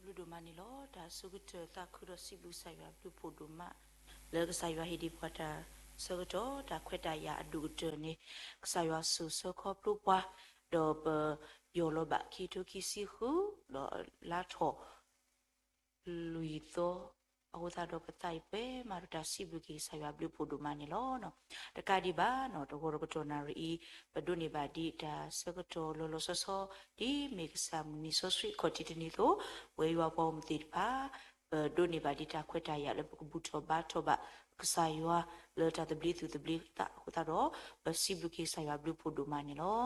ဘျုးဒိၣ်မးန့ၣ်လီၤ. တၢ်ဆိကတၢၢ်သးခုဒီးစံးဘျုးကစၢ်ယွၤဘျုးဖှိၣ်ဒိၣ်မး လၢကစၢ်ယွၤဟ့ၣ်ဒံးပှၤတၢ်ဆၢကတီၢ် တၢ်ခွဲးတၢ်ယာ်အဒိၣ်ကတၢၢ်န့ၣ် ကစၢ်ယွၤစိာ်ဆှၢခီဖျိပှၤ ဒီးပယီၢ်လီၤဘၣ်ခံကထိခံဆံဃု ဒီးလါထီၣ် လွံၢ်သီ အဃိသတးဒီး ပသးအံၤပှဲၤမးဒီးတၢ်စံးဘျုးက့ၤကစၢ်ယွၤဘျုးဖှိၣ်ဒိၣ်မးန့ၣ်လီၤ. တကးဒံးဘၣ် တဂီၤတကတီၢ်နၣ်ရံၣ်အံၤ ပဒိးန့ၢ်ဘၣ်ဒံးတၢ်ဆၢကတီၢ်လီၤလီၤဆီဆီ ဒ်မ့ၢ်ကစၢ်မုၢ်နံၤစီဆှံခီၣ်ထံးတနံၤအသိး ပဝဲယွၤပှၤဂီၢ်မုၢ်သ့ၣ်တဖၣ် ပဒိးန့ၢ်ဘၣ်ဒံးတၢ်ခွဲးတၢ်ယာ်လၢပကဘူၣ်ထီၣ်ဘါထီၣ်ဘၣ်ကစၢ်ယွၤ လၢတၢ်သဘျ့သူၣ်သဘျ့သးအဃိသတးဒီး ပစံးဘျုးက့ၤကစၢ်ယွၤဘျုးဖှိၣ်ဒိၣ်မးန့ၣ်လီၤ.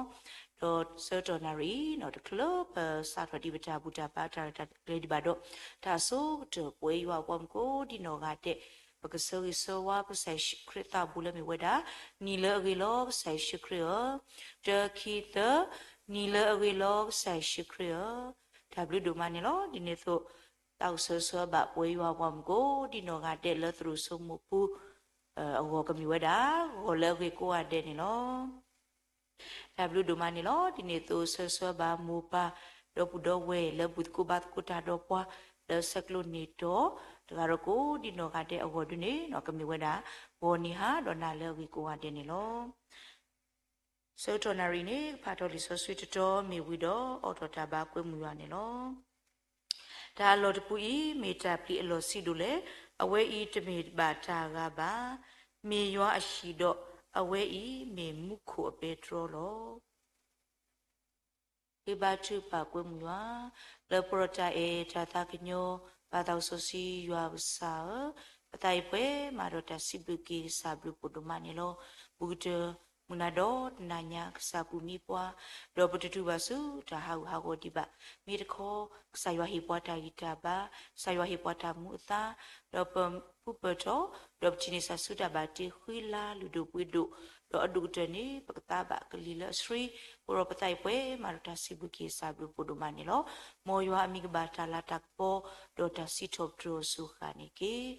ဒီးဆၢကတီၢ်နၣ်ရံၣ်အံၤ တချုးလၢပစးထီၣ်ဒံးပတၢ်ဘူၣ်တၢ်ဘါတၢ်ရဲၣ်တၢ်ကျဲၤဒံးဘၣ်ဒီး တၢ်အဆိကတၢၢ်ပဝဲယွၤအပှၤမုၣ်ကိးဒံနီၢ်ဂၤဒဲး ပကဆၢဂ့ၤဆၢဝါပကစၢ်ယ့ၣ်ၡူးခရံာ်သးဘူးလၢမ့ၢ်ဝဲဒၣ် နံၤလၢအဂ့ၤလီၤကစၢ်ယ့ၣ်ၡူးခရံာ်ဧၢ, တၢ ခံ သၢ, နံၤလၢအဂ့ၤလီၤကစၢ်ယ့ၣ်ၡူးခရံာ်ဧၢ, တၢ်ဘျုးဒိၣ်မးန့ၣ်လီၤ. ဒ်န့ၣ်အသိး သးအိၣ်ဆၢဂ့ၤဆၢဝါဘၣ်ပဝဲယွၤအပှၤမုၣ်ကိးဒံနီၢ်ဂၤဒဲးလၢသရိာ်စိမိၢ်ပူၤ အဂီၢ်ကမ့ၢ်ဝဲဒၣ် ဂီၤလၢအဂ့ၤကိးဂၤဒဲးန့ၣ်လီၤ. တၢ်ဘျုးဒိၣ်မးန့ၣ်လီၤ. ဒ်န့ၣ်အသိးဆၢဂ့ၤဆၢဝါဘၣ်မိၢ်ပၢ် ဒီပုၢ်ဒီဝဲၢ်လၢဘူၣ်သကိးဘါသကိးတၢ်ဒီးပှၤ လၢဆဲးကျိးန့ၢ်တီၤ တဂၤဒီးကိးဒံနီၢ်ဂၤဒဲးအဂီၢ်ဒုန့ၣ် ကမ့ၢ်ဝဲဒၣ် ဂီၤနံၤဟါဒီးနၤလၢအဂ့ၤကိးဂၤဒဲးန့ၣ်လီၤ. ဆၢကတီၢ်နၣ်ရံၣ်န့ၣ် ကဖးထီၣ်လံာ်စီဆှံတတီၤမ့ၢ်ဝံၤဒီး အိးထီၣ်တၢ်ဘါကွဲမုာ်ယွၤန့ၣ်လီၤ. တၢ်အလီၢ်တပူၤအံၤ မ့ၢ်တၢ်ပျံၤအလီၢ်ဆံးဒိၣ်လဲၣ်, အဝဲအံၤတမ့ၢ်ဘၣ်တၢ်ဂၤဘၣ်. မ့ၢ်ယွၤအဟံၣ်ဒီး အဝဲအံၤမ့ၢ်မူခိၣ်အပဲတြီလီၤ. ဃ့ဘါထုကဖၣ်ကွဲမုာ်ယွၤ လၢပှဲၤဒီးတၢ်အဲၣ်တၢ်သးကညီၤ ပၢ်သးစီဆှံယွၤကစၢ်ဧၢ, ပသးအံၤပှဲၤမးဒီးတၢ်စံးဘျုးက့ၤကစၢ်ဘျုးဖှိၣ်ဒိၣ်မးန့ၣ်လီၤ. ဘူးကတၢၢ်မုၢ်နၤဒီးတနၤညါ ကစၢ်ကူၣ်မံပှၤ, ဒီးပတတုၤဘၣ်ဆူတၢ်ဟးဂူာ်ဟးဂီၤဒံးဘၣ်. မ့ၢ်တခီ ကစၢ်ယွၤဟ့ၣ်ပှၤတၢ်ဂံၢ်တၢ်ဘါ, ကစၢ်ယွၤဟ့ၣ်ပှၤတၢ်မူအသါ, ဒီးပပူၤပၢၢ်ထီၣ်, ဒီးပထံၣ်န့ၢ်စၢ်ဆူတၢ်ဘၣ်တ့ဃံလၤလုၢ်ဒိၣ်ပှ့ၤဒိၣ်, ဒီးအဒိၣ်ကတၢၢ်န့ၣ် ပကသါဘၣ်ကလံၤလၢအဆှံ, အဃိဒီးပသးအံၤပှဲၤမးဒီးတၢ်စံးဘျုးက့ၤကစၢ်ဘျုးဖှိၣ်ဒိၣ်မးန့ၣ်လီၤ. မ်ယွၤအမံၤကဘၣ်တၢ်လၤတၢ်ကပီၤ, ဒီးတၢ်စံးထီၣ်ပတြၢၤအီၤစူၤဃာ်န့ၣ်တက့ၢ်.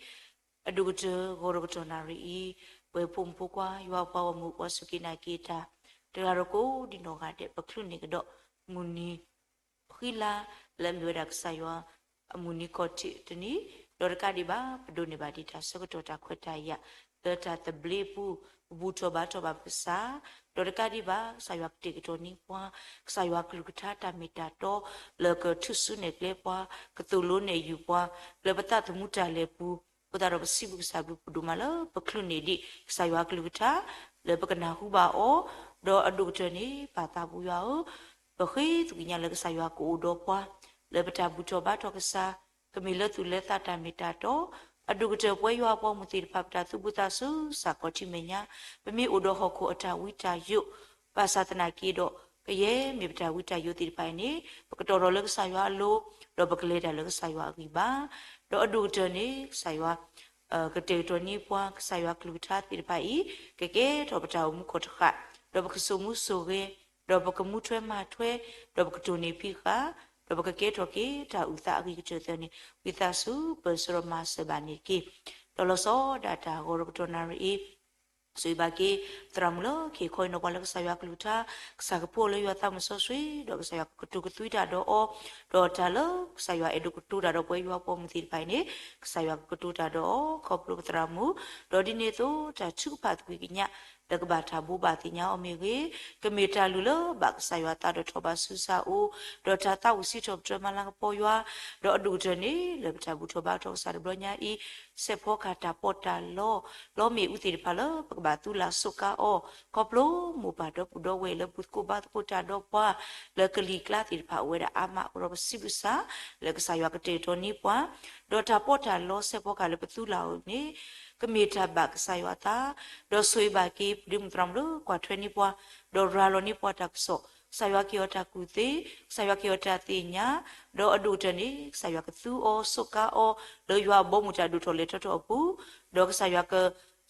အဒိၣ်ကတၢၢ်ဂီၤဒီးကတီၢ်နၣ်ရံၣ်အံၤ, ပဝဲဖိမုၣ်ဖိခွါ ယွၤပှၤဂီၢ်မုၢ်ပှၤစူၢ်က့ၤနာ်က့ၤတၢ် တဂၤဒီးကိးဒံနီၢ်ဂၤဒဲး ပချုးန့ၢ်ကဒီး မုၢ်နံၤ ဃံလၤ လၢအမ့ၢ်ဝဲဒၣ်ကစၢ်ယွၤ အမုၢ်နံၤခီၣ်ထံးတနံၤ, ဒီးတကးဒံးဘၣ် ပဒိးန့ၢ်ဘၣ်ဒံးတၢ်ဆၢကတီၢ်တၢ်ခွဲးတၢ်ယာ် လၢတၢ်သဘျ့အပူၤ ပဘူၣ်ထီၣ်ဘါထီၣ်ဘၣ်ပကစၢ်, ဒီးတကးဒံးဘၣ် ကစၢ်ယွၤကတဲာ်ကတီၤန့ၢ်ပှၤ ကစၢ်ယွၤကလုၢ်ကထါတၢ်မ့ၢ်တၢ်တီ လၢကထုးစုနဲၣ်ကျဲပှၤ ကသိၣ်လိနဲၣ်ယုာ်ပှၤ လၢပသးသမူတၢ်လဲၤပူၤ, အဃိသတးဒီးပစံးဘျုးကစၢ်ဘျုးဖှိၣ်ဒိၣ်မးလၢ ပချုးန့ၢ်ဒံး ကစၢ်ယွၤကလုၢ်ကထါ လၢပကနၢ်ဟူဘၣ်အီၤ, ဒီးအဒိၣ်ကတၢၢ်န့ၣ် ပၢ်သးပူၤယွၤဧၢ, ပဃ့သကွံာ်ညါလၢကစၢ်ယွၤကအိၣ်ဒီးပှၤ လၢပတၢ်ဘူၣ်ထီၣ်ဘါထီၣ်ကစၢ်, ကမ့ၢ်လၢသူၣ်လၢသးတၢ်မ့ၢ်တၢ်တီ, အဒိၣ်ကတၢၢ်ပဝဲယွၤအပှၤဂီၢ်မုၢ်သ့ၣ်တဖၣ် ပတၢ်သူၣ်ဘီၣ်သးစူၤ စးကီးထံမဲာ်ညါ, ပမ့ၢ်အိၣ်ဒီးဟီၣ်ခိၣ်အတၢ်ဝံတၢ်ယိး, ဘၣ်ဆၣ်သနာ်က့ဒီး ကယဲၢ်မ့ၢ်ပတၢ်ဝံတၢ်ယိးသ့ၣ်တဖၣ်အံၤန့ၣ် ပကတီၤထီၣ်လၢကစၢ်ယွၤအလိၤ, ဒီးပကလဲၤတၢ်လၢကစၢ်ယွၤအဂံၢ်ဘါ, ဒီးအဒိၣ်ကတၢၢ်န့ၣ် ကစၢ်ယွၤ ကတဲာ်ကတီၤန့ၢ်ပှၤ ကစၢ်ယွၤကလုၢ်ကထါသ့ၣ်တဖၣ်အံၤ ကကဲထီၣ်ပတၢ်အိၣ်မူခိၣ်တဃာ်, ဒီးပကစိာ်မူစိာ်ဂဲၤ, ဒီးပကမူထွဲမၤထွဲ, ဒီးပကတိၢ်န့ၢ်ဖံးဃာ်, ဒီးပကကဲထီၣ်က့ၤတၢ်အုၣ်သးအဂ့ၤကတၢၢ်သၢန့ၣ် ဝံသးစူၤ ပၢၢ်ဆၢဒီးမၤစၢၤဘၣ်န့ၣ်တက့ၢ်. ဒီးလီၤဆီဒၣ်တၢ်ဂီၤဒီးကတီၢ်နၣ်ရံၣ်အံၤ ဆိၣ်ဂ့ၤဘၣ်က့ၤ သရၣ်မုၣ်လၢကဟ့ၣ်ခီဟ့ၣ်နီၤပှၤလၢကစၢ်ယွၤကလုၢ်ကထါ, ကစၢ်ကဖှိၣ်လၢယွၤသးမုၢ်စီဆှံ, ဒီးကစၢ်ယွၤကကတိၤကသွံတၢ်ဒီးအီၤ, ဒီးတၢ်လၢကစၢ်ယွၤအဲၣ်ဒိးကတိၤတၢ်ဒီးပဝဲယွၤပှၤဂီၢ်မုၢ်သ့ၣ်တဖၣ်အံၤန့ၣ် ကစၢ်ယွၤကကတိၤတၢ်ဒီးအီၤ ခီဖျိပသရၣ်မုၣ်, ဒီးဒ်န့ၣ်အသိး တၢ်ထုကဖၣ်သကွံာ်ကညး လၢကဘၣ်တၢ်ဘိးဘၣ်သ့ၣ်ညါအီၤမ့ၢ်ဂ့ၤ, ကမ့ၢ်တၢ်လုၢ်လၢဘၣ်ကစၢ်ယွၤသးဒီးထီၣ်ဘးဆူစၢ်အိၣ်, ဒီးတၢ်သးဝံၣ်စံးထီၣ်ပတြၢၤမၤလၤကပီၤယွၤ, ဒီးအဒိၣ်ကတၢၢ်န့ၣ် လၢပတၢ်ဘူၣ်ထီၣ်ဘါထီၣ်ကစၢ်တဘျီညါအံၤ စဲးဖီကဟၣ်တၢ်ပီးတၢ်လီ, လီမ့ၣ်အူသ့ၣ်တဖၣ်လၢပကဘၣ်သူလၢ်စိးကါအီၤ, ခီဖျိမိၢ်ပၢ်ဒီပုၢ်ဒီဝဲၢ်လၢဘူၣ်သကိးဘါသကိးတၢ်ဒီးပှၤ လၢကလံၤကျါသ့ၣ်တဖၣ်အိၣ်ဝဲဒၣ်အါမးအဃိဒီးပစံးဘျုးကစၢ် လၢကစၢ်ယွၤကတဲာ်ကတီၤန့ၢ်ပှၤ, ဒီးတၢ်ပီးတၢ်လီစဲးဖီကဟၣ်လၢပသူလၢ်အီၤန့ၣ် ကမ့ၢ်တၢ်ဘၣ်ကစၢ်ယွၤအသး, ဒီးဆိၣ်ဂ့ၤဘၣ်က့ၤ ပဒုးမုၢ်သရၣ်မုၣ်လၢကွၢ်ထွဲန့ၢ်ပှၤ, ဒီးရၤလီၤန့ၢ်ပှၤတၢ်ကစီၣ်, ကစၢ်ယွၤကဟ့ၣ်အီၤတၢ်ကူၣ်သ့, ကစၢ်ယွၤကဟ့ၣ်အီၤတၢ်သ့ၣ်ညါ, ဒီးအဒိၣ်ကတၢၢ်န့ၣ် ကစၢ်ယွၤကသူအီၤစိးကါအီၤ လၢယွၤအဘီအမုၢ်တၢ်ဒိၣ်ထီၣ်လဲၤထီၣ်ထီၣ်အပူၤ, ဒီးကစၢ်ယွၤက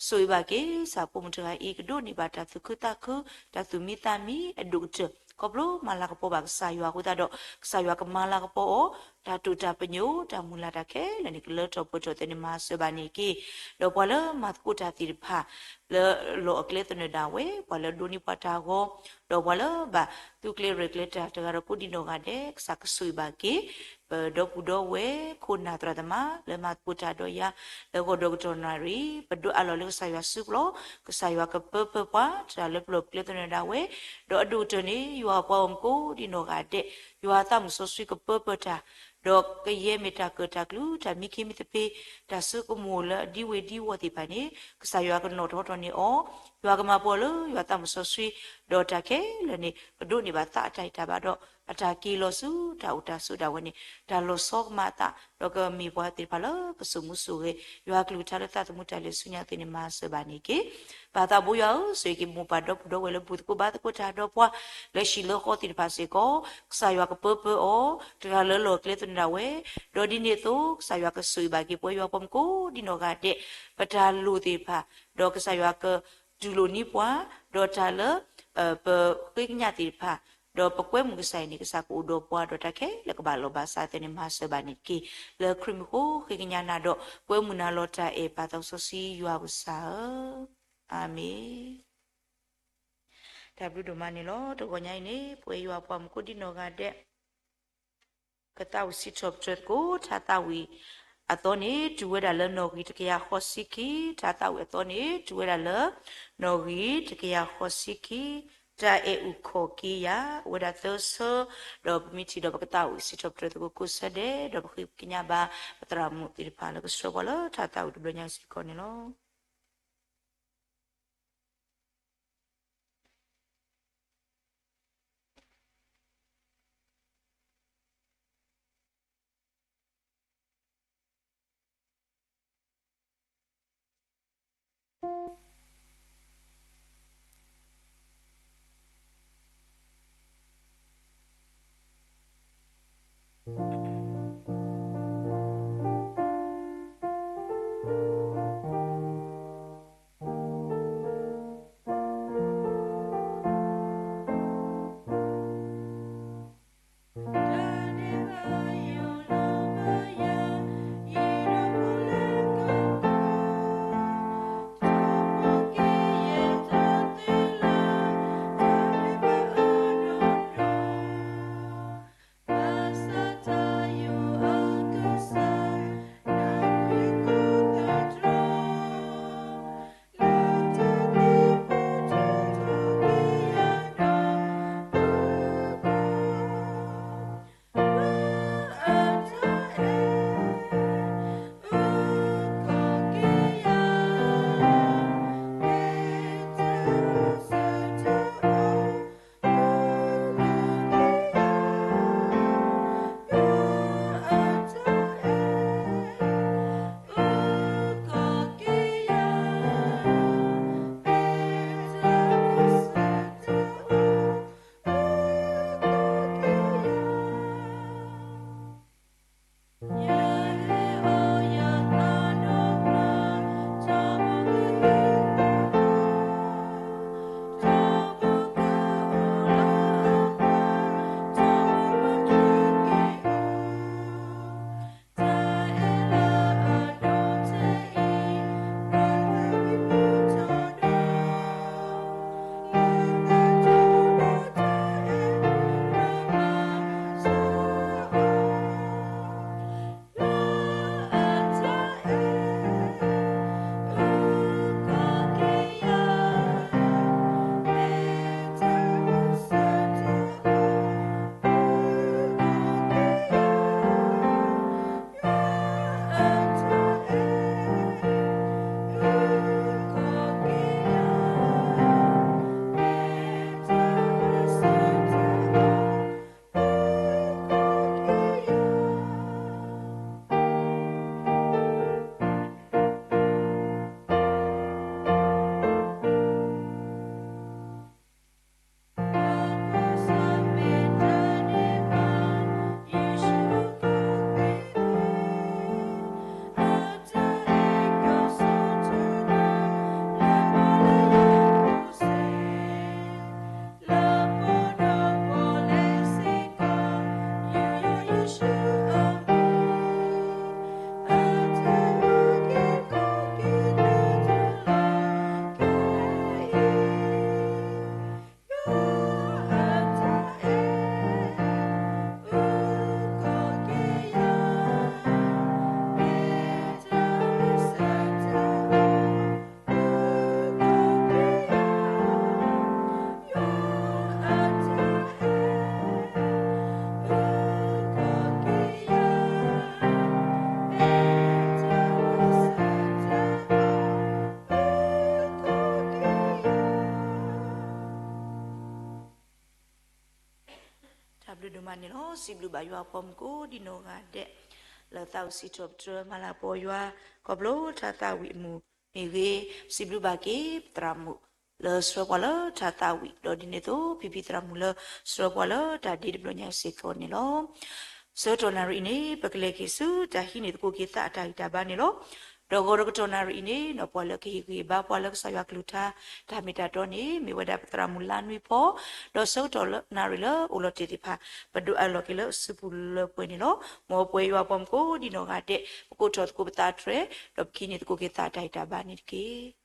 ဆိၣ်ဂ့ၤဘၣ်က့ၤ ကစၢ်ဖိမုၣ်တဂၤအံၤ ကဒိးန့ၢ်ဘၣ်တၢ်သူၣ်ခုသးခု, တၢ်သူၣ်မံသးမံအဒိၣ်ကတၢၢ် ခီဖျိမၤလၤကပီၤဘၣ်ကစၢ်ယွၤအဃိသတးဒီး ကစၢ်ယွၤကမၤလၤကပီၤအီၤ တၢ်တိာ်တၢ်ပညိၣ် တၢ်မုၢ်လၢ်တၢ်ခဲလၢာ်န့ၣ် ကလၢထီၣ်ပှဲၤထီၣ်သ့န့ၣ် မၤစၢၤဘၣ်န့ၣ်တက့ၢ်. ဒီးပှၤလၢမၤသကိးတၢ်သ့ၣ်တဖၣ် လၢလီၢ်အကျဲသနၢၣ်ဒၣ်ဝဲ ပှၤလၢဒိးန့ၢ်ပှၤတၢ်ဂီၤ ဒီးပှၤလၢဘၣ်သူကျဲရဲၣ်ကျဲၤတၢ်တဂၤဒီးကိးဒံနီၢ်ဂၤဒဲး ကစၢ်ကဆိၣ်ဂ့ၤဘၣ်က့ၤ ပဒီပုၢ်ဒီဝဲၢ် ခိၣ်နၢ်သရၣ်သမါ လၢမၤသကိးတၢ်ဒီးယၤ လၢဂီၤဒီးကတီၢ်နၣ်ရံၣ် ပဒွဲအလီၢ်လၢကစၢ်ယွၤစုပူၤလီၤ. ကစၢ်ယွၤကပၢပၢပှၤ တၢ်လၢပလီၢ်ပကျဲသနၢၣ်ဒၣ်ဝဲ ဒီးအဒိၣ်ကတၢၢ်န့ၣ် ယွၤပှၤဂီၢ်မုၢ်ကိးဒံနီၢ်ဂၤဒဲး ယွၤသးမုၢ်စီဆှံကပၢပၢတၢ် ဒီးကယဲၢ်မ့ၢ်တၢ်ကၢၣ်တၢ်ကျူ တၢ်မံခ့မံသပ့ၤ တၢ်ဆိကမိၣ်လၢအဒံဝ့ၤဒံဝီၤသ့ၣ်တဖၣ်န့ၣ် ကစၢ်ယွၤကနီၣ်ထီၣ်ထီၣ်န့ၢ်အီၤ ယွၤကမၤပှဲၤလၢယွၤသးမုၢ်စီဆှံ ဒီးတၢ်ခဲလၢာ်န့ၣ် ကဒိးန့ၢ်ဘၣ်သးအတၢ်ဟ့ၣ်တၢ်ဘၣ်ဒီး အတၢ်က့ၤလီၤဆူတၢ်အိၣ်တၢ်ဆိးဒၣ်ဝဲန့ၣ် တၢ်လီၤဆီကမၤအသး ဒီးကမ့ၢ်ပှၤသ့ၣ်တဖၣ်လၢကစိာ်မူစိာ်ဂဲၤ ယွၤကလုၢ်ကထါလၢသးသမူတၢ်လဲၤဆူညါသ့ၣ်န့ၣ် မၤစၢၤဘၣ်န့ၣ်တက့ၢ်. ပၢ်သးဘိယွၤဧၢ, ဆိၣ်ဂ့ၤက့ၤမိၢ်ပၢ်ဒီပုၢ်ဒီဝဲၢ်လၢဘူၣ်သကိးဘါသကိးတၢ်ဒီးပှၤ လၢဟံၣ်လၢဃီသ့ၣ်တဖၣ်စ့ၢ်ကီး, ကစၢ်ယွၤကပၢပၢအီၤ, တဂၤလၢလီၢ်ကျဲသနၢၣ်ဒၣ်ဝဲ, ဒီးဒ်န့ၣ်အသိး ကစၢ်ယွၤကဆိၣ်ဂ့ၤဘၣ်က့ၤပဝဲယွၤပှၤမုၢ်ကိးဒံနီၢ်ဂၤဒဲး, ပတၢ်လိၣ်သ့ၣ်တဖၣ်, ဒီးကစၢ်ယွၤကတူၢ်လိာ်န့ၢ်ပှၤ, ဒီးတၢ်လၢ ပဃ့ကညးသ့ၣ်တဖၣ်, ဒီးပကွဲမုာ်ကစၢ်အံၤန့ၣ် ကစၢ်ကအိၣ်ဒီးပှၤ ဒီးတၢ်ခဲလၢာ်ကဘၣ်လီၤဘၣ်စးသ့န့ၣ် မၤစၢၤဘၣ်န့ၣ်တက့ၢ်. လၢခရံာ်မံၤဃိ ဃ့ကညးနၤဒီး ကွဲမုာ်နၤလီၤတၢ်အဲၣ် ပၢ်သးစီဆှံယွၤပကစၢ်ဧၢ, အၤမ့ၣ်. တၢ်ဘျုးဒိၣ်မးန့ၣ်လီၤ. တဂီၤညါအံၤန့ၣ် ပဝဲယွၤပှၤမုၢ်ကိးဒံနီၢ်ဂၤဒဲး ကသးဝံၣ်စံးထီၣ်ပတြၢၤသကိး ထါသးဝံၣ်အသီန့ၣ် တုၤဝဲဒၣ်လၢနီၣ်ဂံၢ်တကယၤဃိးဆံခံ, ထါသးဝံၣ်အသီန့ၣ် တုၤဝဲဒၣ်လၢ နီၣ်ဂံၢ်တကယၤဃိးဆံခံ, တၢ်အဲၣ်အုၣ်ခီၣ်က့ၤယၤ အိၣ်ဝဲဒၣ်သၢဆၢ, ဒီးပမ့ၢ်ထံၣ်ဒီးပကသးဝံၣ်စံးထီၣ်ပတြၢၤသကိးကိးဆၢဒဲး, ဒီးပဃ့ကညးဘၣ် ပသရၣ်မုၣ်သ့ၣ်တဖၣ်လၢကဆှၢပှၤလၢထါသးဝံၣ်တဘျီညါအံၤ စ့ၢ်ကီးန့ၣ်လီၤ. န့ၣ်လီၤ. စံးဘျုးဘၣ်ယွၤအပှၤမုၣ်ကိးဒံနီၢ်ဂၤဒဲး လၢသးအိၣ်စံးထီၣ်ပတြၢၤမၤလၤကပီၤယွၤ ခီဖျိတၢ်သးဝံၣ်အမုာ်မ့ၢ်ဂ့ၤ, စံးဘျုးဘၣ်က့ၤသရၣ်မုၣ်လၢဆှၢပှၤလၢတၢ်သးဝံၣ် ဒီးဒ်န့ၣ်အသိး ဖံဖံသရၣ်မုၣ်လၢဆှၢပှၤလၢတၢ်ဒ့တဘျီညါအံၤစ့ၢ်ကီးန့ၣ်လီၤ. ဆၢကတီၢ်နၣ်ရံၣ်အံၤန့ၣ် ပကလဲၤက့ၤဆူတၢ်ဟံးန့ၢ်သကိးက့ၤသးအတၢ်ဂံၢ်တၢ်ဘါန့ၣ်လီၤ. ဒီးဂီၤဒီးကတီၢ်နၣ်ရံၣ်အံၤန့ၣ် ဒီးပှၤလၢကဟ့ၣ်ဂံၢ်ဘါပှၤလၢကစၢ်ယွၤကလုၢ်ကထါ တၢ်မ့ၢ်တၢ်တီန့ၣ် မ့ၢ်ဝဲဒၣ်ပသရၣ်မုၣ်လါနွံဖီ, ဒီးဆၢကတီၢ်နၣ်ရံၣ်လၢအိၣ်လီၤတ့ၢ်သ့ၣ်တဖၣ် ပဒုးအးလီၤက့ၤလၢအစုပူၤလၢပှဲၤန့ၣ်လီၤ. မ်ပဝဲယွၤအပှၤမုၣ်ကိးဒံနီၢ်ဂၤဒဲး ပကိးထီၣ်သကိးပသးတြဲၤ ဒီးပကဟံးန့ၢ်သကိးက့ၤသးအတၢ်ဂံၢ်တၢ်ဘါန့ၣ်တက့ၢ်.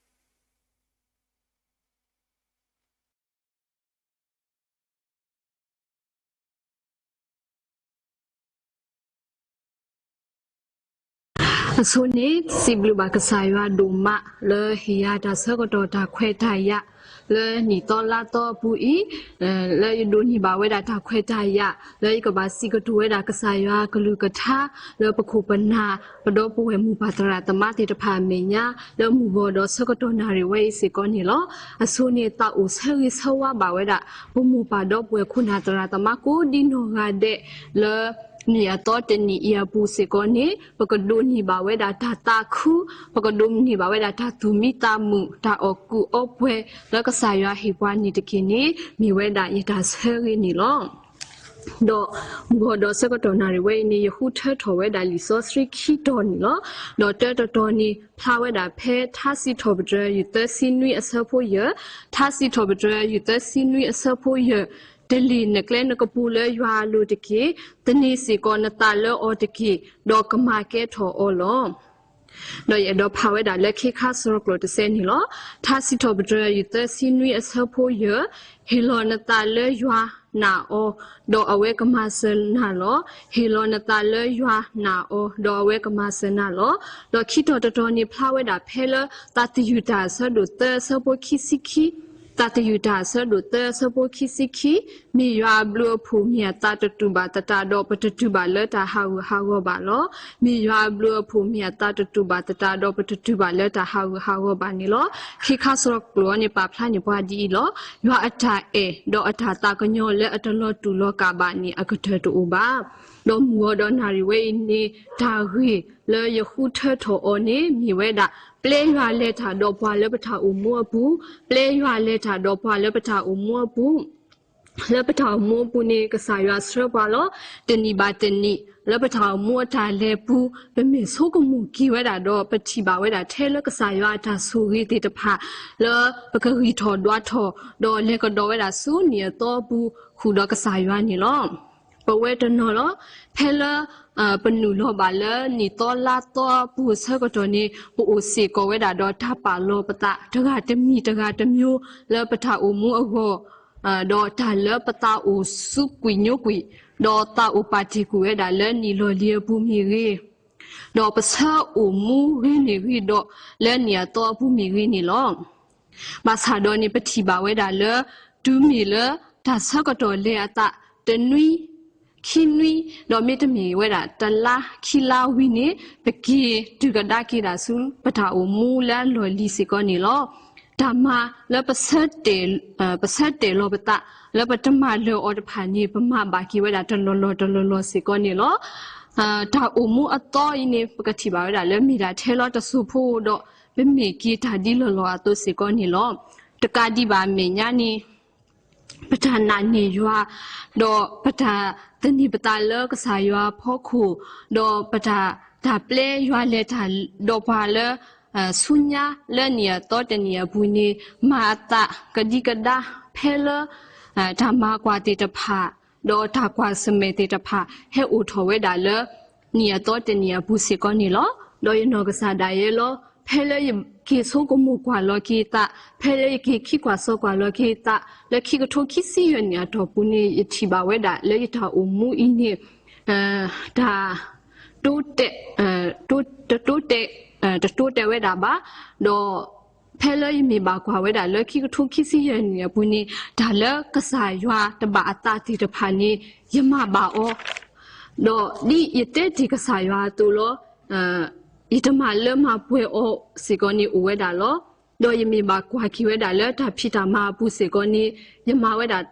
အဆိန့ၣ် စံးဘျုးဘၣ်ကစၢ်ယွၤဒိၣ်မး လၢဟ့ၣ်ယၤတၢ်ဆၢကတီၢ်တၢ်ခွဲးတၢ်ယာ် လၢနံၣ်သီလါသီအပူၤအံၤ, လၢယဒိးန့ၢ်ဘၣ်ဝဲဒၣ်တၢ်ခွဲးတၢ်ယာ် လၢယကဘၣ်စံးကတိၤဝဲဒၣ်ကစၢ်ယွၤကလုၢ်ကထါ လၢပခိၣ်ပနၢ် ပဒီပုၢ်ဝဲၢ်မိၢ်ပၢ်သရၣ်သမါသ့ၣ်တဖၣ်အမဲာ်ညါ လၢမုၢ်ဂီၤဒီးဆၢကတီၢ်နၣ်ရံၣ်ဝဲအံၤစ့ၢ်ကီးန့ၣ်လီၤ. အဆိန့ၣ် သးအိၣ်ဆၢဂ့ၤဆၢဝါဘၣ်ဝဲဒၣ် ပမိၢ်ပၢ်ဒီပုၢ်ဝဲၢ်ခိၣ်နၢ်သရၣ်သမါကိးဒံနီၢ်ဂၤဒဲး လၢနံၣ်အသီတနံၣ်အံၤအပူၤစ့ၢ်ကီးန့ၣ် ပကဒိးန့ၢ်ဘၣ်ဝဲဒၣ်တၢ်သးခု, ပကဒိးန့ၢ်ဘၣ်ဝဲဒၣ်တၢ်သူၣ်မံသးမုာ် တၢ်အီၣ်ကူးအီပှဲၤ လၢကစၢ်ယွၤဟ့ၣ်ပှၤန့ၣ်တက့ၢ်န့ၣ် မ့ၢ်ဝဲဒၣ်ယတၢ်ဆၢဂ့ၤန့ၣ်လီၤ. ဒီးမုၢ်ဂီၤဒီးဆၢကတီၢ်နၣ်ရံၣ်ဝဲအံၤန့ၣ် ယဃုထၢထီၣ်ဝဲဒၣ်လံာ်စီဆှံခံတီၤန့ၣ်လီၤ. ဒီးတၢတတီၤန့ၣ် ဖျါဝဲဒၣ်ဖဲထါစံးထီၣ်ပတြၢၤ ယုၢ်သၢဆံနွံအဆၢဖိယဲၢ်, ထါစံးထီၣ်ပတြၢၤ ယုၢ်သၢဆံနွံအဆၢဖိယဲၢ်, တလ့ၢ်နကျဲနကပူၤလၢယွၤအလိၤတက့ၢ်, သန့ၤစ့ၢ်ကီးနသးလၢအီၤတက့ၢ်, ဒီးကမၤကဲထီၣ်အီၤလီၤ. ဒီးယအဲၣ်ဒိးဖးဝဲဒၣ်လၢခ့ခါဆှီကျိာ်တစဲးန့ၣ်လီၤ. ထါစံးထီၣ်ပတြၢၤ ယုၢ်သၢဆံနွံအဆၢဖိယဲၢ်, ဟ့ၣ်လီၤနသးလၢယွၤနာ်အီၤ, ဒီးအဝဲကမၤစၢၤနၤလီၤ. ဟ့ၣ်လီၤနသးလၢယွၤနာ်အီၤ, ဒီးအဝဲကမၤစၢၤနၤလီၤ. ဒီးခံတီၤတတီၤန့ၣ် ဖျါဝဲဒၣ်ဖဲလၢ သးသယုၢ်တၢ်အဆၢဒိၣ်သၢအဆၢဖိခံဆံခံ, သးသယုၢ်တၢ်အဆၢဒိၣ်သၢအဆၢဖိခံဆံခံ, မ့ၢ်ယွၤအဘျုးအဖှိၣ်မ့ၢ်အသးတတူာ်ဘၣ်သတးဒီး ပတတုၤဘၣ်လၢတၢ်ဟးဂူာ်ဟးဂီၤဘၣ်လီၤ. မ့ၢ်ယွၤအဘျုးအဖှိၣ်မ့ၢ်အသးတတူာ်ဘၣ်သတးဒီး ပတတုၤဘၣ်လၢတၢ်ဟးဂူာ်ဟးဂီၤဘၣ်န့ၣ်လီၤ. ခ့ခါဆှီကျိာ်အံၤန့ၣ် ပာ်ဖျါန့ၢ်ပှၤဒ်အံၤလီၤ. ယွၤအတၢ်အဲၣ် ဒီးအတၢ်သးကညီၤလၢအတလီၤတူာ်လီၤကာ်ဘၣ်န့ၣ် အကတၢၢ်တအိၣ်ဘၣ်. ဒီးမုၢ်ဂီၤဒီးနၣ်ရံၣ်ဝဲအံၤန့ၣ် တၢ်ဂ့ၢ်လၢယဃုထၢထီၣ်အီၤန့ၣ် မ့ၢ်ဝဲဒၣ် ပျဲယွၤလဲၤတၢ်ဒီးပှၤလၢပတၢ်အိၣ်မူအပူၤ, ပျဲယွၤလဲၤတၢ်ဒီးပှၤလၢပတၢ်အိၣ်မူအပူၤ လၢပတၢ်အိၣ်မူအပူၤန့ၣ် ကစၢ်ယွၤဆှၢပှၤလီၤ. တနံၣ်ဘၣ်တနံၣ် လၢပတၢ်အိၣ်မူအတၢ်လဲၤပူၤ ပမ့ၢ်ဆိကမိၣ်က့ၤဝဲဒၣ်ဒီး ပထံၣ်ဘၣ်ဝဲဒၣ်ထဲလၢကစၢ်ယွၤအတၢ်ဆိၣ်ဂ့ၤသ့ၣ်တဖၣ် လၢပကဂံၢ်ထီၣ်ဒွးထီၣ် ဒီးလဲၤကဒီးဝဲဒၣ်ဆူနံၣ်အသီအပူၤ ဃုာ်ဒီးကစၢ်ယွၤန့ၣ်လီၤ. ပဝဲတနီၤလီၤ. ဖဲလၢ ပနုာ်လီၤဘၣ်လၢနံၣ်သီလါသီအပူၤအဆၢကတီၢ်န့ၣ် ပအိၣ်စ့ၢ်ကီးဝဲဒၣ်ဒီးတၢ်ပာ်လီၤပသး တဂၤတမံၤတဂၤတမျိုး လၢပတၢ်အိၣ်မူအဂီၢ်, ဒီးတၢ်လၢပသးအိၣ်စူးကွံာ်ညိကွံာ်, ဒီးသးအိၣ်ပာ်တ့ၢ်ကွံာ်ဝဲဒၣ်လၢနံၣ်လီၢ်လံၤအပူၤမ့ၢ်ဂ့ၤ, ဒီးပဆၢအိၣ်မူဂ့ၤန့ၢ်ဂ့ၤဒီး လၢနံၣ်အသီအပူၤမ့ၢ်ဂ့ၤန့ၣ်လီၤ. ဘၣ်ဆၣ်ဒီးန့ၣ် ပထံၣ်ဘၣ်ဝဲဒၣ်လၢ တုၤမ့ၢ်လၢတၢ်ဆၢကတီၢ်လဲၤအသး တနွံ ခံနွံ ဒီးမ့တမ့ၢ်ဝဲဒၣ်တလါခံလါဝံၤန့ၣ် ပက့ၤတုၤကဒါက့ၤဒၣ်ဆူ ပတၢ်အိၣ်မူလၢအလီၢ်လံၤစ့ၢ်ကီးန့ၣ်လီၤ. တၢ်မၤလၢပဆၢတဲာ် ပဆၢတဲာ်လီၤပသး လၢပတမၤလၢာ်အီၤတဖၣ်န့ၣ် ပမၤဘၣ်က့ၤဝဲဒၣ်တလီၢ်လီၢ်တလီၢ်လီၢ်စ့ၢ်ကီးန့ၣ်လီၤ. တၢ်အိၣ်မူအသီအံၤန့ၣ် ပကထံၣ်ဘၣ်ဝဲဒၣ်လၢမ့ၢ်ဒၣ်ထဲလီၤတစိၢ်ဖိဒီး ပမ့ၢ်က့ၤတၢ်ဒ်လီၢ်လီၢ်အသိးစ့ၢ်ကီးန့ၣ်လီၤ. တကးဒံးဘၣ်အမဲာ်ညါန့ၣ် ပတၢ်နာ်န့ၢ်ယွၤ ဒီးပတၢ်သန့ၤပသးလၢကစၢ်ယွၤအဖီခိၣ်, ဒီးပတၢ် တၢ်ပျဲယွၤလဲၤတၢ်ဒီးပှၤလၢ ဆူညါလၢနံၣ်အသီတနံၣ်အပူၤန့ၣ် မၤအသးကဒံကဒါဖဲလၢ တၢ်မၤကွၢ်သ့ၣ်တဖၣ် ဒီးတၢ်ကွၢ်ဆၢၣ်မဲာ်သ့ၣ်တဖၣ် ဟဲအိၣ်ထီၣ်ဝဲဒၣ်လၢ နံၣ်အသီတနံၣ်အပူၤစ့ၢ်ကီးန့ၣ်လီၤ. ဒီးယနီၢ်ကစၢ်ဒၣ်ယဲလီၤ. ဖဲလၢယက့ၤဆိကမိၣ်ကွၢ်လီၤက့ၤသး, ဖဲလၢယက့ၤခံကွၢ်စီကွၢ်လီၤက့ၤသး, လၢခံကထိခံဆံယဲၢ်နံၣ်အတီၢ်ပူၤန့ၣ် ယထံၣ်ဘၣ်ဝဲဒၣ်လၢယတၢ်အိၣ်မူအံၤန့ၣ် တၢ် တိတဲာ် တတိတဲာ် တတိတဲာ်ဝဲဒၣ်ဘၣ်. ဒီး ဖဲလၢယမ့ၢ်ဘၣ်ကွၢ်ဝဲဒၣ်လၢခံကထိခံဆံယဲၢ်နံၣ်အပူၤန့ၣ် တၢ်လၢကစၢ်ယွၤတဘၣ်အသးသ့ၣ်တဖၣ်န့ၣ် ယမၤဘၣ်အီၤ, ဒီးဒ်ယတဲတ့ၢ်ကစၢ်ယွၤအသိးလီၤ. ယတမၤလၢမၤပှဲၤအီၤစ့ၢ်ကီးန့ၣ်အိၣ်ဝဲဒၣ်လီၤ. ဒီးယမ့ၢ်ဘၣ်ကွၢ်က့ၤဝဲဒၣ်လၢတၢ်ဖံးတၢ်မၤအပူၤစ့ၢ်ကီးန့ၣ် ယမၤဝဲဒၣ်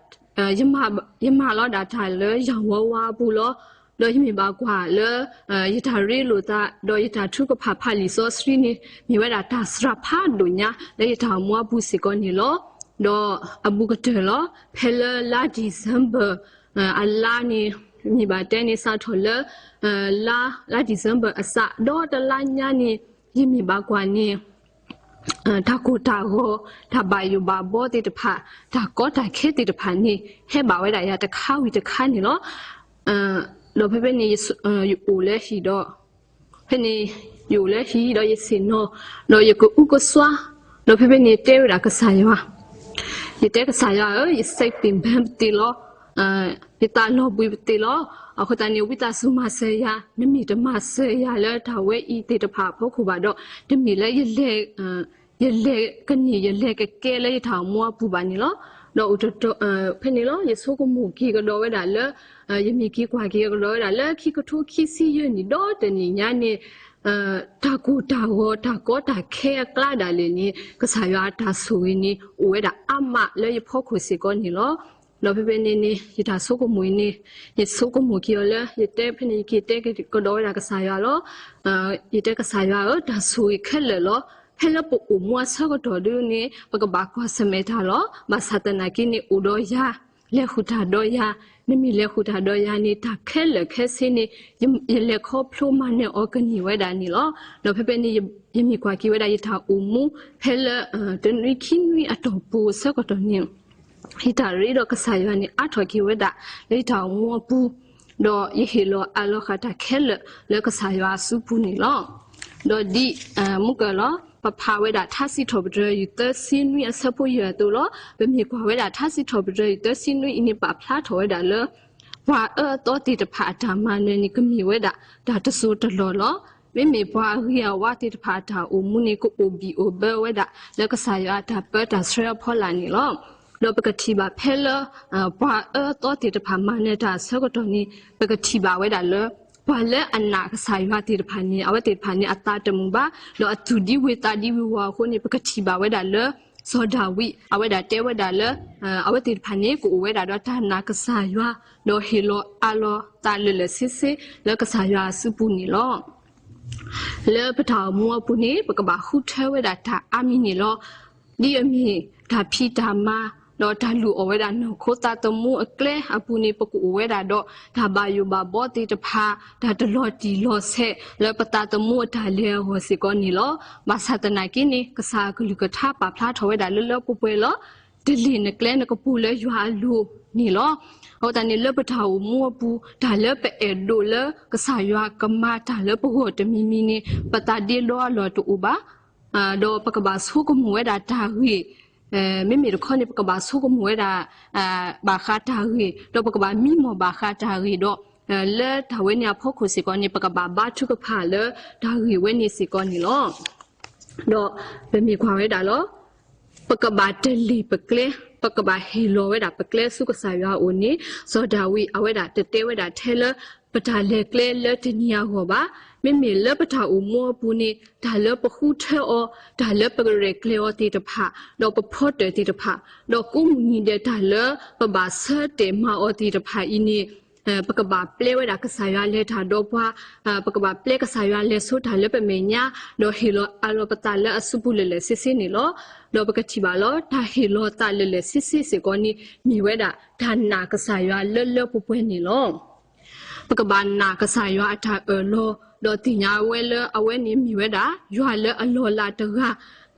ယမၤလီၤဒၣ်တၢ်လၢယၢ်ဝီဝါအပူၤလီၤ. ဒီးယမ့ၢ်ဘၣ်ကွၢ်လၢ ယတၢ်ရ့လိာ်သး ဒီးယတၢ်ထုကဖၣ်ဖးလံာ်စီဆှံန့ၣ် မ့ၢ်ဝဲဒၣ်တၢ်စှၤဖးဒိၣ်ညါလၢယတၢ်အိၣ်မူအပူၤစ့ၢ်ကီးန့ၣ်လီၤ. ဒီးအဘူးကတၢၢ်လီၤ ဖဲလၢလါ December အလါန့ၣ် မ့ၢ်ဘၣ်တဲန့ၣ် စးထီၣ်လၢ လါ လါ December အစး ဒီးတလါညါန့ၣ် ယမ့ၢ်ဘၣ်ကွၢ်န့ၣ် တၢ်ကိၢ်တၢ်ဂီၤ တၢ်ဘၣ်ယိၣ်ဘၣ်ဘီသ့ၣ်တဖၣ် တၢ်ကီတၢ်ခဲသ့ၣ်တဖၣ်န့ၣ် ဟဲဘၣ်ဝဲဒၣ်ယၤတခါဝံၤတခါန့ၣ်လီၤ. ဒီးဖဲဖဲန့ၣ် ယအိၣ်လၢဟံၣ်ဒီး ဖဲန့ၣ် ယအိၣ်လၢဟံၣ်ဒီးယဆ့ၣ်နီၤ ဒီးယကအုကစွါ ဒီးဖဲဖဲန့ၣ် တဲဝဲဒၣ်ကစၢ်ယွၤ ယတဲကစၢ်ယွၤဧၢ, ယစဲးသ့ၣ်ဘၢပသ့ၣ်လီၤ. ယသးလီၤဘှံးပသ့ၣ်လီၤ. အဃိသတးန့ၣ် ဝံသးစူၤမၤစၢၤယၤ, နမ့ၢ်တမၤစၢၤယၤလၢတၢ်ဝဲအံၤသ့ၣ်တဖၣ်အဖီခိၣ်ဘၣ်ဒီး တမ့ၢ်လၢ ယလဲၤကန့ၢ် ယလဲၤကကဲလၢယတၢ်အိၣ်မူအပူၤဘၣ်န့ၣ်လီၤ. ဒီး ဖဲန့ၣ်လီၤ ယဆိကမိၣ်က့ၤကဒီးဝဲဒၣ်လၢ ယမ့ၢ်က့ၤကွၢ်က့ၤကဒီးဝဲဒၣ်လၢခံကထိခံဆံယဲၢ်နံၣ်ဒီတနံၣ်ညါန့ၣ် တၢ်ကိၢ်တၢ်ဂီၤ တၢ်ကီတၢ်ခဲအကျါဒၣ်လဲာ်န့ၣ် ကစၢ်ယွၤအတၢ်ဆိၣ်ဂ့ၤန့ၣ် အိၣ်ဝဲဒၣ်အါမးလၢယဖီခိၣ်စ့ၢ်ကီးန့ၣ်လီၤ. ဒီးဖဲဖဲန့ၣ်န့ၣ် ယတၢ်ဆိကမိၣ်အံၤန့ၣ် ယဆိကမိၣ်က့ၤအီၤလၢ ယတဲဖဲန့ၣ် ယက့ၤတဲကဒီးဝဲဒၣ်ကစၢ်ယွၤလီၤ. ယတဲကစၢ်ယွၤဧၢ, တၢ်ဆိၣ်ဂ့ၤခဲလၢာ်လီၤ. ဖဲလၢပအိၣ်မူအဆၢကတီၢ်ဒ်န့ၣ် ပကဘၣ်ကွၢ်ဆၢၣ်မဲာ်တၢ်လီၤ. ဘၣ်ဆၣ်သနာ်က့န့ၣ် အိၣ်ဒီးယၤ လဲၤဃုာ်တၢ်ဒီးယၤ, နမ့ၢ်လဲၤဃုာ်တၢ်ဒီးယၤန့ၣ် တၢ်ခဲလၢာ်ခဲဆ့န့ၣ် ယလဲၤခီဖျိမၤနၢၤအီၤကန့ၢ်ဝဲဒၣ်န့ၣ်လီၤ. ဒီးဖဲဖဲန့ၣ် ယမ့ၢ်ကွၢ်က့ၤဝဲဒၣ်ယတၢ်အိၣ်မူ ဖဲလၢ တနွံခံနွံအတီၢ်ပူၤအဆၢကတီၢ်န့ၣ် ယတၢ်ရ့ဒီးကစၢ်ယွၤန့ၣ် အါထီၣ်က့ၤဝဲဒၣ်လၢယတၢ်အိၣ်မူအပူၤ, ဒီးယဟ့ၣ်လီၤအးလီၤဃာ်တၢ်ခဲလၢာ်လၢကစၢ်ယွၤအစုပူၤန့ၣ်လီၤ. ဒီးဒ်မုၢ်ကၢၢ်လီၤ ပဖးဝဲဒၣ်ထါစံးထီၣ်ပတြၢၤ ယူၢ်သၢဆံနွံအဆၢဖိယဲၢ်အသိးလီၤ. ပမ့ၢ်ကွၢ်ဝဲဒၣ်ထါစံးထီၣ်ပတြၢၤ ယူၢ်သၢဆံနွံအံၤန့ၣ် ပာ်ဖျါထီၣ်ဝဲဒၣ်လၢ ပှၤအၢအသီသ့ၣ်တဖၣ်အတၢ်မၤနၢၤန့ၣ် ကမ့ၢ်ဝဲဒၣ်တၢ်တစိၢ်တလီၢ်လီၤ. မ့မ့ၢ်ပှၤအဂ့ၤအဝါသ့ၣ်တဖၣ်အတၢ်အိၣ်မူန့ၣ် ကအိၣ်ဘံၣ်အိၣ်ဘၢဝဲဒၣ်လၢကစၢ်ယွၤအတၢ်ပၢတၢ်ဆှၢအဖီလာ်န့ၣ်လီၤ. ဒီးပကထံၣ်ဘၣ်ဖဲလၢ ပှၤအၢအသီသ့ၣ်တဖၣ်မၤနၢၤတၢ်အဆၢကတီၢ်န့ၣ် ပကထံၣ်ဘၣ်ဝဲဒၣ်လၢ ပှၤလၢအနာ်ကစၢ်ယွၤသ့ၣ်တဖၣ်န့ၣ် အဝဲသ့ၣ်တဖၣ်န့ၣ် အသးတမုာ်ဘၣ်, ဒီးအသူၣ်ဒံဝုၤသးဒံဝုၤအဃိန့ၣ် ပကထံၣ်ဘၣ်ဝဲဒၣ်လၢ စီၤဒၤဝံး အဝဲဒၣ်တဲဝဲဒၣ်လၢ အဝဲသ့ၣ်တဖၣ်န့ၣ် ကအိၣ်ဝဲဒၣ်ဒီးတၢ်နာ်ကစၢ်ယွၤ ဒီးဟ့ၣ်လီၤအးလီၤသးလၢာ်လၢာ်ဆ့ဆ့ လၢကစၢ်ယွၤအစုပူၤန့ၣ်လီၤ. လၢပတၢ်အိၣ်မူအပူၤန့ၣ် ပကဘၣ်ဃုထၢဝဲဒၣ်တၢ်အါမံၤန့ၣ်လီၤ. ဒ်အမ့ၢ်တၢ်ဖံးတၢ်မၤ ဒီးတၢ်လုၢ်အီၣ်ဝဲဒၣ်နီၢ်ခိသးသမူအကျဲအပူၤန့ၣ် ပကအိၣ်ဝဲဒၣ်ဒီး တၢ်ဘၣ်ယိၣ်ဘၣ်ဘီသ့ၣ်တဖၣ်, တၢ်တလီၤတံၢ်လီၤဆဲး လၢပသးသမူအတၢ်လဲၤအဂီၢ်စ့ၢ်ကီးန့ၣ်လီၤ. ဘၣ်ဆၣ်သနာ်က့န့ၣ် ကစၢ်အကလုၢ်ကထါပာ်ဖျါထီၣ်ဝဲဒၣ်လၢလၢပှဲၤပှဲၤလီၤ. တလ့ၢ်နကျဲနကပူၤလၢယွၤအလိၤန့ၣ်လီၤ. အဃိသတးန့ၣ် လၢပတၢ်အိၣ်မူအပူၤ တၢ်လၢပအဲၣ်ဒိးလၢကစၢ်ယွၤကမၤတၢ်လၢပဂီၢ်တမံၤမံၤန့ၣ် ပသးဒ့ဒီအလီၢ်တအိၣ်ဘၣ်. ဒီးပကဘၣ်ဆိကမိၣ်ဝဲဒၣ်တၢ်ဂ့ၢ်, မ့မ့ၢ်တခီန့ၣ် ပကဘၣ်ဆိကမိၣ်ဝဲဒၣ် ဘၣ်ဃးတၢ်ဂ့ၢ်, ဒီးပကဘၣ်မံမီၢ်ဘၣ်ဃးတၢ်ဂ့ၢ်ဒီး လၢတၢ်ဝဲန့ၣ်အဖီခိၣ်စ့ၢ်ကီးန့ၣ် ပကဘၣ်ဘါထုကဖၣ်လၢတၢ်ဂ့ၢ်ဝဲန့ၣ်စ့ၢ်ကီးန့ၣ်လီၤ. ဒီးပမ့ၢ်ကွၢ်ဝဲဒၣ်လီၤ ပကဘၣ်တလ့ၢ်ပကျဲ, ပကဘၣ်ဟ့ၣ်လီၤဝဲဒၣ်ပကျဲဆူကစၢ်ယွၤအအိၣ်န့ၣ် စီၤဒၤဝံး အဝဲဒၣ်တတဲဝဲဒၣ်ထဲလၢ ပတၢ်လဲၤကျဲလၢတနံၤအဂီၢ်ဘၣ်. မ့မ့ၢ်လၢပတၢ်အိၣ်မူအပူၤန့ၣ် တၢ်လၢပဃုထၢအီၤ, တၢ်လၢပကရဲၣ်ကျဲၤအီၤသ့ၣ်တဖၣ်, ဒီးပဖီတၢၣ်သ့ၣ်တဖၣ်, ဒီးကိးမုၢ်နံၤဒဲးတၢ်လၢပဘၣ်ဆၢတဲာ်မၤအီၤသ့ၣ်တဖၣ်အံၤန့ၣ် ပကဘၣ်ပျဲဝဲဒၣ်ကစၢ်ယွၤလဲၤတၢ်ဒီးပှၤ, ပကဘၣ်ပျဲကစၢ်ယွၤလဲၤဆိတၢ်လၢပမဲာ်ညါ, ဒီးဟ့ၣ်လီၤအးလီၤပသးလၢအစုပူၤလၢာ်လၢာ်ဆ့ဆ့န့ၣ်လီၤ. ဒီးပကထံၣ်ဘၣ်လီၤ တၢ်ဟ့ၣ်လီၤသးလၢာ်လၢာ်ဆ့ဆ့စ့ၢ်ကီးန့ၣ် မ့ၢ်ဝဲဒၣ်တၢ်နာ်ကစၢ်ယွၤလၢလၢပှဲၤပှဲၤန့ၣ်လီၤ. ပကဘၣ်နာ်ကစၢ်ယွၤအတၢ်အၢၣ်လီၤ, ဒီးသ့ၣ်ညါဝဲလၢအဝဲန့ၣ်မ့ၢ်ဝဲဒၣ် ယွၤလၢအလီၤလးတဂၤ,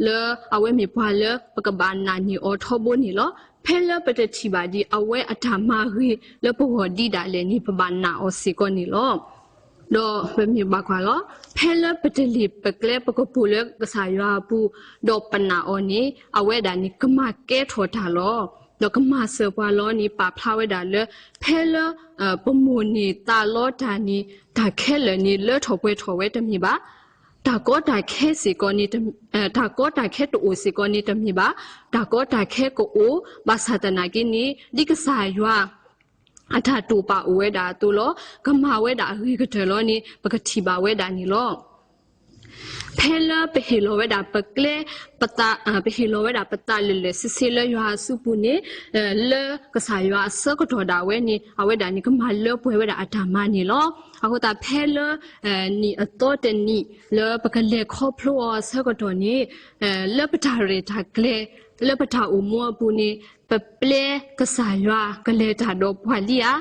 လၢအဝဲမ့ၢ်ပှၤလၢပကဘၣ်နာ်န့ၢ်အီၤထီဘိန့ၣ်လီၤ. ဖဲလၢပတထံၣ်ဘၣ်ဒံးအဝဲအတၢ်မၤဂ့ၤလၢပဂီၢ်ဒံးဒၣ်လဲာ်န့ၣ် ပဘၣ်နာ်အီၤစ့ၢ်ကီးန့ၣ်လီၤ. ဒီးပမ့ၢ်ဘၣ်ကွၢ်လီၤ, ဖဲလၢပတလ့ၢ်ပကျဲပကပူၤလၢကစၢ်ယွၤအပူၤ, ဒီးပနာ်အီၤန့ၣ် အဝဲဒၣ်န့ၣ် ကမၤကဲထီၣ်တၢ်လီၤ. ဒီးကမၤစၢၤပှၤလီၤန့ၣ် ပာ်ဖျါဝဲဒၣ်လၢ ဖဲလၢ ပမိၢ်န့ၢ်သးလီတၢ်န့ၣ် တၢ်ခဲလၢာ်န့ၣ် လၢထီၣ်ပှဲၤထီၣ်ဝဲတမ့ၢ်ဘၣ်. တၢ်ကီတၢ်ခဲစ့ၢ်ကီးန့ၣ် တၢ်ကီတၢ်ခဲတအိၣ်စ့ၢ်ကီးန့ၣ်တမ့ၢ်ဘၣ်. တၢ်ကီတၢ်ခဲကအိၣ်, ဘၣ်ဆၣ်သနာ်က့န့ၣ် ဒ်ကစၢ်ယွၤ အတၢ်တိာ်ပာ်အိၣ်ဝဲဒၣ်အသိးလီၤ. ကမၤဝဲဒၣ်အဂ့ၤကတၢၢ်လီၤန့ၣ် ပကထံၣ်ဘၣ်ဝဲဒၣ်န့ၣ်လီၤ. ဖဲလၢပဟ့ၣ်လီၤဝဲဒၣ်ပကျဲ, ပသး, ပဟ့ၣ်လီၤဝဲဒၣ်ပသးလၢာ်လၢာ်ဆ့ဆ့လၢယွၤအစုပူၤန့ၣ်, လၢကစၢ်ယွၤအဆၢကတီၢ်ဒၣ်ဝဲန့ၣ် အဝဲဒၣ်န့ၣ် ကမၤလၢပှဲၤဝဲဒၣ်အတၢ်မၤန့ၣ်လီၤ. အဃိသတးဖဲလၢ နံၣ်အသီတနံၣ်လၢပကလဲၤခီဖျိအီၤအဆၢကတီၢ်န့ၣ်, လၢပတၢ်ရဲၣ်တၢ်ကျဲၤ, လၢပတၢ်အိၣ်မူအပူၤန့ၣ်, ပပျဲကစၢ်ယွၤကလဲၤတၢ်ဒီးပှၤလံဧါ.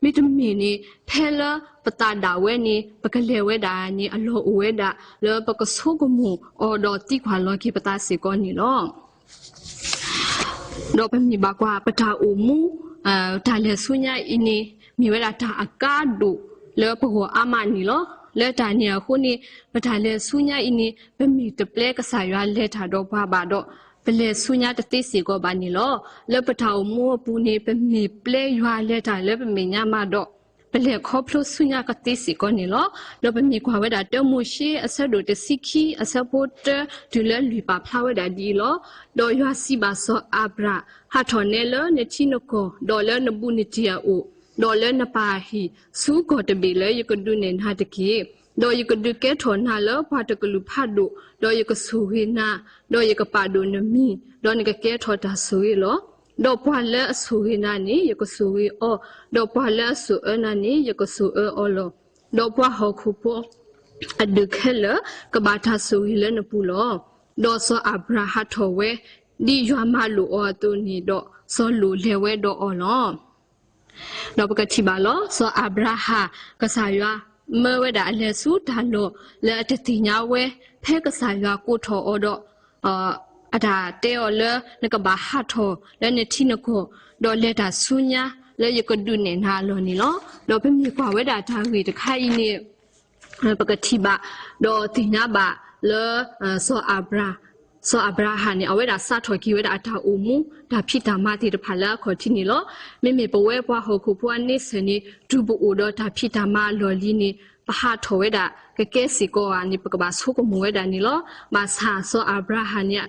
မ့တမ့ၢ်န့ၣ် ဖဲလၢပသးဒၣ်ဝဲန့ၣ် ပကလဲၤဝဲဒၣ်န့ၣ် အလီၢ်အိၣ်ဝဲဒၣ် လၢပကဆိကမိၣ်အီၤဒီးသံကွၢ်လီၤက့ၤပသးစ့ၢ်ကီးန့ၣ်လီၤ. ဒီးပမ့ၢ်ဘၣ်ကွၢ်ပတၢ်အိၣ်မူ, တၢ်လဲၤဆူညါအံၤန့ၣ် မ့ၢ်ဝဲဒၣ်တၢ်အကါဒိၣ်လၢပဂီၢ်အါမးန့ၣ်လီၤ. လၢတၢ်န့ၣ်အဃိန့ၣ် ပတၢ်လဲၤဆူညါအံၤန့ၣ် ပမ့ၢ်တပျဲကစၢ်ယွၤလဲၤတၢ်ဒီးပှၤဘၣ်ဒီး ပလဲၤဆူညါတသ့စ့ၢ်ကီးဘၣ်န့ၣ်လီၤ. လၢပတၢ်အိၣ်မူအပူၤန့ၣ် ပမ့ၢ်ပျဲယွၤလဲၤတၢ်လၢပမဲာ်ညါမးဒီး ပလဲၤခီဖျိဆူညါကသ့စ့ၢ်ကီးန့ၣ်လီၤ. ဒီးပမ့ၢ်ကွၢ်ဝဲဒၣ်တၢမိၤၡ့ အဆၢဒိၣ်တဆံခံ အဆၢဖိတၢ တုၤလၢလွံၢ် ပာ်ဖျါဝဲဒၣ်ဒ်အံၤလီၤ. ဒီးယွၤစံးဘၣ်စီၤအၤဘြၣ်, ဟးထီၣ်နဲလၢနထံနကီၢ်, ဒီးလၢနဘူးနတံၢ်အအိၣ်, ဒီးလၢနပၢ်အဟံၣ်, ဆူကီၢ်တဘ့ၣ်လၢယကဒုးနဲၣ်နၤတက့ၢ်. ဒီးယကဒုးကဲထီၣ်နၤလၢပှၤတကလုာ်ဖးဒိၣ်, ဒီးယကဆိၣ်ဂ့ၤနၤ, ဒီးယကပာ်ဒိၣ်နမံၤ, ဒီးနကကဲထီၣ်တၢ်ဆိၣ်ဂ့ၤလီၤ. ဒီးပှၤလၢအဆိၣ်ဂ့ၤနၤန့ၣ် ယကဆိၣ်ဂ့ၤအီၤ, ဒီးပှၤလၢအစိာ်အၢနၤန့ၣ် ယကစိာ်အၢအီၤလီၤ. ဒီးပှၤဟီၣ်ခိၣ်ဖိ အဒုးခဲလၢာ် ကဘၣ်တၢ်ဆိၣ်ဂ့ၤလၢနပူၤလီၤ. ဒီးစီၤအၤဘြၣ်ဟးထီၣ်ဝဲ ဒ်ယွၤမၤလိာ်အီၤအသိးန့ၣ်ဒီး စီၤလိာ်လဲၤဝဲဒီးအီၤလီၤ. ဒီးပကထံၣ်ဘၣ်လီၤ စီၤအၤဘြၤဟၣ် ကစၢ်ယွၤမၢဝဲဒၣ်အလဲၤဆူတၢ်လီၢ်လၢအတသ့ၣ်ညါဝဲ ဖဲကစၢ်ယွၤကိးထီၣ်အီၤဒီး အတၢ်တဲအီၤလၢ နကဘၣ်ဟးထီၣ်လၢနထံနကီၢ် ဒီးလဲၤတၢ်ဆူညါလၢယကဒုးနဲၣ်နၤအလီၢ်န့ၣ်လီၤ. ဒီးပမ့ၢ်ကွၢ်ဝဲဒၣ်တၢ်ဂ့ၢ်တခါအံၤန့ၣ် ပကထံၣ်ဘၣ် ဒီးသ့ၣ်ညါဘၣ်လၢ စီၤအၤဘြၤဟၣ်န့ၣ် အဝဲဒၣ်စးထီၣ်က့ၤဝဲဒၣ်အတၢ်အိၣ်မူ တၢ်ဖံးတၢ်မၤသ့ၣ်တဖၣ်လၢအခီၣ်ထံးန့ၣ်လီၤ. မ့မ့ၢ်ပဝဲပှၤဟီၣ်ခိၣ်ဖိအန့ဆၢၣ်န့ၣ် တုၤပအိၣ်ဒီးတၢ်ဖံးတၢ်မၤအလီၢ်လံန့ၣ် ပဟးထီၣ်ဝဲဒၣ် ကကဲစ့ၢ်ကီးဧါန့ၣ် ပကဘၣ်ဆိကမိၣ်ဝဲဒၣ်န့ၣ်လီၤ. ဘၣ်ဆၣ်စီၤအၤဘြၤဟၣ်န့ၣ်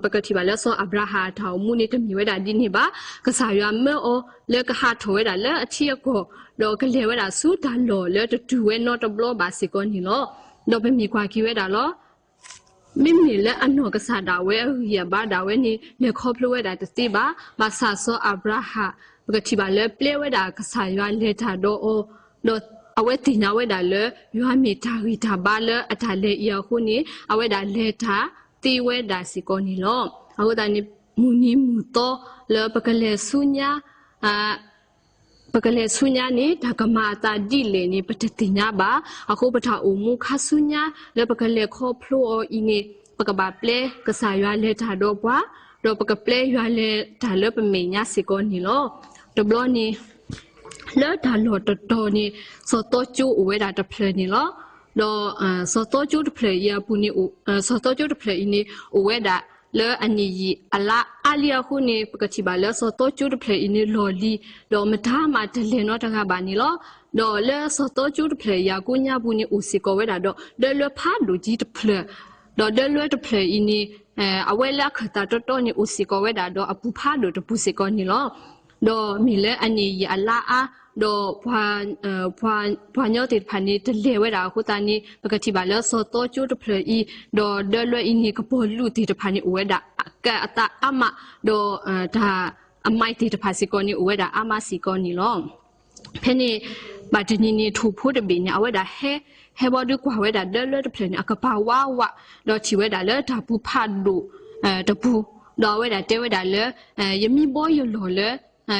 ပကထံၣ်ဘၣ်လၢစီၤအၤဘြၤဟၣ်အတၢ်အိၣ်မူန့ၣ် တမ့ၢ်ဝဲဒၣ်ဒ်န့ၣ်ဘၣ်. ကစၢ်ယွၤမၢအီၤလၢကဟးထီၣ်ဝဲဒၣ်လၢအထံအကီၢ် ဒီးကလဲၤဝဲဒၣ်ဆူတၢ်လီၢ်လၢတတုၤဝဲနီတဘျီဘၣ်စ့ၢ်ကီးန့ၣ်လီၤ. ဒီးပမ့ၢ်ကွၢ်က့ၤဝဲဒၣ်လီၤ မ့မ့ၢ်လၢအနီၢ်ကစၢ်ဒၣ်ဝဲအဂံၢ်အဘါဒၣ်ဝဲန့ၣ် လဲၤခီဖျိဝဲဒၣ်တသ့ဘၣ်. ဘၣ်ဆၣ်စီၤအၤဘြၤဟၣ် ပကထံၣ်ဘၣ်လၢပျဲဝဲဒၣ်ကစၢ်ယွၤလဲၤတၢ်ဒီးအီၤ, ဒီးအဝဲသ့ၣ်ညါဝဲဒၣ်လၢ ယွၤမ့ၢ်တၢ်ဂံၢ်တၢ်ဘါလၢအတၢ်လဲၤအံၤအဃိန့ၣ် အဝဲဒၣ်လဲၤတၢ်သ့ဝဲဒၣ်စ့ၢ်ကီးန့ၣ်လီၤ. အဃိသတးန့ၣ် မုၢ်နံၤမုၢ်သီလၢပကလဲၤဆူညါ ပကလဲၤဆူညါန့ၣ် တၢ်ကမၤအသးဒ်လဲၣ်န့ၣ် ပတသ့ၣ်ညါဘၣ်. အဃိပတၢ်အိၣ်မူခါဆူညါ လၢပကလဲၤခီဖျိအီၤအံၤန့ၣ် ပကဘၣ်ပျဲကစၢ်ယွၤလဲၤတၢ်ဒီးပှၤ, ဒီးပကပျဲယွၤလဲၤတၢ်လၢပမဲာ်ညါစ့ၢ်ကီးန့ၣ်လီၤ. တဘျီန့ၣ် လၢတၢ်လီၢ်တတီၤန့ၣ် စီၤသီကၠိအိၣ်ဝဲဒၣ်တဖျၢၣ်န့ၣ်လီၤ. ဒီး စီၤသီကၠိတဖျၢၣ်အံၤအပူၤန့ၣ် စီၤသီကၠိတဖျၢၣ်အံၤန့ၣ် အိၣ်ဝဲဒၣ်လၢအနံၣ်ယံာ်အလါအါလံအဃိန့ၣ် ပကထံၣ်ဘၣ်လၢစီၤသီကၠိတဖျၢၣ်အံၤန့ၣ် လီၢ်လံၤ ဒီးမတၤမးတလဲၤနီတဂၤဘၣ်န့ၣ်လီၤ. ဒီးလၢစီၤသီကၠိတဖျၢၣ်အံၤအကိးညါပူၤန့ၣ် အိၣ်စ့ၢ်ကီးဝဲဒၣ်ဒီး ဒၢလွဲဖးဒိၣ်ကၠံတဖျၢၣ်, ဒီးဒၢလွဲတဖျၢၣ်အံၤန့ၣ် အဝဲလၢအခၢၣ်သးတီတီန့ၣ် အိၣ်စ့ၢ်ကီးဝဲဒၣ်ဒီးအပူၤဖးဒိၣ်တပူၤစ့ၢ်ကီးန့ၣ်လီၤ. ဒီးမ့ၢ်လၢအနံၣ်ယံာ်အလါအါ, ဒီးပှၤညီသ့ၣ်တဖၣ်န့ၣ် တလဲၤဝဲဒၣ်အဃိသတးန့ၣ် ပကထံၣ်ဘၣ်လၢစီၤသီကၠိတဖျၢၣ်အံၤ ဒီးဒၢလွဲအံၤန့ၣ် ကပီၤလူးသ့ၣ်တဖၣ်န့ၣ် အိၣ်ဝဲဒၣ် ကဲအသးအါမး, ဒီးတၢ်အမံၤသ့ၣ်တဖၣ်စ့ၢ်ကီးန့ၣ် အိၣ်ဝဲဒၣ်အါမးစ့ၢ်ကီးန့ၣ်လီၤ. ဖဲန့ၣ် ဘၣ်တနံၤန့ၣ် ထိၣ်ဖိတဘ့ၣ်န့ၣ် အဝဲဒၣ်ဟဲ, ဟဲဘီဒုးကွၢ်ဝဲဒၣ်ဒၢလွဲတဖျၢၣ်န့ၣ် အကပၤဝးဝး, ဒီးထံၣ်ဝဲဒၣ်လၢတၢ်ပူၤဖးဒိၣ်တပူၤ, ဒီးအဝဲဒၣ်တဲဝဲဒၣ်လၢ ယမံဘီယလီၢ်လၢ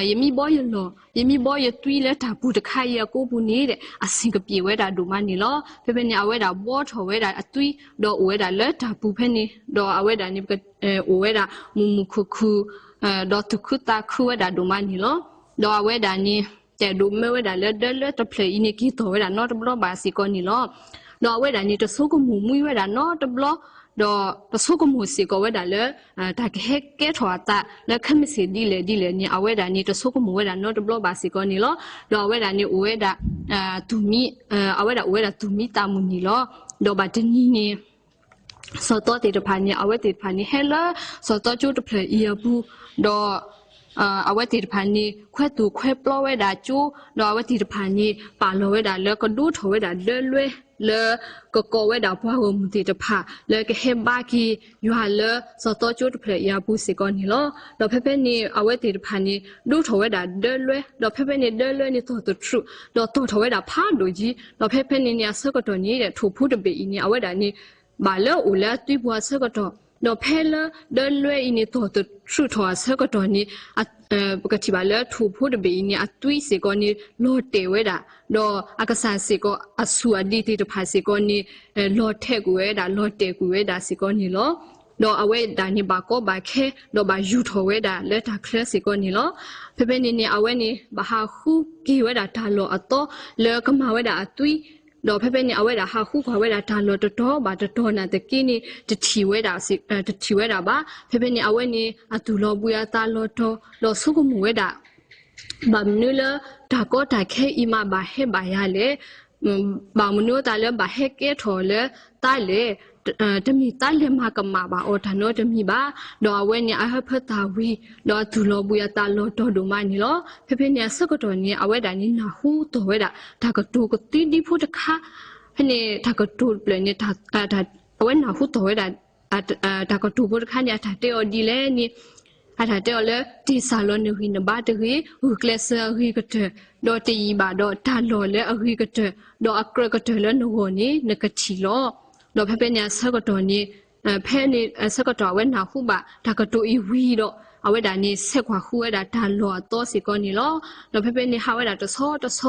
ယမံဘီယလီၢ်, ယမံဘီယသွံလၢတၢ်ပူၤတခါအံၤအကိးပူၤန့ၣ် အဆ့ၣ်ကပံာ်ဝဲဒၣ်ဒိၣ်မးန့ၣ်လီၤ. ဖဲဖဲန့ၣ် အဝဲဒၣ်ဘီထီၣ်ဝဲဒၣ်အသွံ ဒီးအိၣ်ဝဲဒၣ်လၢတၢ်ပူၤဖဲန့ၣ်, ဒီးအဝဲဒၣ်န့ၣ် အိၣ်ဝဲဒၣ်မုာ်မုာ်ခုၣ်ခုၣ်, ဒီးသူၣ်ခုသးခုဝဲဒၣ်ဒိၣ်မးန့ၣ်လီၤ. ဒီးအဝဲဒၣ်န့ၣ် တအဲၣ်ဒိးမၢဝဲဒၣ်လၢဒၢလွဲတဖျၢၣ်အံၤန့ၣ် က့ၤထီၣ်ဝဲဒၣ်နီတဘျီဘၣ်စ့ၢ်ကီးန့ၣ်လီၤ. ဒီးအဝဲဒၣ်န့ၣ် တဆိကမိၣ်မှံဝဲဒၣ်နီတဘျီ, ဒီးတဆိကမိၣ်စ့ၢ်ကီးဝဲဒၣ်လၢ တၢ်ကဟဲကဲထီၣ်အသးလၢခဲမုၢ်ဆ့ၣ်ဒ်လဲၣ်ဒ်လဲၣ်န့ၣ် အဝဲဒၣ်န့ၣ် တဆိကမိၣ်ဝဲဒၣ်နီတဘျီဘၣ်စ့ၢ်ကီးန့ၣ်လီၤ. ဒီးအဝဲဒၣ်န့ၣ်အိၣ်ဝဲဒၣ် အဝဲဒၣ်အိၣ်ဝဲဒၣ်သူၣ်မံသးမုာ်န့ၣ်လီၤ. ဒီးဘၣ်တနံၤန့ၣ် စီၤသီသ့ၣ်တဖၣ်န့ၣ် အဝဲသ့ၣ်တဖၣ်န့ၣ် ဟဲလၢစီၤသီကၠိတဖျၢၣ်အံၤအပူၤ, ဒီး အဝဲသ့ၣ်တဖၣ်န့ၣ် ခွဲသူၣ်ခွဲပျီဝဲဒၣ်ကၠိ, ဒီးအဝဲသ့ၣ်တဖၣ်န့ၣ် ပာ်လီၤဝဲဒၣ်လၢကဒိးထီၣ်ဝဲဒၣ်ဒၢလွဲ လၢကကိးဝဲဒၣ်ပှၤဂီၢ်မုၢ်သ့ၣ်တဖၣ် လၢကဟဲဘါက့ၤယွၤလၢစီၤသီကၠိတဖျၢၣ်အံၤအပူၤစ့ၢ်ကီးန့ၣ်လီၤ. ဒီးဖဲဖဲန့ၣ် အဝဲသ့ၣ်တဖၣ်န့ၣ် ဒိးထီၣ်ဝဲဒၣ်ဒၢလွဲ, ဒီးဖဲဖဲန့ၣ်ဒၢလွဲန့ၣ်သီၣ်သထြူး, ဒီးသီၣ်ထီၣ်ဝဲဒၣ်ဖးဒိၣ်ကံ, ဒီးဖဲဖဲန့ၣ်န့ၣ် အဆၢကတီၢ်န့ၣ် ထိၣ်ဖိတဘ့ၣ်အံၤန့ၣ် အဝဲဒၣ်န့ၣ် ဘၣ်လၢအိၣ်လၢအသွံပူၤအဆၢကတီၢ်, ဒီးဖဲလၢဒၢလွဲအံၤန့ၣ် သီၣ်သထြူးထီၣ်အဆၢကတီၢ်န့ၣ် ပကထံၣ်ဘၣ်လၢထိၣ်ဖိတဘ့ၣ်အံၤန့ၣ် အသွံစ့ၢ်ကီးန့ၣ် လီၤတဲာ်ဝဲဒၣ်, ဒီးအကစၢ်စ့ၢ်ကီး အဆူၣ်အဒံးသ့ၣ်တဖၣ်စ့ၢ်ကီးန့ၣ် လီၤထဲးကွံာ်ဝဲဒၣ် လီၤတဲာ်ကွံာ်ဝဲဒၣ်စ့ၢ်ကီးန့ၣ်လီၤ. ဒီးအဝဲဒၣ်န့ၣ် ဘၣ်ကီဘၣ်ခဲ ဒီးဘၣ်ယူာ်ထီၣ်ဝဲဒၣ်လၢတၢ်ချၢစ့ၢ်ကီးန့ၣ်လီၤ. ဖဲဖဲန့ၣ်န့ၣ် အဝဲန့ၣ် ဘၣ်ဟးဃုက့ၤဝဲဒၣ်တၢ်လီၢ်အသီ လၢကမၤဝဲဒၣ်အသွံ, ဒီးဖဲဖဲန့ၣ် အဝဲဒၣ်ဟးဃုကွၢ်ဝဲဒၣ်တၢ်လီၢ်တတီၤဘၣ်တတီၤနာ်သက့န့ၣ် တထံၣ်ဝဲဒၣ်, တထံၣ်ဝဲဒၣ်ဘၣ်. ဖဲဖဲန့ၣ် အဝဲန့ၣ် အသူၣ်လီၤဘှံးအသးလီၤတီၤ ဒီးဆိကမိၣ်ဝဲဒၣ် ဘၣ်မနုၤလၢတၢ်ကီတၢ်ခဲအံၤမးဘၣ်ဟဲဘၣ်ယၤလဲၣ်. ဘၣ်မနုၤအသးလၢဘၣ်ဟဲကဲထီၣ်လၢသးလဲၣ်. တမ့ၢ်သးလဲၤမၤကမၣ်ဘၣ်အီၤတၢ်နီတမံၤဘၣ်. ဒီးအဝဲန့ၣ်အဟၢဖၢသးဝံၤ ဒီးအသူၣ်လီၤဘှံးအသးလီၤတီၤဒိၣ်မးန့ၣ်လီၤ. ဖဲဖဲန့ၣ်အဆၢကတီၢ်န့ၣ် အဝဲဒၣ်န့ၣ်နၢ်ဟူသီၣ်ဝဲဒၣ် တၢ်ကတိၤကသံဒံဖိတခါ, ဖဲန့ၣ်တၢ်ကတိၤတဖျၢၣ်န့ၣ် အဝဲနၢ်ဟူသီၣ်ဝဲဒၣ် တၢ်ကတိၤဖိတခါန့ၣ် အတၢ်တဲအီၤဒ်လဲၣ်န့ၣ် အတၢ်တဲအီၤလၢ တ့ၢ်စၢ်လီၤနဂံၢ်နဘါတဂ့ၤ, ဂုာ်ကျဲးစၢးအဂ့ၤကတၢၢ်, ဒီးတယံာ်ဘၣ်ဒီးတၢ်လီၢ်လၢအဂ့ၤကတၢၢ်, ဒီးအကြၢးကတၢၢ်လၢနဂီၢ်န့ၣ် နကထံၣ်လီၤ. ဒီးဖဲဖဲန့ၣ်အဆၢကတီၢ်န့ၣ် ဖဲန့ၣ်အဆၢကတီၢ်အဝဲနၢ်ဟူဘၣ်တၢ်ကတိၤအံၤဝံၤဒီး အဝဲဒၣ်န့ၣ်ဆဲးကွၢ်ဃုဝဲဒၣ်တၢ်လီၢ်အသီစ့ၢ်ကီးန့ၣ်လီၤ. ဒီးဖဲဖဲန့ၣ်ဟးဝဲဒၣ်တဆီတဆီ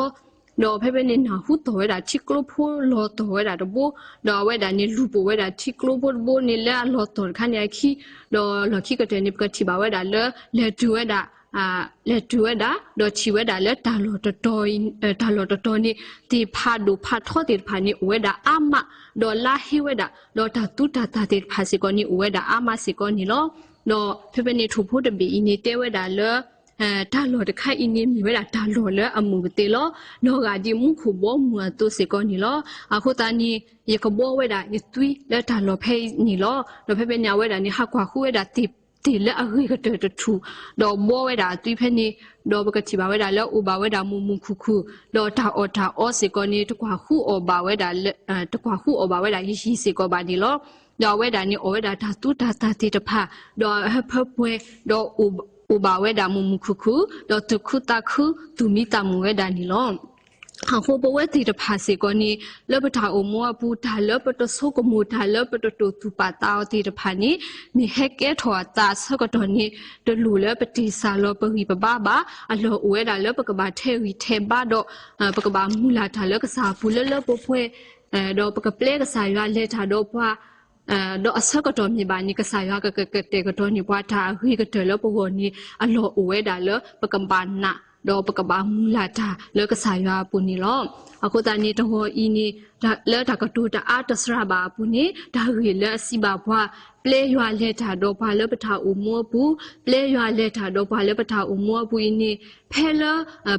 ဒီးဖဲဖဲန့ၣ်နၢ်ဟူသီၣ်ဝဲဒၣ်ထံကျိဖိလီၤသီၣ်ဝဲဒၣ်တဘိ, ဒီးအဝဲဒၣ်န့ၣ်လူၤပိာ်ဝဲဒၣ်ထံကျိဖိတဘိန့ၣ်လၢအလီၤသီၣ်တခါန့ၣ်အခံ, ဒီးလီၢ်ခံကတၢၢ်န့ၣ် ပကထံၣ်ဘၣ်ဝဲဒၣ်လၢ လဲၤတုၤဝဲဒၣ် လဲၤတုၤဝဲဒၣ် ဒီးထံၣ်ဝဲဒၣ်လၢ တၢ်လီၢ်တတီၤန့ၣ် သ့ၣ်ဖးဒိၣ်ဖးထီသ့ၣ်တဖၣ်န့ၣ် အိၣ်ဝဲဒၣ်အါမး, ဒီးလါဟ့ဝဲဒၣ် ဒီးတၢ်သူတၢ်သၣ်သ့ၣ်တဖၣ်စ့ၢ်ကီးန့ၣ် အိၣ်ဝဲဒၣ်အါမးစ့ၢ်ကီးန့ၣ်လီၤ. ဒီးဖဲဖဲန့ၣ်ထိၣ်ဖိတဘ့ၣ်အံၤန့ၣ် တဲဝဲဒၣ်လၢ တၢ်လီၢ်တခါအံၤန့ၣ် မ့ၢ်ဝဲဒၣ်တၢ်လီၢ်လၢအမုာ်ကသ့လီၤ. လီၤဂာ်ဒ်မူခိၣ်ဘီမုၢ်အသိးစ့ၢ်ကီးန့ၣ်လီၤ. အဃိသတးန့ၣ် ယကဘှီဝဲဒၣ်ယသွံလၢတၢ်လီၢ်ဖဲအံၤန့ၣ်လီၤ. ဒီးဖဲဖဲန့ၣ် အဝဲဒၣ်န့ၣ် ဟးကွၢ်ဃုဝဲဒၣ်သ့ၣ်လၢအဂ့ၤကတၢၢ်တထူၣ်, ဒီးဘှီဝဲဒၣ်အသွံဖဲန့ၣ်, ဒီးပကထံၣ်ဘၣ်ဝဲဒၣ်လၢအိၣ်ဘၣ်ဝဲဒၣ်မုာ်မုာ်ခုၣ်ခုၣ်, ဒီးတၢ်အီၣ်တၢ်အီစ့ၢ်ကီးန့ၣ် တကွၢ်ဃုအီၣ်ဘၣ်ဝဲဒၣ်လၢ တကွၢ်ဃုအီၣ်ဘၣ်ဝဲဒၣ်ယံာ်ယံာ်စ့ၢ်ကီးဘၣ်န့ၣ်လီၤ. ဒီးအဝဲဒၣ်န့ၣ်အီၣ်ဝဲဒၣ်တၢ်သူတၢ်သၣ်သ့ၣ်တဖၣ်, ဒီးအဟၢဖၢပှဲၤ, ဒီးအိၣ်ဘၣ်ဝဲဒၣ်မုာ်မုာ်ခုၣ်ခုၣ်, ဒီးသူၣ်ခုသးခု သူၣ်မံသးမုာ်ဝဲဒၣ်န့ၣ်လီၤ. အဃိပဝဲသ့ၣ်တဖၣ်စ့ၢ်ကီးန့ၣ် လၢပတၢ်အိၣ်မူအပူၤ တၢ်လၢပတဆိကမိၣ် တၢ်လၢပတတိာ်သူၣ်ပာ်သးအီၤသ့ၣ်တဖၣ်န့ၣ် မ့ၢ်ဟဲကဲထီၣ်အသးအဆၢကတီၢ်န့ၣ် တလိၣ်လၢပတ့ၢ်စၢ်လီၤပဂံၢ်ပဘါဘၣ်. အလီၢ်အိၣ်ဝဲဒၣ်လၢပကဘၣ်ထဲးဂံၢ်ထဲးဘါဒီး ပကဘၣ်မုၢ်လၢ်တၢ်လၢကစၢ်အပူၤလၢလၢပှဲၤပှဲၤ, ဒီးပကပျဲကစၢ်ယွၤလဲၤတၢ်ဒီးပှၤ ဒီးအဆၢကတီၢ်မ့ၢ်ဘၣ်န့ၣ် ကစၢ်ယွၤကကတဲာ်ကတီၤန့ၢ်ပှၤတၢ်အဂ့ၤကတၢၢ်လၢပဂီၢ်န့ၣ် အလီၢ်အိၣ်ဝဲဒၣ်လၢပကဘၣ်နာ် ဒီးပကဘၣ်မုၢ်လၢ်တၢ်လၢကစၢ်ယွၤအပူၤန့ၣ်လီၤ. အဃိသတးန့ၣ် တဂီၤအံၤန့ၣ် လၢတၢ်ကတိၤတအါတစှၤဘၣ်အပူၤန့ၣ် တၢ်ဂ့ၢ်လၢအစံးဘၣ်ပှၤ ပျဲယွၤလဲၤတၢ်ဒီးပှၤလၢပတၢ်အိၣ်မူအပူၤ, ပျဲယွၤလဲၤတၢ်ဒီးပှၤလၢပတၢ်အိၣ်မူအပူၤအံၤန့ၣ် ဖဲလၢ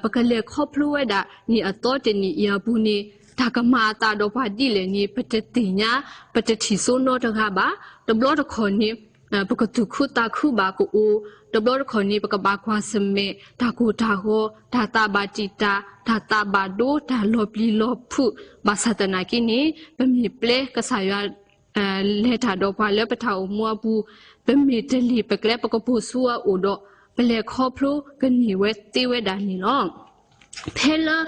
ပကလဲၤခီဖျိဝဲဒၣ်န့ၣ်အသီတနံၤအံၤအပူၤန့ၣ် တၢ်ကမၤအသးဒီးပှၤဒ်လဲၣ်န့ၣ် ပတသ့ၣ်ညါ ပတထံၣ်စိနီတဂၤဘၣ်. တဘျီတခီၣ်န့ၣ် ပကသူၣ်ခုသးခုဘၣ်ကအိၣ်, တဘျီတခီၣ်န့ၣ် ပကဘၣ်ကွၢ်ဆၢၣ်မဲာ် တၢ်ကိၢ်တၢ်ဂီၤ, တၢ်သးဘၣ်တံာ်တာ်, တၢ်သးဘၣ်ဒိ, တၢ်လီၤပျံၤလီၤဖုး, ဘၣ်ဆၣ်သနာ်က့န့ၣ် ပမ့ၢ်ပျဲကစၢ်ယွၤ လဲၤတၢ်ဒီးပှၤလၢပတၢ်အိၣ်မူအပူၤ, ပမ့ၢ်တလ့ၢ်ပကျဲပကပိာ်ဆူအအိၣ်ဒီး ပလဲၤခီဖျိကန့ၢ်ဝဲသ့ဝဲဒၣ်န့ၣ်လီၤ. ဖဲလၢ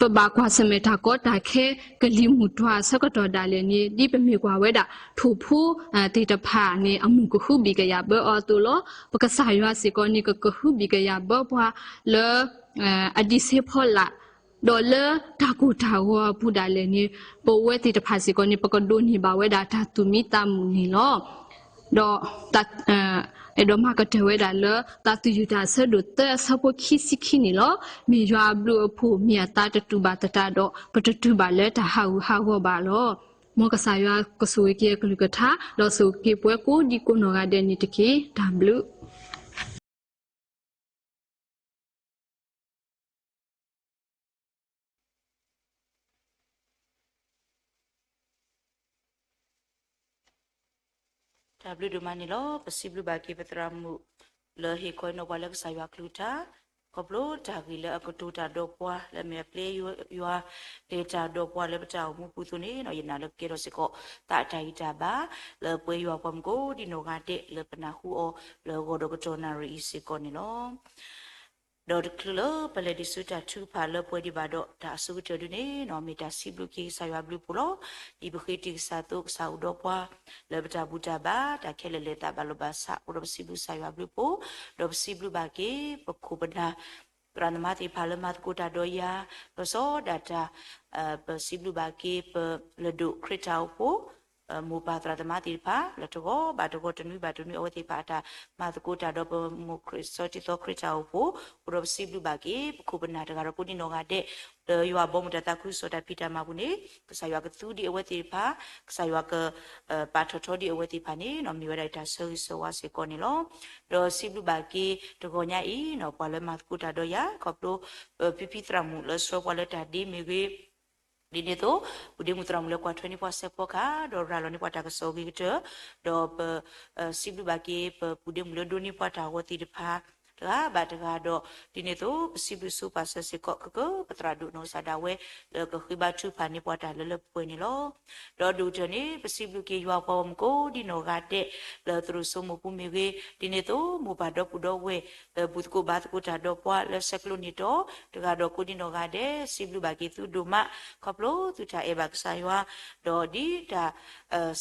ပဘၣ်ကွၢ်ဆၢၣ်မဲာ်တၢ်ကီတၢ်ခဲ ကလံၤမုၢ်တွၤအဆၢကတီၢ်ဒၣ်လဲာ်န့ၣ် ဒ်ပမ့ၢ်ကွၢ်ဝဲဒၣ် ထိၣ်ဖိသ့ၣ်တဖၣ်န့ၣ် အမုၢ်ကဟုဘံၣ်ကယာ်ဘၢအီၤအသိးလီၤ. ပကစၢ်ယွၤစ့ၢ်ကီးန့ၣ် ကကဟုဘံၣ်ကယာ်ဘၢပှၤလၢ အဒံးဆ့ဖီလာ်, ဒီးလၢတၢ်ကိၢ်တၢ်ဂီၤအပူၤဒၣ်လဲာ်န့ၣ် ပဝဲသ့ၣ်တဖၣ်စ့ၢ်ကီးန့ၣ် ပကဒိးန့ၢ်ဘၣ်ဝဲဒၣ်တၢ်သူၣ်မံသးမုာ်န့ၣ်လီၤ. ဒီး အဲၣ်ဒိးမၤကတၢၢ်ဝဲဒၣ်လၢ သးသယုၢ်တၢ်အဆၢဒိၣ်သၢအဆၢဖိခံဆံခံန့ၣ်လီၤ. မ့ၢ်ယွၤအဘျုးအဖှိၣ် မ့ၢ်အသးတတူၢ်ဘၣ်သတးဒီး ပတတုၤဘၣ်လၢတၢ်ဟးဂူာ်ဟးဂီၤဘၣ်လီၤ. မ်ကစၢ်ယွၤကဆိၣ်ဂ့ၤက့ၤအကလုၢ်ကထါ ဒီးဆိၣ်ဂ့ၤက့ၤပှၤကိးဒံကိးနီၢ်ဂၤဒဲးန့ၣ်တက့ၢ်. တၢ်ဘျုး တၢ်ဘျုးဒိၣ်မးန့ၣ်လီၤ. ပစံးဘျုးဘၣ်က့ၤပသရၣ်မုၣ် လၢဟ့ၣ်ခီနီၤပှၤလၢကစၢ်ယွၤကလုၢ်ကထါ, ခီဖျိတၢ်ဂ့ၢ်လၢအကတိၤတၢ်ဒီးပှၤ လၢအမ့ၢ်အပျဲယွၤ ဟ့ၣ်တၢ်ဒီးပှၤလၢပတၢ်အိၣ်မူပူၤအသိးန့ၣ် ယနာ်လၢကကဲထီၣ်စ့ၢ်ကီး သးတၢ်ဂံၢ်တၢ်ဘါ လၢပဝဲယွၤပှၤမုၢ်ကိးဒံနီၢ်ဂၤဒဲး လၢပနၢ်ဟူအီၤလၢဂီၤဒီးကတီၢ်နၣ်ရံၣ်အံၤစ့ၢ်ကီးန့ၣ်လီၤ. ဒီးတချုးလၢပလဲၤဒံးဆူတၢ်ထုကဖၣ်လၢပှဲၤဒံးဘၣ်ဒီး တၢ်အဆိကတၢၢ်ဒုန့ၣ် မ့ၢ်တၢ်စံးဘျုးက့ၤကစၢ်ယွၤဘျုးဖှိၣ်လီၤ. ဒ်ပဃ့တံၢ်ကစၢ်အသိး ကစၢ်အိၣ်ဒီးပှၤ လၢပတၢ်ဘူၣ်တၢ်ဘါ တၢ်ခဲလၢာ်လဲၤသးဘၣ်လိာ်ဘၣ်ဆး အိၣ်ဒီးပစံးဘျုးကစၢ်ယွၤဘျုးဖှိၣ်, ဒီးပစံးဘျုးဘၣ်က့ၤ ပခိၣ်ပနၢ် သရၣ်သမါသ့ၣ်တဖၣ်လၢမၤသကိးတၢ်ဒီးယၤ, လီၤဆီဒၣ်တၢ် ပစံးဘျုးဘၣ်က့ၤ ပလၢၢ်ဒိၣ်ခရံာ်တၢ်အိၣ်ဖှိၣ် မိၢ်ပၢ်သရၣ်သမါသ့ၣ်တဖၣ် လၢတဂီၤဘၣ်တဂီၤ တနွံဘၣ်တနွံ အဝဲသ့ၣ်တဖၣ်အတၢ်မၤသကိးတၢ်ဒီးပမိၢ်ခရံာ်စီၤတံၤသီခရံာ်တၢ်အိၣ်ဖှိၣ်, အိၣ်ဒီးပစံးဘျုးဘၣ်က့ၤ ပခိၣ်ပနၢ်တဂၤဒီးကိးဒံနီၢ်ဂၤဒဲး လၢယွၤအဘီအမုၢ်တၢ်သးခုကစီၣ်တၢ်ဖံးတၢ်မၤပူၤန့ၣ် ကစၢ်ယွၤကသူဒံးအဝဲသ့ၣ်တဖၣ်, ကစၢ်ယွၤက ပာ်ထီၣ်ထီဒံးအဝဲသ့ၣ်တဖၣ်န့ၣ် မ့ၢ်ဝဲဒၣ်တၢ်ဆၢဂ့ၤဆၢဝါစ့ၢ်ကီးန့ၣ်လီၤ. ဒီးစံးဘျုးဘၣ်က့ၤတဂီၤညါအံၤ ပှၤလၢမၤသကိးတၢ်ဒီးယၤ ခီဖျိ ဖံဖံသရၣ်မုၣ်လၢဆှၢပှၤလၢတၢ်ဒ့မ့ၢ်ဂ့ၤ, ဒ်န့ၣ်အသိး ပူၤဒ့မုၣ်သရၣ်မုၣ်လၢကွၢ်ထွဲန့ၢ်ပှၤစဲးဖီကဟၣ် ဒီးရၤလီၤန့ၢ်ပှၤတၢ်ကစီၣ်အဂ့ၤကတၢၢ်, ဒီးပ စံးဘျုးဘၣ်က့ၤ ပပူၤဒ့မုၣ်လၢဒိးန့ၢ်ပှၤတၢ်ဂီၤသ့ၣ်တဖၣ် တဂၤဘၣ်တဂၤဒီး ဒ်န့ၣ်အသိး ပစံးဘျုးဆိပာ်စၢၤစ့ၢ်ကီး ကကပသရၣ်ဒိၣ်နီၢ်ကစၢ်ဒၣ်ဝဲ လၢကဃ့ဘါထုကဖၣ်န့ၢ်ပှၤတၢ်လၢလၢပှဲၤပှဲၤန့ၣ်လီၤ. ဒီးဒိၣ်ကတၢၢ်န့ၣ် ပစံးဘျုးက့ၤယွၤပှၤဂီၢ်မုၢ်ကိးဒံနီၢ်ဂၤဒဲး လၢသရိာ်စိမိၢ်ပူၤမ့ၢ်ဂ့ၤ, ဒ်န့ၣ်အသိး မိၢ်ပၢ်ဒီပုၢ်ဒီဝဲၢ် လၢဘူၣ်သကိးဘါသကိးတၢ်ဒီးပှၤလၢဆဲးကျိးန့ၣ်ဒီး တဂၤဒီးကိးဒံနီၢ်ဂၤဒဲး စံးဘျုးဘၣ်က့ၤသုဒိၣ်မး ခီဖျိသုတၢ်အဲၣ်ဘၣ်ကစၢ်ယွၤ, ဒီးဒ်တၢ်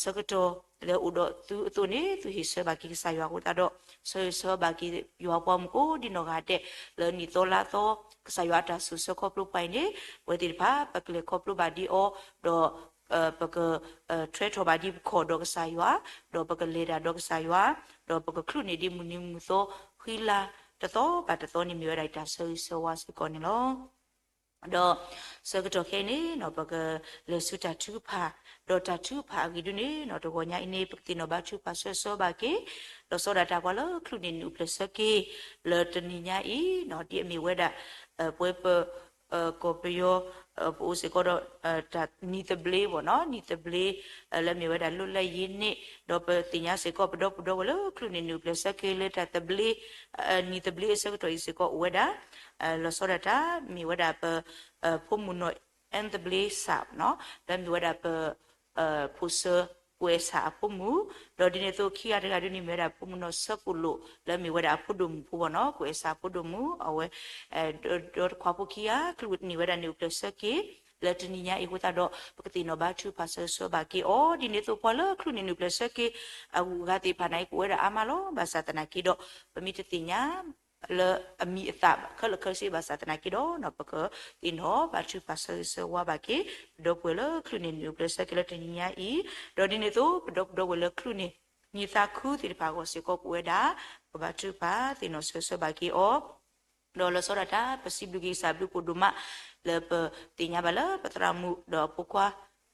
ဆၢကတီၢ်လၢအိၣ်ဒီးသုအသိးန့ၣ် သုဟ့ၣ်ဆၢဘၣ်က့ၤကစၢ်ယွၤအဃိသတးဒီး ဆၢဂ့ၤဆၢဝါဘၣ်က့ၤယွၤပှၤဂီၢ်မုၢ်ကိးဒံနီၢ်ဂၤဒဲး လၢနံၣ်သီလါသီ ကစၢ်ယွၤအတၢ်ဆိၣ်ဆၢခီဖျိပှၤအံၤန့ၣ် အဝဲသ့ၣ်တဖၣ် ပကလဲၤခီဖျိဘၣ်ဒံးအီၤ, ဒီး ပက ထွဲထီၣ်ဘၣ်ဒံးပခီၣ်ဒီးကစၢ်ယွၤ, ဒီးပကလဲၤတၢ်ဒီးကစၢ်ယွၤ, ဒီးပကချုးန့ၢ်ဒံးမုၢ်နံၤမုၢ်သီ ဃံလၤတသီဘၣ်တသီန့ၣ် မ့ၢ်ဝဲဒၣ်တၢ်ဆၢဂ့ၤဆၢဝါစ့ၢ်ကီးန့ၣ်လီၤ. ဒီးဆၢကတီၢ်ခဲအံၤန့ၣ် ပကလဲၤဆူတၢ်ထုကဖၣ်, ဒီးတၢ်ထုကဖၣ်အဂ့ၢ်ဒ်န့ၣ် တဂီၤညါအံၤန့ၣ် ပကသ့ၣ်နီၣ်ဘါထုကဖၣ်ဆၢဂ့ၤဆၢဝါဘၣ်က့ၤ လီၤဆီဒၣ်တၢ်ပှၤလၢချုးန့ၢ်နံၣ်အိၣ်ဖျဲၣ်ဆၢက့ၤ လၢတနံၤညါအံၤ ဒ်အမ့ၢ်ဝဲဒၣ် ပဝဲပ ကီၢ်ပယီၤ ပအိၣ်စ့ၢ်ကီးဒီး တၢ်နံၣ်သဘျ့ဘၣ်နီၤ နံၣ်သဘျ့ လၢအမ့ၢ်ဝဲဒၣ်လွတ်လပ်ရေးနေ့ ဒီးပသ့ၣ်ညါစ့ၢ်ကီး ပဒီပုၢ်ဒီဝဲၢ်လၢ ချုးန့ၢ်နံၣ်အိၣ်ဖျဲၣ်ဆၢက့ၤလၢတၢ်သဘျ့ နံၣ်သဘျ့အဆၢကတီၢ်အံၤစ့ၢ်ကီးအိၣ်ဝဲဒၣ် လီၤဆီဒၣ်တၢ် မ့ၢ်ဝဲဒၣ်ပ ဖိမုၣ်နီၢ် အဲၣ်သဘျ့စးနီၤ လၢအမ့ၢ်ဝဲဒၣ်ပ ဖိဆၢ ကွဲးစးအဖိမုၣ်, ဒီးဒ်န့ၣ်အသိးခံဂၤတဂၤဒ်န့ၣ်မ့ၢ်ဝဲဒၣ်ဖိမုၣ်နီၢ်ဆၢကိၣ်လိၣ် လၢအမ့ၢ်ဝဲဒၣ်အဖိဒိၣ်မုၣ်ဖိဘၣ်နီၤ ကွဲးစးအဖိဒိၣ်မုၣ် အဝဲ ဒီးတခွါဖိခံဂၤ ချုးန့ၢ်ဝဲဒၣ်နံၣ်အိၣ်ဖျဲၣ်ဆၢက့ၤ လၢတနံၤညါအံၤအဃိသတးဒီး ပကသ့ၣ်နီၣ်ဘါထုကဖၣ်ဆၢဂ့ၤဆၢဝါဘၣ်က့ၤအီၤ ဒ်န့ၣ်အသိးပှၤလၢချုးန့ၢ်နံၣ်အိၣ်ဖျဲၣ်ဆၢက့ၤ အဂုၤအဂၤသ့ၣ်တဖၣ်န့ၣ် ကအိၣ်ဝဲဒၣ်အါမးလီၤ ဘၣ်ဆၣ်သနာ်က့ဒီး ပမ့ၢ်တသ့ၣ်ညါ လၢအမံၤအသၣ်ခဲလၢာ်ခဲဆ့ဘၣ်ဆၣ်သနာ်က့ဒီး ပကသ့ၣ်နီၣ်ဘါထုကဖၣ်ဆၢဂ့ၤဆၢဝါဘၣ်က့ၤ ပဒီပုၢ်ဝဲၢ်လၢချုးန့ၢ်နံၣ်အိၣ်ဖျဲၣ်ဆၢက့ၤလၢတနံၤညါအံၤ, ဒီးဒ်န့ၣ်အသိး ပဒီပုၢ်ဒီဝဲၢ်လၢချုးန့ၢ် နံၣ်သးခုသ့ၣ်တဖၣ်အဂီၢ်စ့ၢ်ကီးပဝဲဒၣ် ပကဘါထုကဖၣ်သ့ၣ်နီၣ်ဆၢဂ့ၤဆၢဝါဘၣ်က့ၤအီၤ ဒီးလီၤဆီဒၣ်တၢ် ပစံးဘျုးက့ၤကစၢ်ဘျုးဖှိၣ်ဒိၣ်မး လၢပသ့ၣ်ညါဘၣ်လၢပသရၣ်မုၣ်ဒီးအဖိခွါ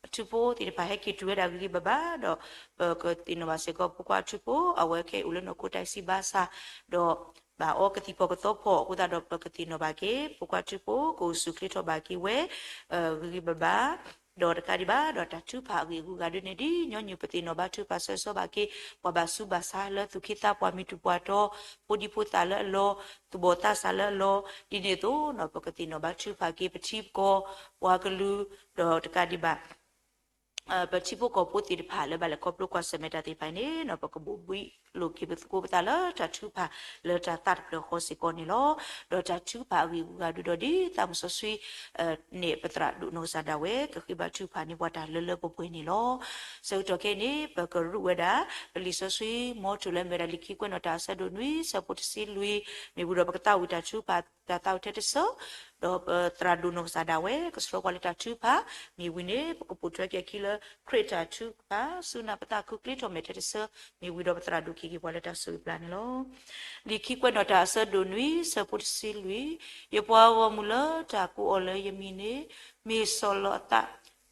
အထူဖိသ့ၣ်တဖၣ်ဟဲက့ၤတုၤဝဲဒၣ်ဂ့ၤဂ့ၤဘၣ်ဘၣ်ဒီး ပကသ့ၣ်နီၣ်ဘၣ်စ့ၢ်ကီးဖိခွါအထူဖိ အဝဲခဲအံၤအိၣ်လၢနီၢ်ခိတၢ်စံးဘၣ်ဆၣ် ဒီးဘၣ်အီကသံၣ်ဖီၣ်ကသီဖီၣ်အဃိသတးဒီး ပကသ့ၣ်နီၣ်ဘၣ်က့ၤ ဖိခွါထူဖိ ကအိၣ်ဆူၣ်ချ့ထီၣ်ဘၣ်က့ၤဝဲ ဂ့ၤဂ့ၤဘၣ်ဘၣ် ဒီးတကးဒံးဘၣ် ဒီးတၢ်ထုကဖၣ်အဂ့ၢ်အဂုၤအဂၤဒ်န့ၣ် ဒ်ညီနုၢ်ပသ့ၣ်နီၣ်ဘါထုကဖၣ်ဆၢဂ့ၤဆၢဝါဘၣ်က့ၤ ပှၤဘၣ်ဆူးဘၣ်ဆါလၢသူၣ်က့သးပှၢ်မုၢ်တူၢ်ပှၢ်တီၤ ဖိဒံဖိသၣ်လၢအလီၢ် သူၣ်ဘီၣ်သးစၢ်လၢအလီၢ် ဒ်န့ၣ်အသိး ပကသ့ၣ်နီၣ်ဘါထုကဖၣ်က့ၤ ပထံပကီၢ် ပှၤကလုာ် ဒီးတကးဒံးဘၣ် ပထံဖိကီၢ်ဖိသ့ၣ်တဖၣ်လၢဘၣ်လဲၤခီဖျိကွၢ်ဆၢၣ်မဲာ်တၢ်သ့ၣ်တဖၣ်န့ၣ် ပကဘိးဘံလိာ်က့ၤပသကိးပသးလၢတၢ်ထုကဖၣ် လၢတၢ်သးတဖျၢၣ်ဃီစ့ၢ်ကီးန့ၣ်လီၤ. ဒီးတၢ်ထုကဖၣ်အဂ့ၢ်အဂုၤအဂၤဒ်ဒီး ဒ်သးမုၢ်စီဆှံ န့ၣ် ပသရၣ်ဒိၣ်နီၢ်ကစၢ်ဒၣ်ဝဲ ကဃ့ဘါထုကဖၣ်န့ၢ်ပှၤတၢ်လၢလၢပှဲၤပှဲၤန့ၣ်လီၤ. ဆၢကတီၢ်ခဲအံၤန့ၣ် ပကရူးဝဲဒၣ် ပလံာ်စီဆှံမီထိၣ်လၢအမ့ၢ်ဝဲဒၣ်လံာ်ခံကွဲးနီၣ်တၢ်အဆၢဒိၣ်နွံ ဆၢဖိတဆံလွံၢ် မ့ၢ်ဝံၤဒီးပကသးဝံၣ်တၢ်ထုကဖၣ် တၢ်သးဝံၣ်ထဲတဆၢ ဒီးပသရၣ်ဒိၣ်နီၢ်ကစၢ်ဒၣ်ဝဲ ကဆှၢပှၤလၢတၢ်ထုကဖၣ် မ့ၢ်ဝံၤန့ၣ် ပကပိာ်ထွဲက့ၤအခံလၢ ခရံာ်တၢ်ထုကဖၣ် စူၢ်နာ်ပသးခုချ့ထီၣ်မဲာ်ထဲတဆၢ မ့ၢ်ဝံၤဒီးပသရၣ်ဒိၣ်က့ၤက့ၤပှၤလၢတၢ်ဆိၣ်ဂ့ၤပျၢ်န့ၣ်လီၤ. လံာ်ခံကွဲးနီၣ်တၢ်အဆၢဒိၣ်နွံ ဆၢဖိတဆံလွံၢ် ယပှၤဂီၢ်မုၢ်လၢတၢ်ကိးအီၤလၢယမံၤန့ၣ် မ့ၢ်ဆီၣ်လီၤအသး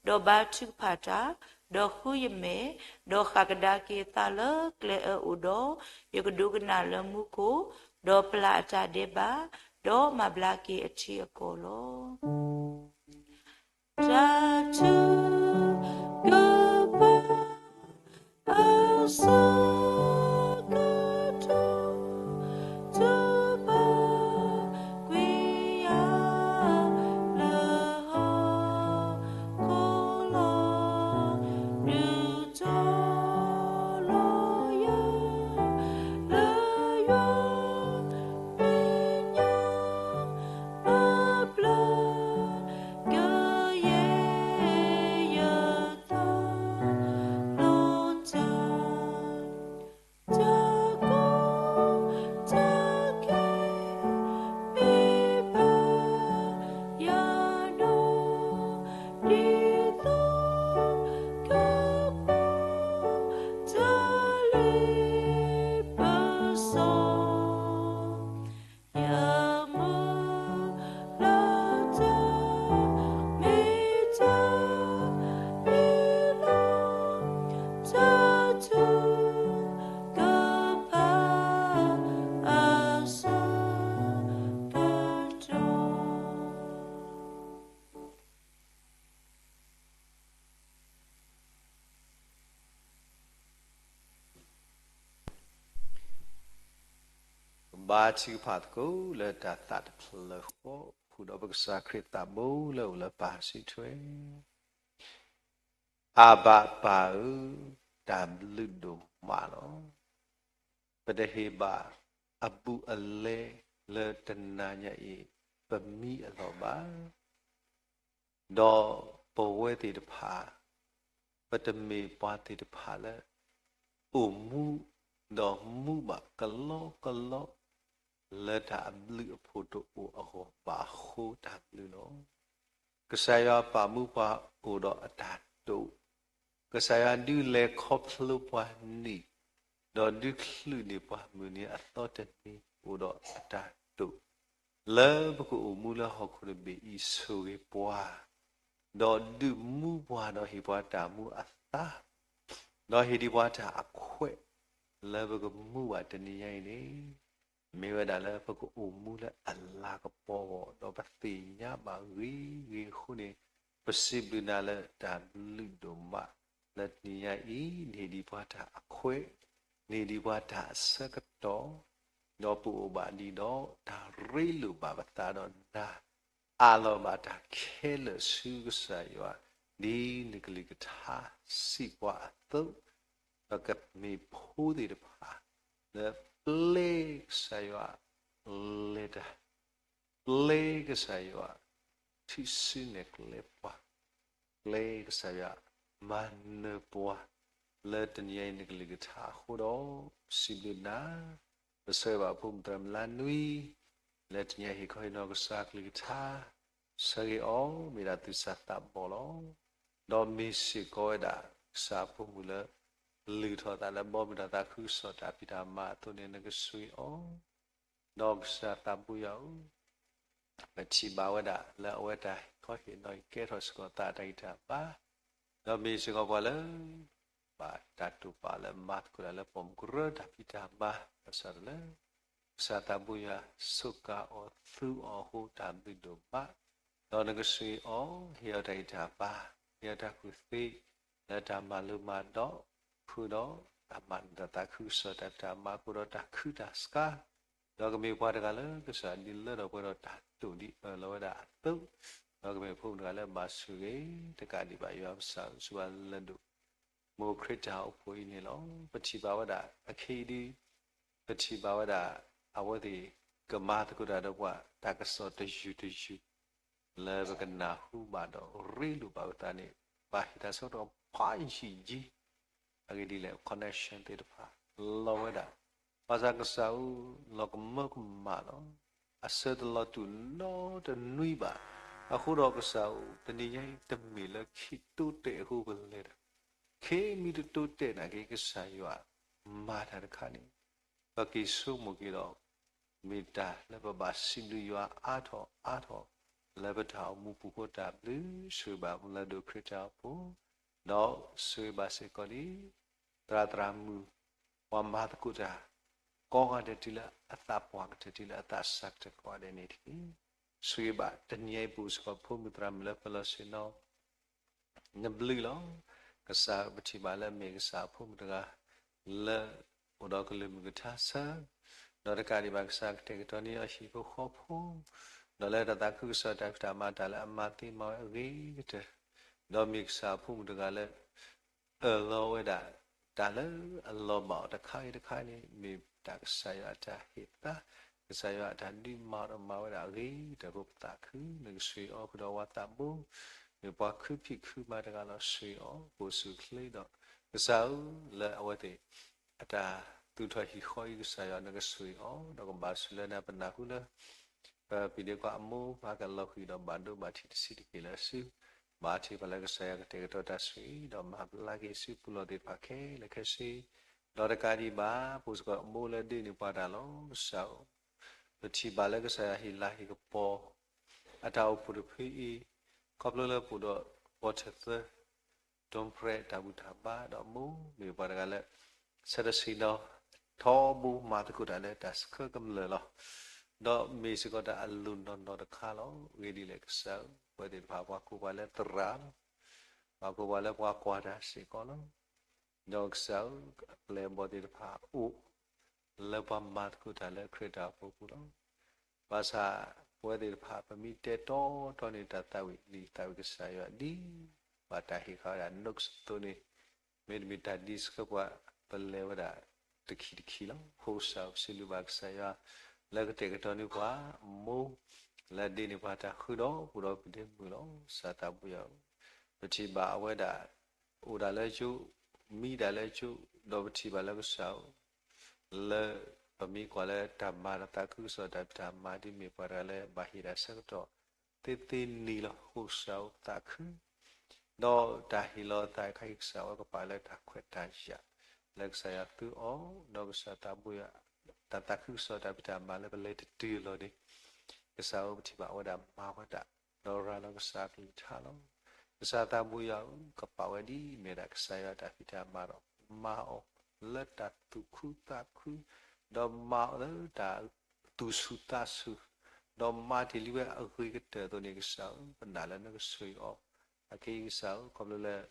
ဒီးဘါထုကဖၣ်တၢ်, ဒီးဃုယမဲာ်, ဒီးဃၣ်ကဒါက့ၤအသးလၢကျဲအၢအိၣ်ဒီး, ယကဒိကနၣ်လၢမူခိၣ်, ဒီးပျၢ်အတၢ်ဒဲးဘး, ဒီးမၤဘျါက့ၤအထံအကီၢ်လီၤ. တၢ်ထုကဖၣ်အဆၢကတီၢ် ပဘါထုကဖၣ်သကိးလၢတၢ်သးတဖျၢၣ်ဃီ ဃုာ်ဒီးပကစၢ်ခရံာ်သးဘိလၢအိၣ်လၢပၢ်စုထွဲ အၤဘၤပၢ်ဧၢ, တၢ်ဘျုးဒိၣ်မးလီၤ. ပတဟ့ၣ်ဘၣ်အဘူးအလဲလၢတနၤညါအံၤ ပမံအလီၢ်ဘၣ်. ဒီးပဝဲသ့ၣ်တဖၣ် ပတမ့ၢ်ပှၤသ့ၣ်တဖၣ်လၢ အိၣ်မူ ဒီးမူဘၣ်ကလီကလီ လၢတၢ်အဘျုးအဖှိၣ်တအိၣ်အဂီၢ်ဘၣ်အဃိတၢ်ဘျုးလီၤ. ကစၢ်ယွၤပာ်မူပှၤအိၣ်ဒီးအတၢ်တိာ်, ကစၢ်ယွၤဒုးလဲၤခီဖျိပှၤန့ၣ်, ဒီးဒုးချုးန့ၢ်ပှၤမုၢ်နံၤအသီတနံၤအိၣ်ဒီးအတၢ်တိာ်, လၢပကအိၣ်မူလၢဟီၣ်ခိၣ်တဘ့ၣ်အံၤဆိၣ်ဂ့ၤပှၤ, ဒီးဒုးမူပှၤဒီးဟ့ၣ်ပှၤတၢ်မူအသါ, ဒီးဟ့ၣ်ဒံးပှၤတၢ်အခွဲး လၢပကမူဘၣ်တနံၤညါအံၤန့ၣ်, မ့ၢ်ဝဲဒၣ်လၢပကအိၣ်မူလၢအလၤကပီၤအဂီၢ် ဒီးပသ့ၣ်ညါဘၣ်ဂ့ၤဂ့ၤအဃိန့ၣ်, ပစံးဘျုးနၤလၢတၢ်ဘျုးဒိၣ်မးလၢတနံၤညါအံၤ နဟ့ၣ်ဒံးပှၤတၢ်အခွဲး, နဟ့ၣ်ဒံးပှၤတၢ်အဆၢကတီၢ်, ဒီးပအိၣ်ဘၣ်ဒံးဒီးတၢ်ရ့လိာ်ဘၣ်ပသးဒီးနၤ, အးလီၤဘၣ်တၢ်ခဲလၢာ်ဆူကစၢ်ယွၤ, ဒ်နကလုၢ်ကထါစံးပှၤအသိး, ပကမ့ၢ်ဖိသ့ၣ်တဖၣ် လၢပျဲကစၢ်ယွၤလဲၤတၢ်, ပျဲကစၢ်ယွၤ ထုးစုနဲၣ်ကျဲပှၤ, ပျဲကစၢ်ယွၤမၤနၢၤပှၤ လၢတနံၤအံၤနကလုၢ်ကထါအဃိဒီး, ပစံးဘျုးနၤ, ပဆၢဂ့ၤဘၣ်ဖိမုၣ်သရၣ်မုၣ်လါနွံ, လၢတနံၤအံၤဟ့ၣ်ခီဟ့ၣ်နီၤကစၢ်ကလုၢ်ကထါ, ဆၢဂ့ၤအီၤ မ့ၢ်ဒၣ်သူၣ်စၢ်သးဘီၣ်လီၤ. ဒီးမ့ၢ်စ့ၢ်ကီးဝဲဒၣ် ကစၢ်ဖိမုၣ်လၢ လုၢ်ထီၣ်သးလၢဘီမုၢ်ဒီးသးခုကစီၣ်တၢ်ဖံးတၢ်မၤအသိးန့ၣ် နကဆိၣ်ဂ့ၤအီၤ, ဒီးကစၢ်သးဘိယွၤဧၢ, ပထံၣ်ဘၣ်ဝဲဒၣ်လၢအဝဲတၢ်ဟ့ၣ်ခီဟ့ၣ်နီၤအံၤကဲထီၣ်စ့ၢ်ကီးသးအတၢ်ဂံၢ်တၢ်ဘါ, ဒီးမ့ၢ်စ့ၢ်ကီးပှၤလၢ ဘၣ်တၢ်တိာ်ပာ်လၢမၤသကိးတၢ်လၢပိာ်မုၣ်ကရၢတၢ်ဖံးတၢ်မၤ, ဘၣ်ဆၣ်ဒီးလၢ ကစၢ်သးဘိယွၤစူးကါအီၤသူအီၤအဃိတၢ်ဘျုးဒိၣ်မး, ဒီးနကဆိၣ်ဂ့ၤအီၤ ဟ့ၣ်အီၤတၢ်ဂံၢ်တၢ်ဘါ, ဟ့ၣ်အီၤတၢ်ကူၣ်သ့ လၢတၢ်မၤလိမၤဒိး, ဃုာ်ဒီးတၢ်မၤနၢၤသးခုကစီၣ်တၢ်ဖံးတၢ်မၤအဃိဒီးတၢ်ခုတၢ်စှၤ, ဒီးကမ့ၢ်ပှၤတဂၤလၢကစၢ်ဒုးလၢထီၣ်ပှဲၤထီၣ်တၢ်တိာ်ဒ်အၢၣ်လီၤဝဲဒၣ်အသိး, ဒီးကမ့ၢ်ဖိမုၣ်တဂၤလၢဘၣ်ဆိၣ်ဂ့ၤ, တကးဒံးဘၣ်ယွၤပစၢ်ဧၢ ဆိၣ်ဂ့ၤလၢဒိၣ် မိၢ်ခရံာ်တၢ်အိၣ်ဖှိၣ်အံၤန့ၣ်လီၤ. ပထံၣ်ဘၣ်ဝဲဒၣ် အခဲအံၤဒ် ပထံၣ်ဘၣ်ဝဲဒၣ် အဝဲသ့ၣ်ကမၤသကိးတၢ်ဒီးပှၤ တၢ်ကစီၣ်တယုၢ်တယုၢ် လၢပကနၢ်ဟူဘၣ်ဒီးရ့လိာ်ဘၣ်ပသးန့ၣ် ဘၣ်ဟ့ၣ်တၢ်ဆၢကတီၢ်ဖးယံာ်ယံာ်, အဂ့ၢ်ဒ်လဲၣ် connection သ့ၣ်တဖၣ် လီၤဝဲဒၣ်, ဘၣ်ဆၣ်ကစၢ်ဧၢ လီၤကမၢကမၣ်လီၤ. အဆၢတလီၤတူာ်နီတနွံဘၣ်. အဃိဒီးကစၢ်ဧၢ တနံၤညါအံၤတမ့ၢ်လၢခံတိတဲာ်အဃိပလဲၤတၢ်, ခဲမံတတိတဲာ်နာ်က့ ကစၢ်ယွၤမၤတၢ်တခါန့ၣ် ပက့ၤဆိကမိၣ်က့ၤဒီး မ့ၢ်တၢ်လၢပဘၣ်စံးဘျုးယွၤအါထီၣ်အါထီၣ် လၢပတၢ်အိၣ်မူပူၤဃိတၢ်ဘျုး ဆိၣ်ဂ့ၤဘၣ်မူလၢဒိၣ်ခရံာ်တၢ်အိၣ်ဖှိၣ်, ဒီးဆိၣ်ဂ့ၤဘၣ်စ့ၢ်ကီးလံ သရၣ်သရၣ်မုၣ် ပှၤမၤသကိးတၢ် ကိးဂၤဒဲးတုၤလၢအသးပှၢ်ကတၢၢ် တုၤလၢအသးစၢ်ကတၢၢ်ကိးဂၤဒဲးန့ၣ်တက့ၢ်. ဆိၣ်ဂ့ၤဘၣ်တနံၤအံၤပူၤစ့ၢ်ကီး ဖိမုၣ်သရၣ်မုၣ်လၢပလီၢ်ဆ့ၣ်နီၤ နဘျုးလီၤ. ကစၢ်ဧၢ ပထံၣ်ဘၣ်လၢမ့ၢ်ကစၢ်အဖိမုၣ်တဂၤ လၢအိၣ်ဒီးကလုၢ်မုၢ်ကထါဆၢ, ဒီးတကးဒံးဘၣ်ကစၢ်ကတဲာ်ကတီၤန့ၢ်အီၤဟံၣ်ဖိဃီဖိ, ဒီးလၢတၢ်သးခုကစီၣ်တၢ်ဖံးတၢ်မၤတၢ်လၢအမၤသ့မၤဝဲအဂ့ၤကတၢၢ်, ဒီးမ့ၢ်ကစၢ်အဖိမုၣ်တဂၤလၢ အၢၣ်လီၤဝဲဒၣ် တၢ်လၢအလီၤဘၣ်အီၤတခါဂ့ၤတခါန့ၣ် မ့ၢ်တၢ်ကစၢ်ယွၤအတၢ်ဟ့ၣ်သါ, ကစၢ်ယွၤအတၢ်ဒုးမၤဒီးမၤဝဲဒၣ်အဂ့ၤကတၢၢ်အဃိပသးခု, နကဆိၣ်ဂ့ၤအီၤဃုာ်ဒီးဝါသးဘိ, မ့ၢ်ပှၤခုဖံးခုမၤတဂၤလီၤ ဆိၣ်ဂ့ၤအီၤ ပအိၣ်ဆူၣ်အိၣ်ချ့ဒီး ကစၢ်ဧၢ လၢအဝဲသ့ၣ် အတၢ်သူၣ်ထီၣ်ဟံၣ်ဃီအံၤ ကစၢ်ယွၤနကဆိၣ်ဂ့ၤအီၤ ဒီးကဘၣ်ဆိၣ်လၢနၤပနၢ်ဟူလၢ ပပံၤဒ့ခွါအမိၢ်ပှၤကလီၤဃံၤဒီးဘၣ်ဒိဘၣ်ထံးတဆံးတက့ၢ်လၢအစု, ဘၣ်ထံၣ်ပှၤလၢကစၢ်ယွၤကတဲာ်ကတီၤတၢ်ဆိၣ်ဂ့ၤ ဒီးမၤဘျါက့ၤစုပူၤလီၢ်သ့ၣ်တဖၣ်ခဲလၢာ်ခဲဆ့, ဒီးတကးဒံးဘၣ် ပအိၣ်စ့ၢ်ကီးအမိၢ်လၢဒ့န့ၢ်ပှၤတၢ်လီၤ ကစၢ်ဧၢ, ပထံၣ်ဘၣ်လၢကစၢ်ယွၤဟ့ၣ်လၤဟ့ၣ်ကပီၤ အတၢ်အိၣ်ဖှိၣ်တဖုအံၤ, ခီဖျိလၢပအိၣ်ဒီးပီၣ်ထၢၣ်သၢ ဒိၣ်ဖျဲးတၢ်ဘူၣ်တၢ်ဘါဒီးအမိၢ် မ့ၢ်ပှၤတဂၤလၢ ဆၢတဆံးဒီး ထီဘိမၤသကိးတၢ်လၢတၢ်ဆှၢကမျၢၢ်လီၤ. ဒီးမ့ၢ်စ့ၢ်ကီးတၢ်အလိၣ်နီၢ်နီၢ်တခါလီၤ. အဂ့ၢ်ဒ်လဲၣ်ကစၢ်ဧၢ, ပဝဲသ့ၣ်တဖၣ်ပှၤကိးပှၤလၢသရၣ်လီၤ. ပှၤကိးပှၤလၢပှၤကွၢ်တၢ်စ့ၢ်ကီးလီၤ. ဒီးကစၢ်ဧၢ, အပျဲၢ်အဘီၣ်သ့ၣ်တဖၣ်အိၣ် လၢပှၤမၤသကိးတၢ်လၢခရံာ်တၢ်အိၣ်ဖှိၣ်ပူၤလီၤ. ဘၣ်ဆၣ်ပဝဲသ့ၣ်တဖၣ် ပမ့ၢ်တဲတီတီန့ၣ် တၢ်သးဝံၣ်လံာ်သးဝံၣ်ကစၢ်ယွၤဒ် ဘၣ်တၢ်ဟ့ၣ်ဃာ်ဝဲဒၣ် notes အသိးန့ၣ် မ့တမ့ၢ်တၢ်ဒ်ဆှၢပှၤ ပလဲၤဝဲဒၣ်တခံတခံလီၤ. အဃိကစၢ် ပစံးဘျုးဘၣ်ကစၢ်ယွၤ လၢကတဲာ်ကတီၤန့ၢ်ပှၤ မိၢ် လၢဒ့န့ၢ်ပှၤတၢ်ဃုဒီး ပူၤဒီးပဒဲမုၢ်လီၤ. ကစၢ်သးဘိယွၤဧၢ, ပထံၣ်ဘၣ်အဝဲဒၣ် အိၣ်ဒၣ်လၢကၠိ, မံဒၣ်လၢကၠိ, ဒီးပထံၣ်ဘၣ်လၢကစၢ်ဧၢ လၢပမ့ၢ်ကွၢ်လၢတၢ်မၤဒီးသးခုကစီၣ်တၢ်ဖံးတၢ်မၤ ဒ်မ့ၢ်ပှၤတဂၤလၢဘၣ်ဟ့ၣ်ဒၣ်ဆၢကတီၢ် သ့သ့န့ၣ်လီၤ. အဃိကစၢ်ဧၢ သးခု ဒီးတၢ်ဟ့ၣ်လီၤသးခါအံၤ ကစၢ်ဧၢ ကပာ်လၢတၢ်ခွဲးတၢ်ယာ် လၢကစၢ်ယွၤသုအီၤ, ဒီးကစၢ်သးဘိယွၤ တၢ်သးခုကစီၣ်တၢ်ဖံးတၢ်မၤလၢပလဲၤတတုၤအလီၢ်န့ၣ် ကစၢ်ဧၢ ပထံၣ်ဘၣ်အဝဲဒၣ်မၤဝဲဒၣ် ဒီးရၤလီၤကစၢ်ကလုၢ်ကထါလီၤ. ကစၢ်သးဘိယွၤဧၢ, ကပာ်ဝဲဒ်မ့ၢ်ဒၣ်ကစၢ်ယွၤတၢ်ဖံးတၢ်မၤဒီး မၤအီၤလၢတၢ်သူၣ်ခုသးခု, ဒီးမၤအီၤလၢတၢ်သူၣ်ဆူၣ်သးဆူၣ်, ဒီးမၤတ့ၢ်လံဝဲအဂ့ၤကတၢၢ်အသိးန့ၣ် ကစၢ်ဧၢ, ပနာ်လၢနကဆိၣ်ဂ့ၤအီၤ. အခဲအံၤကစၢ်ဧၢ, ခီဖျိလၢ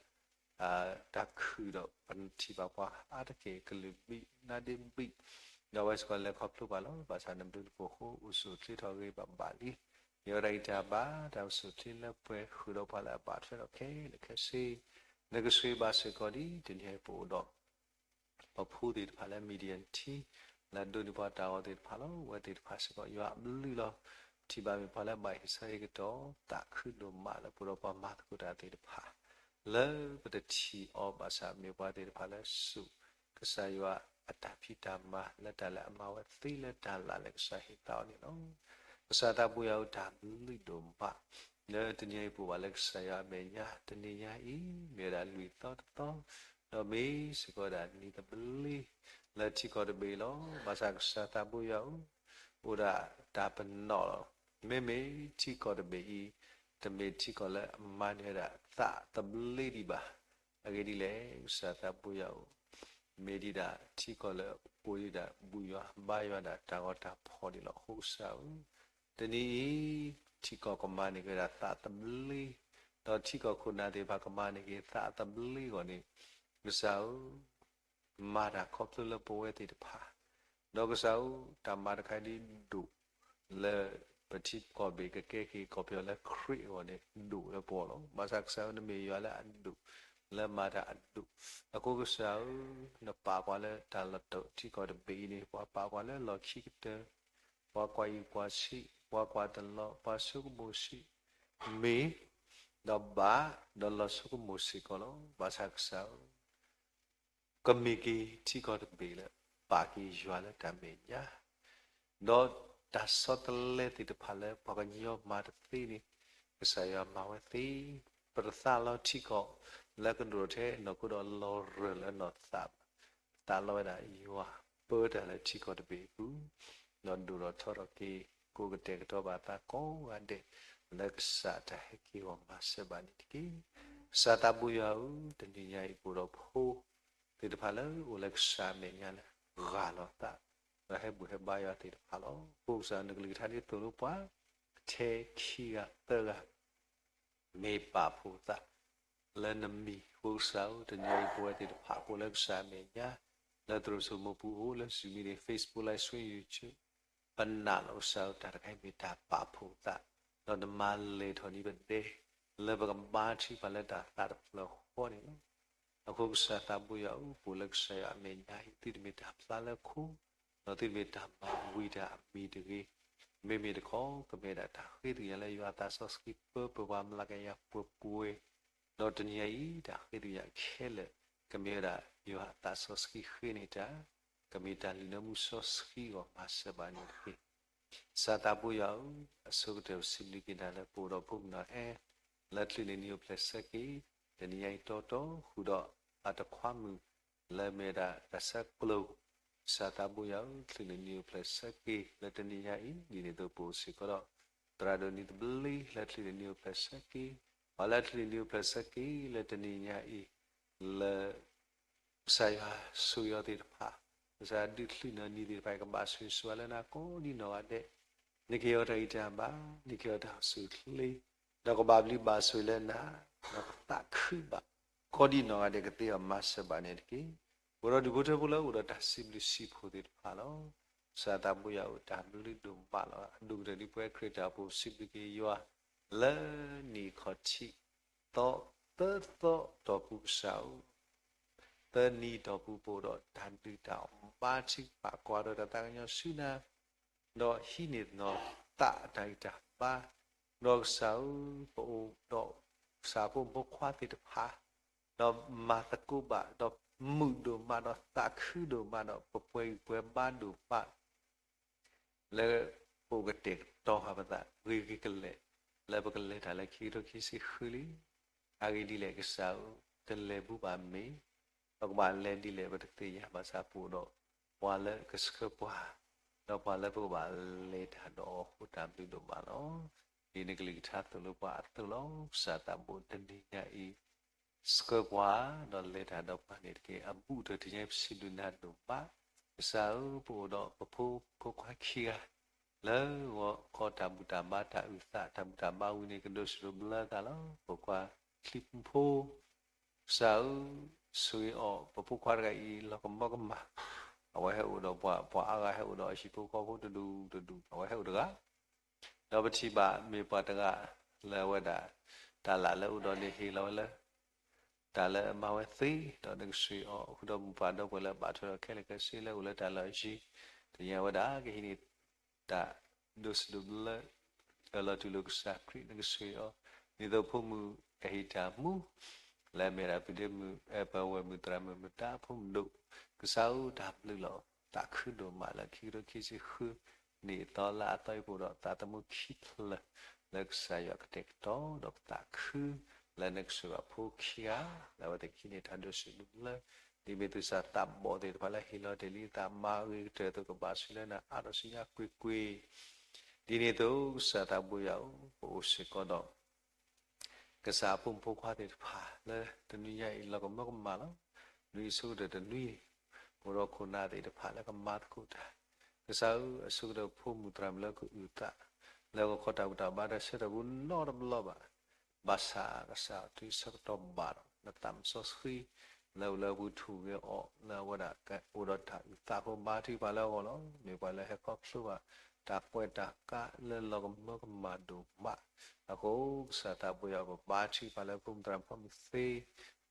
တၢ်ခုၣ်ဒီး ပထံၣ်ဘၣ်ပှၤအါတက့ၢ် ကလုၢ်ဘံၣ်နါဒ့ဘံၣ်, ဒီးအဝဲစ့ၢ်ကီးလဲၤခီဖျိဘၣ်လီၤ. ဘၣ်ဆၣ်နဘျုးနဖှိၣ်အဃိ အိၣ်ဆူၣ်အိၣ်ချ့ထီၣ်ဂ့ၤဘၣ်ဘၣ်လံ. မ့ၢ်ဝဲဒၣ်အံၤတၢ်ဘၣ် တၢ်အိၣ်ဆူၣ်အိၣ်ချ့လၢပှဲၤဃုာ်ဒီးပှၤလၢအဘၣ်ထွဲဒီးခဲလၢာ်ခဲဆ့, နကဆိၣ်ဂ့ၤဘၣ်စ့ၢ်ကီးဒ်တနံၤအံၤပအိၣ်ဒီး ပဖိသ့ၣ်တဖၣ်လၢ Media Team လၢအဒိးန့ၢ်ပှၤတၢ်ဂီၤသ့ၣ်တဖၣ်လီၤ. အဝဲသ့ၣ်တဖၣ်စ့ၢ်ကီး ယွၤအဘျုးလီၤ. ပထံၣ်ဘၣ်မ့ၢ်ပှၤလၢအဘၣ်ဟ့ၣ်ဆၢဟ့ၣ်ကတီၤ သးခုဒိၣ်မးလၢပအိၣ်ဒီးပှၤမၤသကိးတၢ်သ့ၣ်တဖၣ် လၢပတထံၣ်အီၤဘၣ်ဆၣ် မ့ၢ်ပှၤသ့ၣ်တဖၣ်လၢစူၢ်ကစၢ်ယွၤအတၢ်ဖံးတၢ်မၤ လၢတၢ်လၢအမၤဝဲသ့လၢတၢ်လၢ်လၢကစၢ်ဟ့ၣ်သးအီၤန့ၣ်လီၤ. ကစၢ်သးဘိယွၤဧၢ တၢ်ဘျုးဒိၣ်မး လၢတနံၤအံၤပအိၣ်ဘၣ်လၢကစၢ်ယွၤအမဲာ်ညါ တနံၤညါအံၤ မ့ၢ်ဝဲဒၣ်လွံၢ်သီတသီ ဒီးမ့ၢ်စ့ၢ်ကီးဝဲဒၣ်နံၤသဘျ့ လၢထံကီၢ်တဘ့ၣ်လီၤ. ဘၣ်ဆၣ်ကစၢ်သးဘိယွၤဧၢ, အိၣ်ဒၣ်တၢ်ပနီၣ်လီၤ. မ့မ့ၢ်ထံကီၢ်တဘ့ၣ်အံၤ တမ့ၢ်ထံကီၢ်လၢအမၤန့ၢ်ဝဲဒၣ်သးသဘျ့ဒံးဘၣ်. အဂ့ၢ်ဒ်လဲၣ်, ကစၢ်သးဘိယွၤဧၢ, မ့ၢ်ဒံးဒၣ်ထံကီၢ်လၢအအိၣ်ဒံးဒၣ်ဘူၣ်ယွၤဘါယွၤဒၣ်တၢ်ဂီၤတၢ်ဖီၣ်န့ၣ်လီၤ. အဃိကစၢ်ဧၢ, တနံၤအံၤ ထံကီၢ်ကမၤန့ၢ်က့ၤဝဲဒၣ်သးသဘျ့, ဒီးထံကီၢ်ခိၣ်နၢ်သ့ၣ်တဖၣ်ကမၤန့ၢ်က့ၤသးသဘျ့အဂီၢ်န့ၣ်, ကစၢ်ဧၢ, မၤတၢ်ခီဖျိလၢပဝဲသ့ၣ်တဖၣ်, ဒီးကစၢ်ဧၢ, တၢ်မၤတခါဒ်ဒိၣ်လၢပထံကီၢ်ဘ့ၣ်ကကဲက့ၤကီၢ်ပယီၤလၢခရံာ်အဂီၢ်န့ၣ် ဒိၣ်လၢပဂီၢ်လီၤ. ဘၣ်ဆၣ်ကစၢ်ဧၢ, နမ့ၢ်ယွၤလၢအဒိၣ် လၢမၤတၢ်အဒိၣ်, အဃိကစၢ်ဧၢ, နပာ်ပှၤလၢတၢ်လီၢ်တထံကီၢ်တဘ့ၣ်အံၤန့ၣ် ပှၤပာ်ပှၤလၢလီၢ်ခံကတၢၢ်, ပှၤကွၢ်အံၤကွၢ်ဆံး, ပှၤကွၢ်တလီၤ, ပှၤဆိကမိၣ်ဆံး, မ့ၢ်, ဒီးဘၣ်, ဒီးလီၤဆိကမိၣ်စ့ၢ်ကီးလီၤ. ဘၣ်ဆၣ်ကစၢ်ဧၢ, ကမ့ၢ်က့ၤထံကီၢ်တဘ့ၣ်လၢ ပာ်က့ၤယွၤလၢတၢ်မဲာ်ညါ, ဒီးတၢ်ဆီတလဲသ့ၣ်တဖၣ်လၢပှၤကညီမၤတသ့န့ၣ်, ကစၢ်ယွၤမၤဝဲသ့, ပတသးလီထံကီၢ်လၢကဒိၣ်ထဲနီၢ်ခိဒီးလီၤရၢၢ်လၢနီၢ်သးဘၣ်, သးလီဝဲဒၣ်ယွၤ ပၢတၢ်လၢထံကီၢ်တဘ့ၣ်အပူၤ, ဒီးဒိၣ်ထီၣ်ထီထီၣ်က့ၤ ကိးကတဲာ်ကတီၤဘၣ်သးကိးဂၤဒဲး လၢကစၢ်တၢ်ဟဲက့ၤဂီၤမၤစၢၤဘၣ်န့ၣ်တက့ၢ်. ကစၢ်သးဘိယွၤဧၢ, တနံၤညါအံၤပအိၣ်ဒီးဖိ သ့ၣ်တဖၣ်လၢအိၣ်လၢကစၢ်အမဲာ်ညါလၢ ဂၢ်လီၤသး ဒီးဟဲဘူၣ်ဟဲဘါယွၤသ့ၣ်တဖၣ်လီၤ. အဃိကစၢ် နကလုၢ်ကထါဒ်သိးလိပှၤ ထဲခံဂၤသၢဂၤ မ့ၢ်ပာ်ဖှိၣ်သးလၢနမံၤ အဃိကစၢ်ဧၢ, တနံၤအံၤပဝဲသ့ၣ်တဖၣ် ပအိၣ်လၢကစၢ်အမဲာ်ညါ လၢသရိာ်စိမိၢ်ပူၤ အိၣ်လၢ Zoom meeting, Facebook Live Stream, YouTube ပနာ်လီၤကစၢ်ဧၢ, တၢ်တခါအံၤမ့ၢ်တၢ်ပာ်ဖှိၣ်သး, ဒီးနမၤလဲၢ်ထီၣ်ဒံးပဒဲ လၢပကဘါထုကဖၣ်လၢတၢ်သးတဖျၢၣ်ဃီန့ၣ်လီၤ. အဃိကစၢ်သးဘိယွၤဧၢ, ပအိၣ်လၢကစၢ်ယွၤအမဲာ်ညါအံၤ သုတမ့ၢ်တၢ်ဖျါလၢခိ, ဒီးသုတမ့ၢ်တၢ်မၤဝံၤတၢ်အမံၤတဂ့ၤ. မ့မ့ၢ်တခီ ကမ့ၢ်ဒၣ်တၢ်ဃ့သကွံာ်ယၤလၢယွၤအသးစီဆှံပၢ ပှဲၤပှၤမျးကယၤပှဲၤပှဲၤ, ဒီးတနံၤအံၤတၢ်ဃ့သကွံာ်ယၤခဲလၢာ် ကမ့ၢ်ဝဲဒၣ်ယွၤအသးစီဆှံဃ့န့ၢ်တၢ်, ကမ့ၢ်တၢ်လုၢ်နၢမူစီဆှံဂီၢ်မၤစၢၤဘၣ်န့ၣ်တက့ၢ်. ကစၢ်သးဘိယွၤဧၢ, အဆိကတၢၢ်ပစံးဘျုးက့ၤနၤလၢပအိၣ်ဒီးဖိမုၣ်နီၢ်အဲၣ် လၢချုးန့ၣ်နံၤအိၣ်ဖျဲၣ်ဆၢက့ၤ, တနံၤညါအံၤတီတီဃုာ်ဒီးအတခွါမုၣ် လၢမ့ၢ်ဝဲဒၣ်တၢ်ဆၢကပျိၤ, ကစၢ်သးဘိယွၤဧၢ, ချုးန့ၣ်နံၤအိၣ်ဖျဲၣ်ဆၢက့ၤ လၢတနံၤညါအံၤ ဒ်န့ၣ်အသိးပအိၣ်စ့ၢ်ကီးဒီး သရၣ်ဒိၣ်နံၤသဘျ့ လၢချုးန့ၣ်နံၤအိၣ်ဖျဲၣ်ဆၢက့ၤ, ပှၤလၢချုးန့ၣ်နံၤအိၣ်ဖျဲၣ်ဆၢက့ၤ လၢတနံၤညါအံၤ လၢ ကစၢ်ယွၤဆိၣ်ဂ့ၤအီၤသ့ၣ်တဖၣ်, ကစၢ်ဒုးချုးန့ၣ်နံၤသ့ၣ်တဖၣ် ကဘၣ်ဆိၣ်ဂ့ၤဆိၣ်ဝါလၢနၤကိးဒ်နီၢ်ဂၤဒဲး, နကဟ့ၣ်အီၤတၢ်ဂံၢ်တၢ်ဘါ, နကဟ့ၣ်အီၤတၢ်အိၣ်ဆူၣ်အိၣ်ချ့, ဒီးကဘၣ်ဘျုးဘၣ်ဆိၣ်ဂ့ၤလၢနၤ, ဒီးကသးခုဘၣ် ကိးဒ်နီၢ်ဂၤဒဲးကသ့အီၤမၤစၢၤဘၣ်န့ၣ်တက့ၢ်. အိၣ်ဒီးဒူၣ်ဖိထၢဖိလၢအိၣ်ဒီးတၢ်စံးဘျုးစံးဖှိၣ်သ့ၣ်တဖၣ်လီၤ. ကစၢ်သးဘိယွၤအိၣ်တၢ်ဘျုးဒိၣ်မးလီၤ. အဒိၣ်ကတၢၢ်ဒ်ပဝဲခရံာ်တၢ်အိၣ်ဖှိၣ်စံးဘျုးက့ၤယွၤ လၢနံၣ်ခီၣ်ထံး သီ သၢသီတီၢ်ပူၤကစၢ်ဧၢ, သၢနံၤတီၢ်ပူၤ ပအိၣ်ဒီးတၢ်ဒုၣ်တၢ်အီၣ်ဘါထုကဖၣ် ကွၢ်ဒီးတၢ်သးကညီၤဆူနၤ, ဒီးဟံးန့ၢ်သနီၤသးအတၢ်ဂံၢ်တၢ်ဘါ, ဒီးကစၢ်ဧၢ, ပအိၣ်ဒီးကစၢ်ဖိမုၣ်ဖိခွါသ့ၣ်တဖၣ် ဒီးမၤသကိးဘၣ် ဒီးမုာ်ဒိၣ်မး ဒီးသးခုဒိၣ်မး ဒီးပပှဲၤဂံၢ်ပှဲၤဘါဒိၣ်မး လၢပအိၣ်ကတဲာ်ကတီၤဃာ်ပသး ဂ့ၤဂ့ၤကလဲာ် လၢပကလဲၤတၢ်လၢခံကထိခံဆံဃုလံ. အဂ့ၢ်ဒ်လဲၣ် ကစၢ်ဧၢ, တလဲၤဘူးဘၣ်မ့ၢ် ပကဘၣ်လဲၤဒ်လဲၣ် ပတသ့ၣ်ညါဘၣ်ဆၣ် ပအိၣ်ဒီးပှၤလၢကဆှၢပှၤ, ဒီးပှၤလၢပကဘၣ်လဲၤတၢ်ဒီးအီၤအဃိ တၢ်ဘျုးဒိၣ်မးလီၤ. ဒ်နကလုၢ်ကထါသိၣ်လိပှၤအသိးလီၤ. ကစၢ်သးဘိတနံၤညါအံၤ ဆှၢပှၤ ဒီးလဲၤတၢ်ဒီးပှၤန့ၣ်တက့ၢ်. အဘူးကတၢၢ်တနံၤညါအံၤ ပစံးဘျုးနၤဒိၣ်မး. ကစၢ်ဧၢ, ပအိၣ်ဒီးပဖိဖိခွါခံဂၤ လၢဂီၤခီတၢ်ဘူၣ်တၢ်ဘါတၢ်အုၣ်သး တၢ်ဘူၣ်တၢ်ဘါဝံၤန့ၣ် ကဒိးစံးဒိးဘျၢသးလီၤ. ဖိခွါချံပူဖိ ကစၢ်ဧၢ, ဆိၣ်ဂ့ၤအီၤ ပဖိခွါတဂၤအံၤ လီၤကမၢကမၣ်, အဝဲဟဲအိၣ်ဒီးပှၤ ပှၤအါဂၤဟဲအိၣ်ဒီးအဟံၣ်ဖိဃီဖိတဒူၣ်တဒူၣ် အဝဲဟဲအိၣ်တဂၤ ဒီးပထံၣ်ဘၣ်မ့ၢ်ပှၤတဂၤလၢအဝဲဒၣ် တၢ်လၢ်လၢအအိၣ်ဒီးန့ၣ်ဟ့ၣ်လီၤဝဲလၢ တၢ်လၢအမၤဝဲသ့, ဒီးနကဆိၣ်ဂ့ၤအီၤ ဃုာ်ဒီးမိၢ်ပၢ်ဒီပုၢ်ဝဲၢ်လၢအဘၣ်ထွဲဒီးခဲလၢာ်ခဲဆ့လၢအအိၣ်လၢတၢ်လီၢ်အယံၤ, တနံၤညါဝဲဒၣ်ကဟံးန့ၢ် တၢ်ဒိးစံးဒိးဘျၢ လီၤတူၢ်လိာ်ကစၢ်ခရံာ် နကဆိၣ်ဂ့ၤအီၤ, ဒ်သိးဖိမုၣ်အဟံၣ်တၢ်မူ လၢအမ့ၢ်ဒၣ်ပဒ့မုၣ် ပဝဲၢ်မုၣ်သရၣ်မုၣ်မတၤဖိမုၣ်ဒိၣ်, ကစၢ်ဧၢ တၢ်ဘျုးလီၤ. သးခုဒိၣ်မးလၢခံကထိခံဆံဃုနံၣ်အသီလၢအသီအံၤ ပအိၣ်ဒီးသးသမူခံဖျၢၣ် လၢကစၢ်ယွၤကတဲာ်ကတီၤဒီးပသးခု လၢနကဆိၣ်ဂ့ၤဘၣ်ဖိခံဂၤ လၢအဝဲသ့ၣ်ကဟံးန့ၢ်တၢ်ဒိးစံးဒိးဘျၢ ဒ်မ့ၢ်သူၣ်စၢ်သးဘီၣ်သ့ၣ်တဖၣ်လၢဟ့ၣ်လီၤတ့ၢ်လံသးမၤဂ့ၤကတၢၢ်အသိး ကဘၣ်ဆူလၢနၤအါထီၣ်ဆူညါကွ့ၢ်ကွ့ၢ်, ဒ်န့ၣ်အသိး ကစၢ်သးဘိယွၤဧၢ, ပအိၣ်စ့ၢ်ကီးဒီး ကစၢ်အဖိမုၣ်ဖိခွါသ့ၣ်တဖၣ် လၢတနွံညါအံၤ လီၤကမၢကမၣ်လီၤ. နွံအဆိကတၢၢ်တနွံ အိၣ်ဒီးခိၣ်နၢ်သ့ၣ်တဖၣ်လၢကမၤသကိးတၢ်, ကစၢ်ဧၢ, အဆိကတၢၢ်ဖိမုၣ်သရၣ်မုၣ်လၢကအုၣ်သး လၢဂီၤခီတၢ်ဘူၣ်တၢ်ဘါတၢ်ဆၢတၢ်ပူၤနီတဘျီဘၣ်, ဘၣ်ဆၣ်ကစၢ်တုၤဆၢကတီၢ်ဘၣ်ဒီး နသးမစီဆှံ လၢအိၣ်လၢအပူၤထူၣ်ဂဲၤအီၤ လၢအဝဲဒၣ်ကအိၣ်ဒီးတၢ်အုၣ်သးအဃိ ဘါထုကဖၣ်လၢအဂီၢ်လီၤ. မ့ၢ်ပှၤလၢဟဲခီဖျိဘၣ် တၢ်ကွဲးတၢ်ကးလၢလီၤကမၢကမၣ်ဒိၣ်မး, အဃိ ကစၢ်သးဘိယွၤ ပဘါထုကဖၣ်လၢဖိမုၣ်သရၣ်မုၣ်ဖိမုၣ်သ့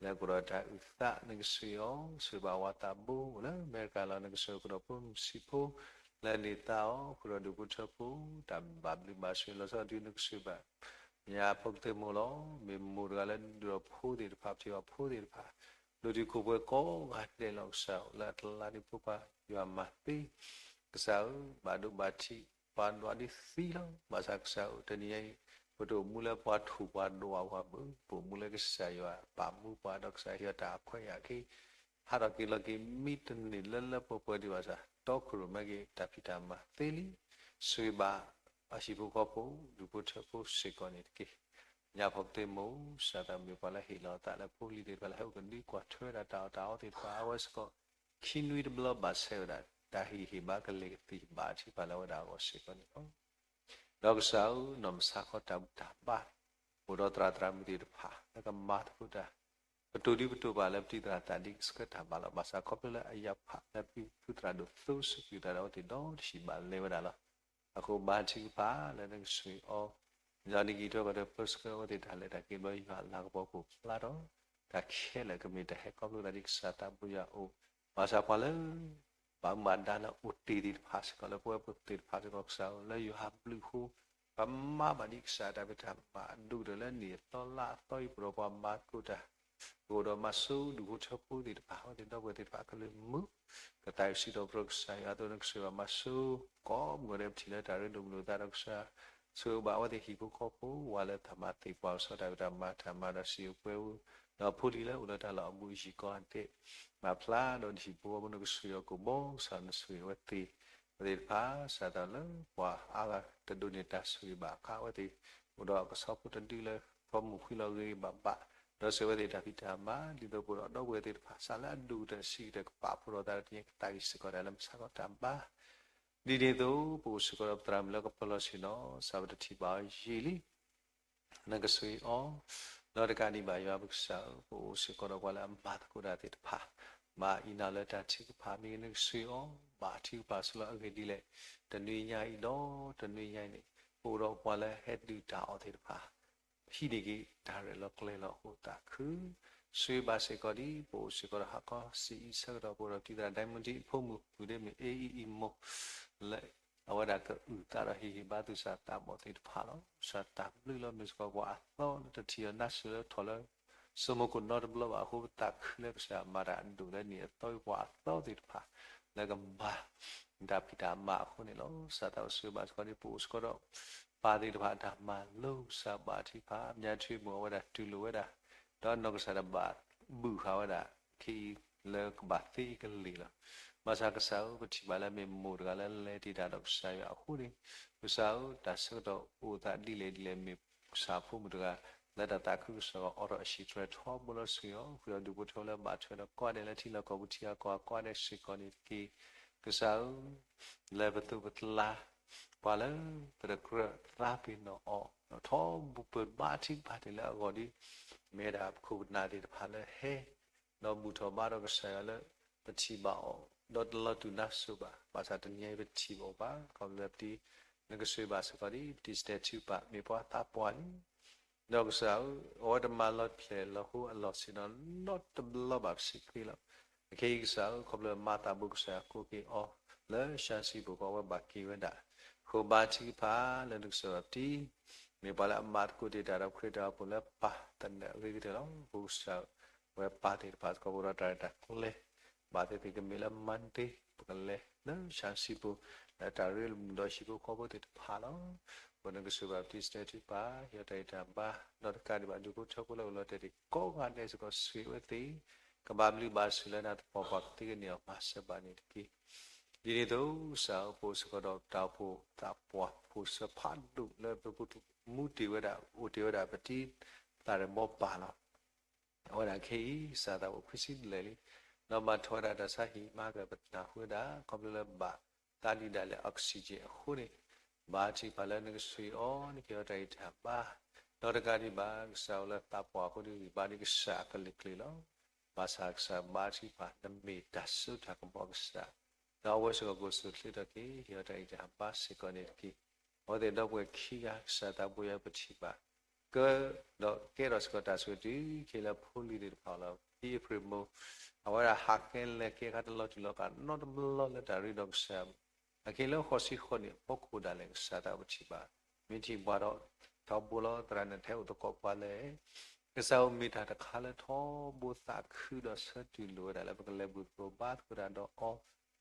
လၢကအိၣ်ဒီးတၢ်အုၣ်သး နကဆိၣ်ဂ့ၤအီၤ, ဆိၣ်ဂ့ၤဘၣ်ဝၤသးဘိလၢအမဲရကၤလီၤ. နကဆိၣ်ဂ့ၤကဒီးဖိမုၣ်ဆံးဖိ လၢန့ၢ်သါအီၤ ဃုာ်ဒီးဒူၣ်ဖိထၢဖိ တၢ်ဘၣ်ဘျုးဘၣ်ဆိၣ်ဂ့ၤလီၤဆီဒု နကဆိၣ်ဂ့ၤဘၣ် ညါဖိကသ့ၣ်မိၢ်လီၤ. မ့ၢ်မိၢ်တဂၤလၢဒုးဒီးဖိသ့ၣ်တဖၣ် ပထံၣ်ဘၣ်ဖိသ့ၣ်တဖၣ် ဒိၣ်တုာ်ခိၣ်ပှဲၤကိးဂၤဒဲးလီၤ. ကစၢ်ဧၢ, လၢအတလါဒ်ဖိခွါယွၤမၤသ့, ကစၢ်ဧၢ, ဘၣ်ဒိဘၣ်ထံး ပှၤဒွးဒ်သံလီၤ. ဘၣ်ဆၣ်ကစၢ်ဧၢ, တနံၤညါအံၤ ပတအိၣ်မူလၢပှၤထိၣ်ပှၤဒွးဝဲဘၣ်, ပအိၣ်မူလၢကစၢ်ယွၤပာ်မူပှၤ ဒီးကစၢ်ဟ့ၣ်အီၤတၢ်ခွဲးယာ်က့ၤ ဟးထီၣ်က့ၤလီၤက့ၤ မ့ၢ်တန့ၢ်လၢလၢပှဲၤပှဲၤဒံးဘၣ်ဆၣ် တီခိၣ်ရိၣ်မဲက့ၤတၢ်ဖံးတၢ်မၤသ့လံ. ဆိၣ်ဂ့ၤဘၣ် အဟံၣ်ဖိဃီဖိ ဒူၣ်ဖိထၢဖိစ့ၢ်ကီးန့ၣ်တက့ၢ်. ညါဖိကသ့ၣ်မိၢ် ကစၢ်သးမ့ၢ်ပှၤလၢဟ့ၣ်လီၤအသးလၢဖိလံၤသ့ၣ်တဖၣ်လၢဟဲအိၣ်ကဒုကွၢ်ထွဲဝဲဒၣ်တၢ်အီၣ်တၢ်အီသ့ၣ်တဖၣ် အဝဲစ့ၢ်ကီး ခံနွံတဘျီဘၣ်ဆဲးဝဲဒၣ် တၢ်ဟ့ၣ်ဂံၢ်ဟ့ၣ်ဘါကလဲၤကသံၣ်ဘၣ်ထုကဖၣ်လၢအဝဲဒၣ်အဂီၢ်စ့ၢ်ကီးန့ၣ်လီၤ. ဒီးကစၢ်ဧၢ, နီၢ်မုၢ်ဆါခီတၢ်ဘူၣ်တၢ်ဘါ အိၣ်ဒီးသရၣ်သရၣ်မုၣ်သ့ၣ်တဖၣ် လၢကမၤသကိးတၢ် ပတိၢ်ဒံးပတိၢ်ဘၣ်လၢပတံၤသရၣ်သးဒ်ကဆှၢတၢ်ဘၣ်လီၤ. ဘၣ်ဆၣ်ခီဖျိလၢအယၣ်ဖးလၢပဖုသရၣ်ဒိၣ်သိစူးကွံာ်သးဒီးအဝဲသ့ၣ်ဒီတဆံးဘၣ်လဲၤဝဲဒၣ်လီၤ. အဃိဘါထုကဖၣ်လၢနကဆိၣ်ဂ့ၤအီၤ, ယွၤန့ၣ်က့ၤထွဲကီၢ်ဒီးပၢဆှၢအဝဲသ့ၣ်တၢ်လဲၤတၢ်က့ၤဘျီ ယွၤအလၤကပီၤကအိၣ်ဖျါထီၣ် တၢ်ခဲလၢာ်ကမ့ၢ်တၢ်ဟဲခီဖျိသးဒ်ကစၢ်သးဘိယွၤအအိၣ်, ဘၣ်ဆၣ်ပှၤလၢ ဘၣ်မူဘၣ်ဒါလၢအိၣ်တ့ၢ်သ့ၣ်တဖၣ်စ့ၢ်ကီး လၢပဝဲပသ့ၣ်တဖၣ်စ့ၢ်ကီး ကစၢ်ဧၢ, လၢယွၤဘျုးအဃိ ပမၤဘၣ်ဒ်ကစၢ်တၢ်ဖံးတၢ်မၤ အဒိၣ်ကတၢၢ်လၢနံၣ်အသီလါအသီအံၤ ပဒီးပှၤမၤသကိးတၢ် ပအိၣ်ဒီးမၤစိၤဒူၣ်ဖိထၢဖိသ့ၣ်တဖၣ် အဝဲသ့ၣ်ဒီပုၢ်ဝဲၢ်သ့ၣ်တဖၣ်အကလုၢ်မုာ်, ကသးခုစံးထီၣ်ပတြၢၤကစၢ်ယွၤအသိး နကဆိၣ်ဂ့ၤဘၣ်မၤစိၤ ကိးမုၢ်နံၤဒဲးပထံၣ်လၢတၢ်ရ့ဒိၣ်မုၢ်ဒိၣ်သးဒီးကစၢ်, ဆိၣ်ဂ့ၤဘၣ်အဝဲသ့ၣ်ဟံၣ်ဖိဃီဖိ ဝၤလၢတၢ်မၤသ့ၣ်ပှၤကဆီတၢ်ဖံးတၢ်မၤတၢ်မၤဒီးစံာ်အိၣ်ပှဲၤဧိၤ, ဒီးဖိလံၤလၢအိၣ်ဒီးတၢ်လီၢ်အဘူးအယံၤကိးဂၤဒဲး, မၤဖျါဒီးနဟံၣ်ဖိဃီဖိ နကဆိၣ်ဂ့ၤအီၤကိးဘီ ကစၢ်နဆိၣ်ဂ့ၤအဝဲသ့ၣ်, အဝဲသ့ၣ်တဖၣ် စၢ်သးလၢပှၤအါဂၤတဒိးန့ၢ်တၢ်ဆိၣ်ဂ့ၤဘၣ်အခါ အဝဲသ့ၣ် အိၣ်ဒီးကဆီဖိတဒုလၢ ဖီမုၢ်ဃံလီၤဂ့ၤဂ့ၤဘၣ်ဘၣ်, ဒီးဆိၣ်ဂ့ၤအဝဲသ့ၣ်တၢ်ဖံးတၢ်မၤ ဒ်သိးပအိၣ်ဒီးဒီပုၢ်ဝဲၢ်သ့ၣ်တဖၣ် စးလၢအဒိၣ်ကတၢၢ်ဆံးကတၢၢ် ကပာ်ဖှိၣ်ထီၣ်သးဒီးတနံၤညါ ကသးခုစ့ၢ်ကီးတၢ်လၢမုၢ်ဆါခီတၢ်ဘါ ဒ်န့ၣ်အသိး ပအိၣ်စ့ၢ်ကီးဒီးပသရၣ်မုၣ်လၢကပၢလီၢ်ဆ့ၣ်နီၤ စးပတထံၣ်ဘၣ်အီၤယံာ်လံ, နကဆိၣ်ဂ့ၤအီၤ, ဒီးတကးဒံးဘၣ်ယွၤပကစၢ်ဧၢ, ပအိၣ်စ့ၢ်ကီးဒီးပှၤလၢအမၤသကိးတၢ်သ့ၣ်တဖၣ်, ဘၣ်အံၤနၤလၢတၢ်ထုကဖၣ် မ့ၢ်ဂ့ၤနကဆှၢအီၤ ဘၣ်ထုကဖၣ်ဆိလီၤအဂ့ၢ်ဒ်လဲၣ်. တနွံညါအံၤဒီးတနွံညါအံၤန့ၣ် ပအိၣ်ဒီးပှၤလၢဟဲဒုၣ်တၢ်အီၣ်သ့ၣ်တဖၣ် ဟံးန့ၢ်က့ၤတၢ်ရဲၣ်လီၤကျဲၤလီၤအဃိသးခု, ဆှၢဘၣ်စ့ၢ်ကီးဒ် ပအိၣ်စ့ၢ်ကီးဒီးဟါခီစံးအံၤဆၢကတီၢ် ပအိၣ်ဒီးတံၤသရၣ်ဒဲမူဒံအဖိမုၣ် မုၣ်ဒ့မုၣ်အ့အံအံမိၢ် လၢ အဝဲဒၣ်ကအုၣ်သးဒီးဟ့ၣ်ဂံၢ်ဘါသုးစၢ်သးဘီၣ်သ့ၣ်တဖၣ်လီၤ. စၢ်တၢ်ဘျုးလီၤ မ့ၢ်စ့ၢ်ကီးပှၤအသီလၢတထံၣ်အီၤနါစၢၤလၢထီၣ်လၢ စိမိၤကနီတဘျီဘၣ်အဃိ ပသးခုလၢကစၢ်မၤတၢ်အဒိၣ်လၢနံၣ်အသီပှၤအသီသ့ၣ်တဖၣ် လၢကမၤ တၢ်ဖံးတၢ်မၤအဃိန့ၣ်လီၤ. စၢ်သးအိၣ်ဆှၢဘၣ်စ့ၢ်ကီးဒ် ပအိၣ်စ့ၢ်ကီးဒီး ပၢ်သ့ၣ်တဖၣ်အတၢ်မၤလိ ကစၢ်ဘၣ်ထုကဖၣ် မၠါထွံမုၣ်အဝဲဒၣ်တူၢ်လိာ်ဝဲဒၣ် ဒီးနီၢ်ကစၢ်တဘၣ်ဘုၣ်ဃာ်ဝဲဒၣ် ခဲအံၤလၢကဘၣ်သ့ကလံၤလီၤ. ဘၣ်ဆၣ်ကစၢ်ဧၢ ပထံၣ်ဘၣ်လၢမ့ၢ်မိၢ်တဂၤလၢလဲၤတ့ၢ်တၢ်ဒီးကစၢ်ယွၤအဃိန့ၣ် ကစၢ်ဧၢ တၢ်ဆၢကတီၢ်အိၣ်သးဒ်လဲၣ်ဒ်လဲၣ် မ့ၢ်ကစၢ်ဖိမုၣ်တဂၤ လၢတၢ်သးခုကစီၣ်အီၤထီၣ်အဆံးတြဲၤထီဘိလီၤ ဆှၢအီၤ ဃုာ်ဒီးဒူၣ်ဖိထၢဖိလၢဘၣ်ထွဲဒီးကိးဂၤဒဲးလၢထံလီၢ်ကီၢ်ပူၤထံအကီၢ်ကိးဂၤဒဲးစ့ၢ်ကီးန့ၣ်တက့ၢ်. ကစၢ်ဧၢ လဲၤပသူၣ်ပသး ပှၤလၢ ပတကြၢးသးပ့ၤနီၣ်အီၤ ထီဘိပဘါထုကဖၣ်တ့ၢ်လၢအဂီၢ်ဒီး မ့ၢ်ဝဲဒၣ်ပခိၣ်ပနၢ်သ့ၣ်တဖၣ်လၢဟဲ ဒီးဘူၣ်ထီၣ်ဘါထီၣ်ကစၢ်ယွၤလၢ ပထံၣ်ဘၣ်အီၤ ဒီးတလီၤတူာ်နါစိၤဘၣ်. ဘၣ်ဆၣ်တနံၤအံၤပထံၣ်ဘၣ်အီၤဘၣ် ခီဖျိလၢပတံၤ နကဆှၢဘၣ်စ့ၢ်ကီးဒ် ပတံၤစတဲၤထုပၢ် မ့ၢ်ပှၤသးပှၢ်လံ ဒီးကစၢ်ဧၢ အဝဲတမၤလီၤဖျဲၣ်လီၤဟိအလီၢ်ဆ့ၣ်နီၤ နီတဘျီဘၣ်ပစံးဃ့လီၤ. အခဲအံၤကစၢ်ဧၢ ခီဖျိမၤသးဘိကစၢ်ယွၤကိးက့ၤအီၤ လၢၡၢစံပူၤကီး အဝဲဘၣ်က့ၤဝဲဒၣ် ဃိဘါထုကဖၣ်လၢနကစၢ်ယွၤပတံၤ မ့ၢ်ပှၤလၢအမၤသကိးတ့ၢ်တၢ်ဒီးခရံာ်တၢ်အပူၤလၢပၢ်သနၢၣ်အဂ့ၤကတၢၢ်လီၤ. ပကစၢ်ဧၢ ဝဲပၢ်သ့ၣ်တဖၣ်စ့ၢ်ကီး ပအိၣ်ဒီးတၢ်ရဲၣ်တၢ်ကျဲၤ ဘၣ်သ့ၣ်သ့ၣ်ကမ့ၢ်လၢ Monday ပကလဲၤလၢၡၢစံပူၤ လၢတၢ်ရ့လိာ်မုာ်ဒီးဟံၣ်ဖိဃီဖိသ့ၣ်တဖၣ်လီၤ. ပနကစၢ်ယွၤဘၣ်ပတံၤစတဲၤထုပၢ် ဟ့ၣ်အီၤတၢ်ဂံၢ်တၢ်ဘါ ဒီးတကးဒံးဘၣ် ဒူၣ်ဖိထၢဖိလၢအိၣ်လီၤတဲာ်သ့ၣ်ကိးဂၤဒဲးစ့ၢ်ကီး ဆှၢဝဲသ့ၣ် ကဘၣ်ဘျုးဘၣ်ဆိၣ်လၢနၤသပှၢ်ပှၢ် ကသ့ကန့ၢ်အီၤမၤစၢၤဘၣ်န့ၣ်တက့ၢ်. ဒ်န့ၣ်အသိး ကစၢ်ဧၢ ပအိၣ်စ့ၢ်ကီးဒီးတၢ်အိၣ်ဖှိၣ်သးပှၢ်ဖိစၢဖးဒိၣ်လၢပပူၤမူတ့ၢ်ဝဲဒၣ် အိၣ်တ့ၢ်ဝဲဒၣ်ပတံၤသးရဲၣ်မိၢ်ပၢ်လီၤ. အဝဲဒၣ်ခဲအံၤ စၢ်သးအိၣ်ခွံဆံဘျဲၣ်လံ, ဒီးမၤထီၣ်ဝဲဒၣ်တၢ်ဆါဟံၣ်မၤကပနၢ်ဟူဝဲဒၣ် ခီဖျိလၢဘၣ်သးဒုၣ်ဒါလဲၣ် oxygen အဃိန့ၣ်, ဘါထုကဖၣ်လၢနကဆှၢအီၤ နကဟ့ၣ်အီၤတၢ်ဂံၢ်တၢ်ဘါ, ဒီးတကးဒံးဘၣ် ကစၢ်အိၣ်လၢသးပှၢ်အဃိန့ၣ် ဂံၢ်ဘါဒ်ကစၢ်အကလုာ်ကလုာ်လီၤ. ဘၣ်ဆၣ်ကစၢ်ဘါထုကဖၣ် နမ့ၢ်တၢ်စိတၢ်ကမီၤကစၢ်, ဒီးအဝဲစ့ၢ်ကီးကအိၣ်ဆူၣ်အိၣ်ချ့ထီၣ်က့ၤ ဟ့ၣ်အီၤတၢ်ဂံၢ်တၢ်ဘါစ့ၢ်ကီးန့ၣ်တက့ၢ်. အဝဲသ့ၣ်ဒီပုၢ်ဝဲၢ်ခံဂၤ ကစၢ်သးဘိယွၤပထံၣ်ဘၣ် က ဒီးကဲထီၣ်စ့ၢ်ကီးတၢ်ဆိၣ်ဂ့ၤတုၤခဲလၢာ်ဖိလံၤသ့ၣ်တဖၣ်လီၤ. ဒ်အ့ဖြ့ၣ်မိၢ် အဝဲဒၣ်ဟးဃဲလဲၤကဲခါတလီၤတူာ်လီၤကာ်နီတဘျီလၢတၢ်ရ့ဒီးကစၢ်, အခဲလၢာ်ဃီၤဆံဃီၤန့ၣ် အဖီခိၣ်ဒၣ်လဲာ်ကစၢ်သးပထံၣ်ဘၣ်, မ့ၢ်ထံၣ်ပှၤဒီး ထီဘိလီၤ သရၣ်န့ၣ်ထဲအိၣ်သကိးပှၤလဲၣ် ကစၢ်အိၣ်မ့ၢ်တၢ်တခါလၢထီဘိသးခုဒီးဆၢတုၤလိာ်ဝဲဒၣ်လၢပကလဲၤဘူၣ်သကိးဘါသကိးတၢ်ဒီးအီၤ,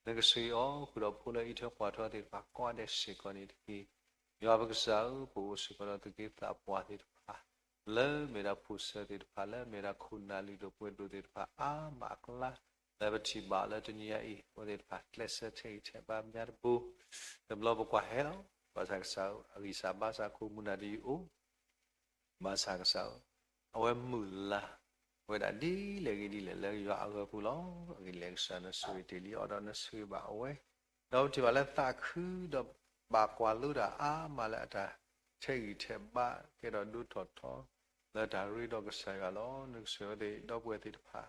နကဆှၢအီၤဃုာ်ဒီးဖိလၢအအံးထွဲကွၢ်ထွဲသ့ၣ်တဖၣ်ကိးဂၤဒဲးစ့ၢ်ကီးန့ၣ်တက့ၢ်. ယွၤပကစၢ်ဧၢ, ပအိၣ်စ့ၢ်ကီးဒီးသုးက့သးပှၢ်သ့ၣ်တဖၣ် လၢမ့ၢ်ဒၣ်ဖိၣ်စၢၤသ့ၣ်တဖၣ် လၢမ့ၢ်ဒၣ်ခိၣ်နၢ်လုၢ်ဒိၣ်ပှ့ၤဒိၣ်သ့ၣ်တဖၣ်အါမးအကျါ, လၢပထံၣ်ဘၣ်လၢတနံၤညါအံၤ အဝဲသ့ၣ်တဖၣ်ကျဲးစၢးထဲးဂံၢ်ထဲးဘါမ့ၢ်ညါတဘိ, တဘျီပကွၢ်ဟဲလီၤ. ဘၣ်ဆၣ်ကစၢ်ဧၢ, အဂံၢ်စၢ်ဘါစၢ်ခိၣ်မူနၢ်တယုၢ်အိၣ် ဘၣ်ဆၣ်ကစၢ်ဧၢ, အဝဲမုၢ်လၢ်ဝဲဒၣ်ဒ်လဲၣ်ဂ့ၤဒ်လဲၣ်လၢယွၤအဂီၢ်ပူၤလီၤ. အဂ့ၢ်ဒ်လဲၣ်ကစၢ်နဆိၣ်ဂ့ၤတ့ၢ်လံအီၤဒီးနဆိၣ်ဂ့ၤဘၣ်အဝဲ, ဒီးပထံၣ်ဘၣ်လၢသးခုဒီးဘၣ်ကွၢ်လိတၢ်အါမးလၢအတၢ်ထဲးဂံၢ်ထဲးဘါကဲထီၣ်ဒိၣ်ထီၣ်ထီ လၢတၢ်ရ့ဒီးကစၢ်ယွၤလီၤ. နကဆှၢအဝဲသ့ၣ်ဒီပုၢ်ဝဲၢ်သ့ၣ်တဖၣ်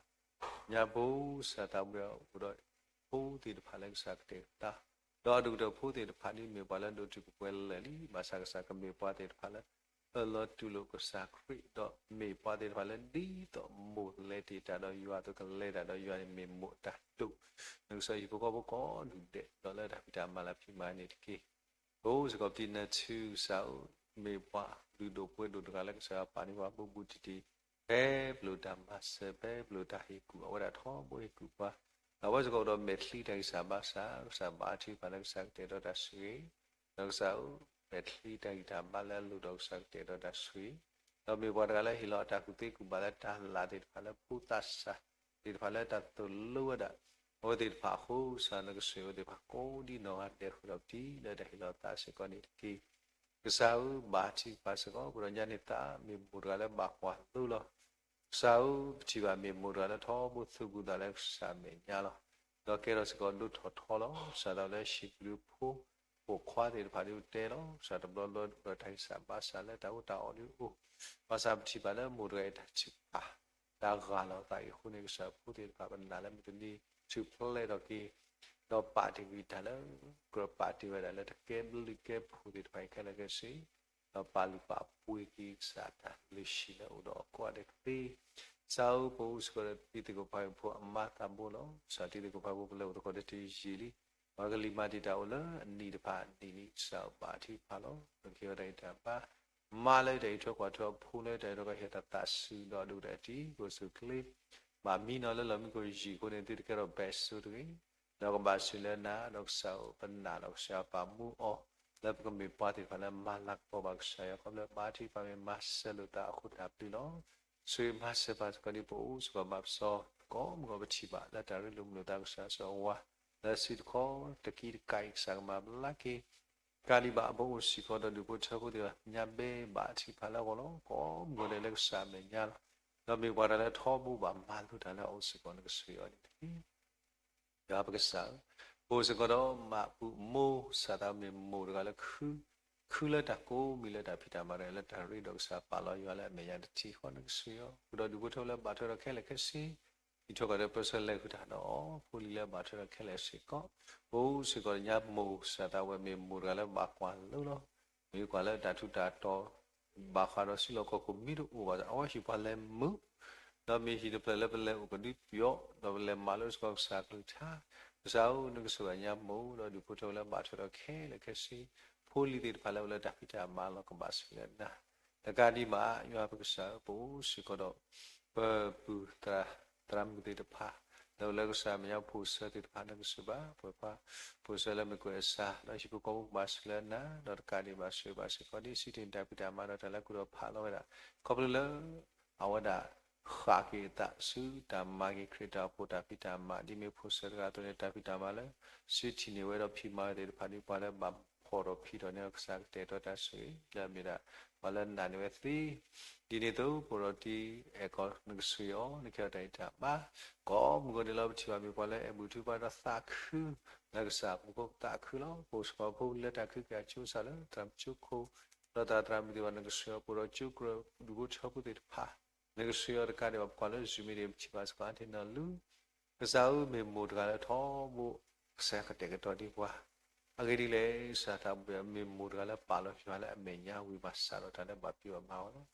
ညါပူၤ ကစၢ်သးဘိယွၤအိၣ်ဒီးဖိသ့ၣ်တဖၣ်လၢကစၢ်ကတဲာ်ကတီၤ, ဒီးအဒိၣ်ကတၢၢ်ဖိသ့ၣ်တဖၣ်ဒ်မ့ၢ်ပှၤလၢဒိၣ်တုာ်ပှဲၤလၢာ်လံ, ဘၣ်ဆၣ်ကစၢ်ကမ့ၢ်ပှၤသ့ၣ်တဖၣ်လၢ အၢၣ်လီၤတူၢ်လိာ်ကစၢ်ခရံာ်, ဒီးမ့ၢ်ပှၤသ့ၣ်တဖၣ်လၢဒ်သိးမိၢ်လဲၤတ့ၢ်တၢ်ဒီးယွၤအသိး ကလဲၤတၢ်ဒီးယွၤန့ၣ် မ့ၢ်မိၢ်အတၢ်တိာ်, နကစၢ်ဟံၣ်ဖိဃီဖိကိးဒူၣ်ဒဲး ဒီးလၢတၢ်ဖံးတၢ်မၤလၢဖံးမၤန့ၣ်တက့ၢ်. ပအိၣ်စ့ၢ်ကီးပတံၤနၢၤဆူကစၢ်ဧၢ, မ့ၢ်ပှၤလုၢ်ဒိၣ်ပှ့ၤဒိၣ်တဂၤလၢကစၢ်ယွၤပာ်န့ၢ်ပှၤဘူးဘူးတံၢ်တံၢ်, ဖဲပလိၣ်တၢ်မၤစၢၤ ဖဲပလိၣ်တၢ်ဟ့ၣ်ကူၣ် အဝဲဒၣ်ထီဘိဟ့ၣ်ကူၣ်ပှၤ, ဒီးအဝဲစ့ၢ်ကီးအိၣ်ဒီးမဲာ်ချံတၢ်ဂံၢ်စၢ်ဘါစၢ်, ကစၢ်ဘါထုကဖၣ်လၢကစၢ်ကတဲာ်ဒီးတၢ်ဆိၣ်ဂ့ၤ, ဒီးကစၢ်ဧၢ, မဲာ်ချံတၢ်ဂံၢ်တၢ်ဘါလၢအလိၣ်ဒီးကစၢ်ကတဲာ်ဒီးတၢ်ဆိၣ်ဂ့ၤ, ဒီးမ့ၢ်ပှၤတဂၤလၢဟ့ၣ်လီၤအတၢ်ကူၣ်သ့ကူၣ်ဘၣ်လၢတၢ်လၢ်သ့ၣ်တဖၣ်လၢဖိသၣ်စၢ် သ့ၣ်တဖၣ်လၢတၢ်သိၣ်လိဝဲဒၣ် အဝဲသ့ၣ်တဖၣ်အဃိ ကစၢ်နကဆိၣ်ဂ့ၤအဝဲသ့ၣ်တဖၣ်ကိးဒ်နီၢ်ဂၤဒဲးဃုာ်ဒီးပတံၤလၢတၢ်ဟ့ၣ်လီၤသးစ့ၢ်ကီးန့ၣ်တက့ၢ်. ကစၢ်ဧၢ, ဘါထုကဖၣ်စ့ၢ်ကီး ပှၤဒီးညါန့ၣ်သးမ့ၢ်မိၢ်တဂၤလၢဘၣ်ကွၢ်လိလီၤ. ကစၢ်ဧၢ, ပထံၣ်ဘၣ်မ့ၢ်မိၢ်တဂၤလၢထီဘိသူၣ်ကူၣ်သးလၢကစၢ်မဲာ်ညါလီၤ. ဒီးကဲထီၣ်စ့ၢ်ကီးဒိၣ်ထီၣ်ထီလီၤ. ကစၢ်သးလၢဟံၣ်ပူၤဖိ ပိာ်ခွါသ့ၣ်တဖၣ်ဒ်ပတဲလီၤ. ကစၢ်တဘျီဘျီဒီးတၢ်ဂံၢ်စၢ်ဘါစၢ်လၢတၢ်အိၣ်တၢ်အီၣ်ဒ်အိၣ်, ဘၣ်ဆၣ်ပထံၣ်ဘၣ်လၢမိၢ်တဂၤအံၤတၢ်ထုကဖၣ် တၢ်ဂၢ်လီၤသးအံၤအဃိန့ၣ် ကစၢ်ဖိသ့ၣ်တဖၣ်ပနာ်လၢမုၢ်တနံၤ ထုးဖျဲးထီၣ်က့ၤ ဒီးပာ်တ့ၢ်ကွံာ်တၢ်လၢ ကြၢးပာ်တ့ၢ်ဝဲဒၣ်လၢတကဲဘျုးကဲဖှိၣ်သ့ၣ်တဖၣ်အံၤခဲလၢာ်ခဲဆ့ ဒီးပာ်လုၢ်ပာ်ပှ့ၤက့ၤကစၢ်တၢ်လုၢ်ဟံၣ်လၢအိၣ်ဒီးအကီၢ်အဒဲကသ့ ကစၢ်ဧၢ ပအိၣ်စ့ၢ်ကီးဒီးတံၤသကိးဖိ အမါသးဘိလီၤ. ကစၢ်တံၤသကိးဖိပလဲၤအိၣ်သကိးတတယံာ်လံ ပှၤကလံၤမၤတံာ်တာ်အိၣ်လၢအနံၣ်တဖၣ်အနံၣ်လံ ကစၢ်ဧၢ ဘၣ်ထံဖးလီၤ. ကဟ့ၣ်ဝဲဒၣ်တၢ်အံၤတၢ်ဘါ မါလၢတၢ်အံးထွဲကွၢ်ထွဲအဖိလၢတၢ်အံးထွဲကွၢ်ထွဲ ဟ့ၣ်တၢ်သးစူၤဒီးဒိၣ်တၢ်အတံၤ ကိၣ်စူၣ်ချ့ ဘၣ်မံနီၤလၢလီၢ်မံခိၣ်ယံာ်အဃိန့ၣ် သုတကဲထီၣ်ဘဲၣ်စိတဂ့ၤ ဒီးကဘၣ်ဆိၣ်လၢနၤ ဒီးကစၢ်ဧၢ ပနာ်ဒီးကစၢ်ပာ်မူအီၤ လၢပကမ့ၢ်ပှၤသ့ၣ်တဖၣ်လၢမၤလၤကပီၤဘၣ်ကစၢ်ယွၤ ခီဖျိလၢဘါထုကဖၣ်မ့ၢ်မၤစၢၤလိာ်သးအဃိတၢ်ဘျုးလီၤ. ဆိၣ်ဂ့ၤမၤစၢၤပှၤစ့ၢ်ကီးဒ်ပအိၣ်စ့ၢ်ကီးဘၣ်ပစီ ကိးမုၢ်ဂီၤပထံၣ်ဘၣ်လၢတၢ်ရ့လိာ်မုာ်လိာ်သးကစၢ်စီၤဝါ လၢစုတခီ တကံတကးအံၤ ကစၢ်ကမၤဘျါက့ၤ ကးဒံးဘၣ်ပအိၣ်စ့ၢ်ကီးဒီးဒူၣ်ဖိထၢဖိသ့ၣ်တဖၣ် ညါဘဲဘၣ်ထံဖးလၢအဂီၢ်လီၤ. ကိးမုၢ်ဂီၤဒဲးလၢကစၢ်အမဲာ်ညါလီၤ. ဒီးမ့ၢ်ပှၤတၢ်လၢထီဘိဘၣ်မၤလိတၢ်လၢအအိၣ်စ့ၢ်ကီး နကဆိၣ်ဂ့ၤအီၤန့ၣ်တက့ၢ် ယွၤပကစၢ်ဧၢ, ပအိၣ်စ့ၢ်ကီးဒီးမးပူၤမိၢ် ကစၢ်သးမ့ၢ်မိၢ်တဂၤလၢ ခုလၢတၢ်ကိးမံၤလၢတၢ်ဖံးတၢ်မၤတဂၤလၢတၢ်ရ့ဒီးကစၢ်ပာ်လီၤယွၤလၢအမဲာ်ညါတထံၣ်ဃီ နကဆိၣ်ဂ့ၤအီၤ, ဃုာ်ဒီးဒူၣ်ဖိထၢဖိလၢဘၣ်ထွဲဒီးခဲလၢာ်ခဲဆ့, အံးထွဲကွၢ်ထွဲပၢဆှၢလဲၤဃုာ်တၢ်ဒီးအီၤ, ဖိလံၤလၢဘၣ်ထွဲဒီးခဲလၢာ်စ့ၢ်ကီး, ပအိၣ်စ့ၢ်ကီးညါမိၢ် ကစၢ်သးဝဲမ့ၢ်မိၢ်တဂၤလၢဘၣ်ကွၢ်လိလီၤ. မ့ၢ်ကွၢ်လၢတၢ်ထူးတၢ်တီၤ ဘၣ်ဃးဒီးစုလီၢ်ခီၣ်ခိၣ်မ့ၢ်တအိၣ်ဘၣ် အဝဲဟ့ၣ်ပှၤလဲၤမုာ် ဒီးမ့ၢ်ဟံၣ်တဖျၢၣ်လၢပလဲၤအိၣ်ကဒုပယီၤ ဒီးပလဲၤမၤလိစ့ၢ်ကီးကစၢ်အကလုၢ်ကထါ, ကစၢ်ဧၢ နကဆိၣ်ဂ့ၤညါမိၢ် ဒီးဒူၣ်ဖိထၢဖိလၢဘၣ်ထွဲဒီးခဲလၢာ်ခဲဆ့, ဖိလံၤသ့ၣ်တဖၣ်လၢအိၣ်လၢတၢ်ဖံးတၢ်မၤလီၤ ကဘၣ်ဆိၣ်ဂ့ၤလၢနၤ, တကးဒံးဘၣ် ယွၤပကစၢ်ဧၢ ပအိၣ်စ့ၢ်ကီးဒီး ပပုၢ်သရၣ် သရၣ်မုၣ်သ့ၣ်တဖၣ် လၢအိၣ်လၢကစၢ်မဲာ်ညါဖိၣ်စၢၤသ့ၣ်တဖၣ် နကဆိၣ်ဂ့ၤဘၣ် ပှၤဖိၣ်စၢၤလၢမ့ၢ်ကွဲးအသး ဒီးဟံၣ်ဖိဃီဖိကဘၣ်ဆိၣ်ဂ့ၤလၢနၤ, ဒီးတကးဒံးဘၣ်ဆိၣ်ဂ့ၤဘၣ်စ့ၢ်ကီး ဒ်စံးထီၣ်တၢ်ဖံးတၢ်မၤဒီးတၢ်လၢကူၣ်ဒီးဖးလီၤဝဲဒၣ် ခီဖျိလၢ အဝဲဒၣ် ဃၣ်က့ၤအသးဆူတၢ်မၤက့ၤခရံာ်တၢ်အိၣ်ဖှိၣ်တၢ်ဖံးတၢ်မၤ ဒ်မ့ၢ်ဖိၣ်စၢၤတဂၤအသိးန့ၣ် တၢ်ဖံးတၢ်မၤလၢ စုထံၣ်န့ၢ်ဝဲဒီးဖံးမၤဝဲသ့ၣ်တဖၣ် ဒ်ပှၤလၢဘၣ်ဖှီၣ်ထီၣ်ဖံးထီၣ်န့ၣ် ကစၢ်ကတဲာ်ကတီၤတၢ်ဆိၣ်ဂ့ၤ လၢအမ့ၢ်ဒၣ် ပှၤလၢနာ်န့ၢ်ဝဲသ့ ဒ်န့ၣ်အသိး ပအိၣ်ဒီးတံၤအဲၣ်ကီး နကဆိၣ်ဂ့ၤအီၤ နကဟ့ၣ်အီၤတၢ်အံးတၢ်ဘါ ကိးမုၢ်ဂီၤဒဲးလၢပထံၣ်ဘၣ်မ့ၢ်ပှၤလၢအဲၣ်ဘူၣ်ထုကဖၣ်ဒီးသးခု လၢကစၢ်အပူၤဖိသးခုလီၤ. ပအိၣ်စ့ၢ်ကီးဖိလၢတၢ်ခုက့ၤအကၠိစၢ်လၢသရၣ်မုၣ်ကၠိခိၣ် ဒီးသရၣ်မုၣ်သ့ၣ်တဖၣ် နကဆိၣ်ဂ့ၤအီၤ ပအိၣ်ဒီးကၠိကြၢးဒူၣ်ဖိထၢဖိသ့ၣ်တဖၣ် နကဆိၣ်ဂ့ၤအီၤတကးဒံးဘၣ် ပကွၢ်လၢ Zoom မ့ၢ်ဒ်ပထံၣ်ဘၣ်စ့ၢ်ကီး အါတ့ၢ်နီၢ်လူ ကစၢ်ဧၢ မ့ၢ်မိၢ်တဂၤလၢထီဘိ ကစၢ်ကတဲာ်ကတီၤဒံးပှၤ အဂ့ၢ်ဒ်လဲၣ် ကစၢ်သးပှၢ် မ့ၢ်မိၢ်တဂၤလၢပာ်လီၤယွၤလၢအမဲာ်ညါဝံၤ ဘၣ်ဆၣ်ဒီးတၢ်လၢဘၣ်ပျံၤဘၣ်မၤအီၤလီၤ.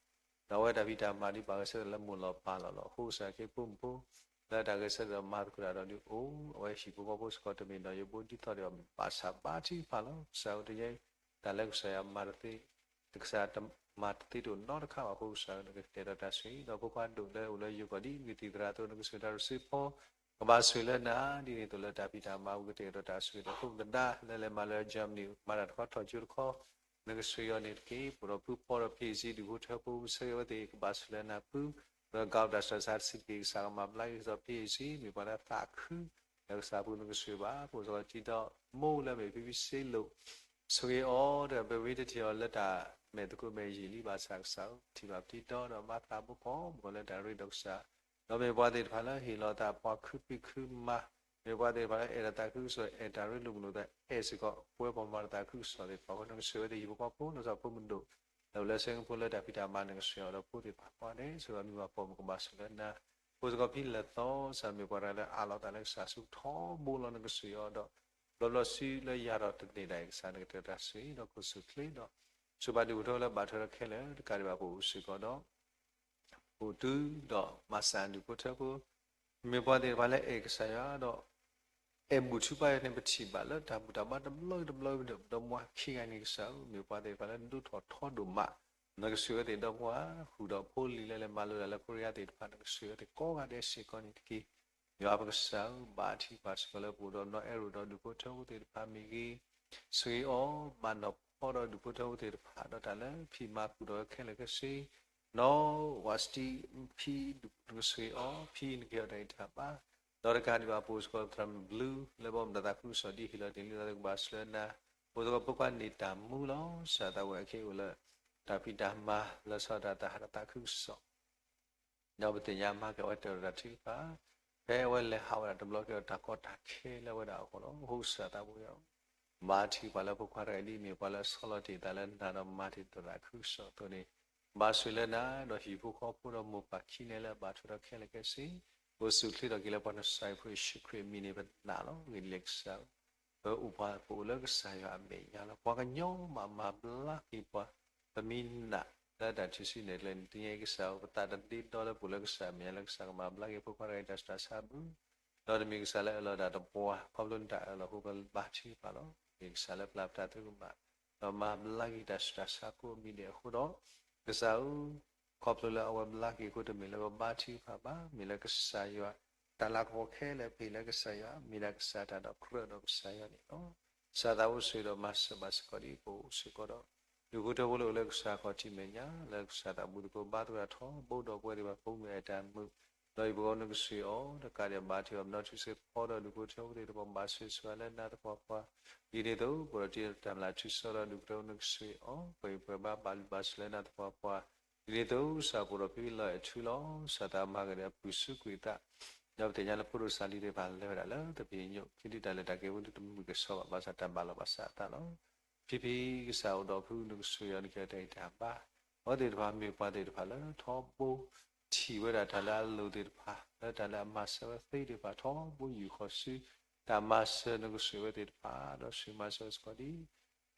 ဒီးအဝဲတၢ်ဖံးတၢ်မၤဒ်ဘၣ်ဂဲၤဆၢထၢၣ်လၢမိၢ်လီၤပၢ်လီၤလီၤ. အဃိကစၢ်ခ့ဖိမုၣ်ဖိ လၢတၢ်ဂဲၤဆၢထၢၣ်ဒီးမၤသကိးတၢ်ဒီးဒုးအိၣ် အဝဲဟံၣ်ဖိဃီဖိစ့ၢ်ကီးတမ့ၢ်နီၢ်ယိဘိဒ်သိးဒီး ဘၣ်ဆၣ်ဘါထုကဖၣ်လီၤ. ကစၢ်ဧၢ တယဲ တၢ်လၢကစၢ်ယွၤမၤတသ့ ကစၢ်တမၤတသ့တအိၣ်နီတခါဘၣ်အဃိ ကစၢ်ဧၢ နကတဲာ်ကတီၤတၢ်ဆိၣ်ဂ့ၤ ဒီးဖိခွါဒိၣ်လၢအိၣ်လၢယိၤကီၢ်ဒ် နကသံၣ်သရၣ်အသိး နကဆိၣ်ဂ့ၤတၢ်ရ့စ့ဖီ ကဘၣ်ဆိၣ်ဂ့ၤလၢနၤ ဒ်န့ၣ်အသိးလၢတၢ်ဖံးတၢ်မၤ ပကတဲာ်ကတီၤတၢ်ဆိၣ်ဂ့ၤဒီး ဖိမုၣ်သဒါ လၢလဲၤမၤလၢ Germany မၤတၢ်တခီထီၣ်ကၠိတခီ နကဆိၣ်ဂ့ၤအီၤန့ၣ်တက့ၢ်. ပအိၣ်ဒီးဖုဖီဒီး ဖံအ့ၣ်စံ ဒူၣ်ဖိထၢဖိ ဆၢဂ့ၤဝဲသ့ၣ် ကဘၣ်ဆိၣ်လၢနၤဖု ဒီးကီးတၢ်ဆၢစးတဆံးတက့ၢ် ကစၢ်ကမၤဘျါက့ၤကစီၣ် ဖံအ့ၣ်စံ မ့ၢ်ပှၤလၢသးခု လၢကစၢ်ပူၤ နကဆိၣ်ဂ့ၤဘၣ် ပအိၣ်စ့ၢ်ကီးတံၤဒီးမိၢ်လၢအမ့ၢ်ဖံဖံစ့လိာ် ဆိၣ်ဂ့ၤအီၤ ဒီးပမ့ၢ်တထံၣ်အီၤလၢတၢ်မဲာ်သကိးမဲာ်ယံာ်လံ ဘၣ်ဆၣ်ကစၢ်ဧၢ ထံၣ်ဘၣ်ပတံၤဒီး ဒီးမၤသးဘိကီးမုၢ်ဂီၤလၢတၢ်ရ့ဒီးကစၢ် ဒီးမ့ၢ်ပှၤသ့ၣ်တဖၣ်လၢဟ့ၣ်လီၤသးပှၤခုဖံးခုမၤ မ့ၢ်ပှၤသ့ၣ်တဖၣ်လၢအဲၣ်တၢ်သးခုကစီၣ် အဲၣ်တၢ်ရ့လိာ်မုာ်လိာ်သး အဲၣ်စ့ၢ်ကီးပဝဲပှၤမၤတၢ်သးခုကစီၣ်သ့ၣ်တဖၣ်အဃိ နကဆိၣ်ဂ့ၤဝဲသ့ၣ်ဟံၣ်ဖိဃီဖိ လီၤဆီဖိမုၣ်ဒိၣ် လၢအိၣ်လၢစ့ကဖိလၢတၢ်ဖံးတၢ်မၤ နကဆိၣ်ဂ့ၤအီၤဒီးဖိသ့ၣ်တဖၣ်ကိးဂၤဒဲး ဆိၣ်ဂ့ၤအီၤမ့ၢ်ဘၣ်ပိာ်မုၣ်ကဘၣ်ဆိၣ်လၢနၤ ဖိစ့ၢ်ကီးဖံလၢာ်သီ ကစၢ်မ့ၢ်ပှၤတဂၤလၢအးလီၤသးလၢကစၢ်ဆူထီဘိလီၤ နကဆိၣ်ဂ့ၤအီၤဒီး ဘျီဘျီဆူလၢယၤဒီးတန့ၢ်ဒၣ်အံၤ ကစၢ်နကတဲာ်ကတီၤတၢ်ဆိၣ်ဂ့ၤဒီး ကိၣ်စူၣ်ချ့ဒီး ဆိၣ်ဘၣ်ဒူၣ်ဖိထၢဖိလၢဘၣ်ထွဲဒီးခဲလၢာ် တကးဒံးဘၣ်ပအိၣ်စ့ၢ်ကီးဒီး အိၣ်တုၤဒီးမၤစၢၤဒူၣ်ဖိထၢဖိ မ့ၢ်ပှၤသ့ၣ်တဖၣ်လၢအဲၣ်ကစၢ်ယွၤဒီး အဲၣ်ဘူၣ်ထုကဖၣ်န့ၣ် ပထံၣ်ဘၣ်လၢတၢ်ဘူၣ်တၢ်ဘါတဘျီတဘျီဒီး ဒီမါခံဂၤန့ၣ် ကစၢ်ဧၢ မ့ၢ်ပှၤသ့ၣ်တဖၣ်လၢဒိၣ်ထီၣ်ထီဒိၣ်မး နကဆိၣ်ဂ့ၤဝဲသ့ၣ်ဒီပုၢ်ဝဲၢ် ဃုာ်ဒီးဖိလံၤလၢလဲၤမၤလိတၢ်လၢ ခိရံယါသ့ၣ်တဖၣ် နကဆိၣ်ဂ့ၤဝဲသ့ၣ်ကိးဂၤဒဲးစ့ၢ်ကီးန့ၣ်တက့ၢ်. ယွၤပကစၢ်ဧၢ ဘါထုကဖၣ်စ့ၢ်ကီးလၢပအိၣ်ဒီး နီၢ်အဲၣ်ရိၣ်ဒီးဒူၣ်ဖိထၢဖိသ့ၣ်တဖၣ်မ့ၢ်ဂ့ၤ, ဆိၣ်ဂ့ၤအီၤ ဘၣ်နီၢ်ဖီဒီးဒူၣ်ဖိထၢဖိသ့ၣ်တဖၣ် ဒီးတၢ်လၢဖံးမၤဃုာ်ဒီးခဲလၢာ်ခဲဆ့, နီၢ်ဝးစတံ ဖံ နကဆိၣ်ဂ့ၤအီၤ ဖံနကဟ့ၣ်အီၤတၢ်ဂံၢ်တၢ်ဘါ, ဒီးတကးဒံးဘၣ်ပအိၣ်စ့ၢ်ကီးသရၣ်မုၣ်ဘျုး လၢဘီမုၢ်တၢ်သးခုကစီၣ်ဒ်ဟ့ၣ်လီၤတ့ၢ်လံသးကဘၣ်ဆိၣ်လၢနၤ, ပအိၣ်စ့ၢ်ကီးဖိခွါန့ၢ်တၢ်မူလီၤ ကစၢ်သးဝဲအခဲအံၤအိၣ်လၢ တၢ်ဖံးတၢ်မၤ လၢဆီတၢ်သးဟးတၢ်သးခုကစီၣ် ဒီးပသ့ၣ်ညါမၤက့ၤအဝဲတၢ်ရဲၣ်တၢ်ထုကဖၣ်, ဖဲအဝဲလဲၤဟးဝဲဒၣ်တဘျီက့ၤဒီးတၢ်ကီတၢ်ခဲလၢဝဲဒၣ်အဂီၢ်လီၤ. အဃိကစၢ်သးဘိယွၤ, ဘါထုကဖၣ်လၢဖိခွါတဂၤဒ်အမ့ၢ်ပှၤလၢဆီလီၤတ့ၢ်သးလၢနၤဒီးမၤတ့ၢ်တၢ်သးခုကစီၣ်အသိးန့ၣ်, ဘၣ်ဆိၣ်ဂ့ၤလၢနၤ ဒီးဟံၣ်ဖိဃီဖိဒီးမိၢ်ပၢ်ခံန့ၣ်လၢအဘၣ်ထွဲဒီးခဲလၢာ်ခဲဆ့, ပအိၣ်ဆူၣ်ချ့ထီၣ်က့ၤလၢပှၤနစၤရ့းဖိယ့ၣ်ၡူးခရံာ်အမံၤန့ၣ် ပနာ်လီၤ. ဂ့ၤလံကစၢ်ဧၢ, ပအိၣ်ပှၤ ပအိၣ်လၢကစၢ်ယွၤအမဲာ်ညါလီၤ. ပှၤကညီမးမၤဘျါက့ၤပှၤ, ပမ့ၢ်နာ်လၢတၢ်ထုးစုနဲၣ်ကျဲန့ၣ် တနံၤအံၤကစၢ်ဧၢ, ပသးတဒ့ဒီလၢပအိၣ်လၢကစၢ်အမဲာ်ညါ လၢကစၢ်ကမၤဘျါက့ၤဖိခွါတဂၤအံၤတၢ်ဆူးတၢ်ဆါအပူၤ, ဒီးတမ့ၢ်ကစၢ်လၢအၢၣ်လီၤတၢ်တပှၤ ခီဖျိနတၢ်အၢၣ်လီၤအဃိ ပဘါထုကဖၣ်လီၤ. မ့ၢ်ကစၢ်လၢပျၢ်ပတၢ်သရူးကမၣ် ဒီးမၤဘျါက့ၤတၢ်ဆူးတၢ်ဆါကိးမံၤဒဲးအဃိဒီး, ကစၢ်ဧၢ, ခီဖျိလၢအဝဲဘျါက့ၤအဃိ တမ့ၢ်လၢပဘါထုကဖၣ်ဘၣ်, မ့ၢ်လၢကစၢ်ယွၤ တၢ်လၤကပီၤခဲလၢာ် ပဟ့ၣ်လၢကစၢ်ယွၤ, မ့ၢ်ဒၣ်ကစၢ်တၢ်ဒီးကြၢးဒီးကစၢ်ယွၤန့ၣ်လီၤ. ကစၢ်သးအိၣ်ဆိၣ်ဂ့ၤဒီးမၤစၢၤဘၣ်စ့ၢ်ကီးဒ်ပအိၣ်စ့ၢ်ကီးဒီး ဒူၣ်ဖိထၢဖိလၢအိၣ်လၢကစၢ်ခီၣ်ထံးမဲာ်ညါ လၢကစၢ်သးဘျုးသကိးဘါသကိးတၢ်ထီဘိဒီးပဝဲသ့ၣ်တဖၣ် ပအိၣ်မုာ်အတၢ်မုာ်, ဒီးဟံၣ်ဖိဃီဖိနကဆှ့ၣ်အီၤ, တကးဒံးဘၣ် ဘါထုကဖၣ်ပနီၣ်ထူစ့ၢ်ကီးဒီး ဒူၣ်ဖိထၢဖိသ့ၣ်တဖၣ် ဘၣ်ဆိၣ်ဂ့ၤဆိၣ်ဝါလၢနၤသပှၢ်ပှၢ်, ဒ်န့ၣ်အသိး ပဒီးတၢ်မုၢ်လၢ်ထူစ့ၢ်ကီးဒီး ဒူၣ်ဖိထၢဖိနကဆှ့ၣ်အီၤ, ပှၤဟံၣ်ပှၤဘါဘၣ်လုၢ်ဘၣ်စၢၤလၢနၤသပှၢ်ပှၢ်, ဒ်န့ၣ်အသိး ကစၢ်ပဒီးဖံဖံလီၤအဲၣ်ထူလီၤ. ကစၢ်သးမၤကဒီးအပူၤစူးကွံာ်သး, ဒီးပသ့ၣ်ညါလၢဖိဒိၣ်စၢ်လံၤသ့ၣ်တဖၣ်လဲၤဝဲဒၣ်လၢသဘ့ၣ်ညိၣ်, ခံဒုတၢ်လဲၤတၢ်က့ၤဝဲဒၣ်တမုာ်ကဆှီဘၣ်, ဘၣ်ဆၣ်တၢ်ဘၣ်လီၤဘၣ်စးအသးလီၤ. ဖံဖံကစၢ်အိၣ်ဒီးဖုနကဆှ့ၣ်အီၤ နကဟ့ၣ်တၢ်ဂံၢ်တၢ်ဘါ, အဝဲသ့ၣ်တဖၣ်မ့ၢ်ပှၤသ့ၣ်တဖၣ်လၢထီဘိ ထံၣ်ဝဲဒၣ်တၢ်လၢအလိၤသ့ၣ်တဖၣ်, လၢတၢ်လၢအမၤစၢၤဝဲသ့ၣ်တဖၣ် ထီဘိယူၢ်ဃီၤဆူ တၢ်မၤစၢၤနကဆှ့ၣ်ဝဲသ့ၣ်တဖၣ်, ဒီးဆိၣ်ဂ့ၤမၤစၢၤစ့ၢ်ကီးဒ်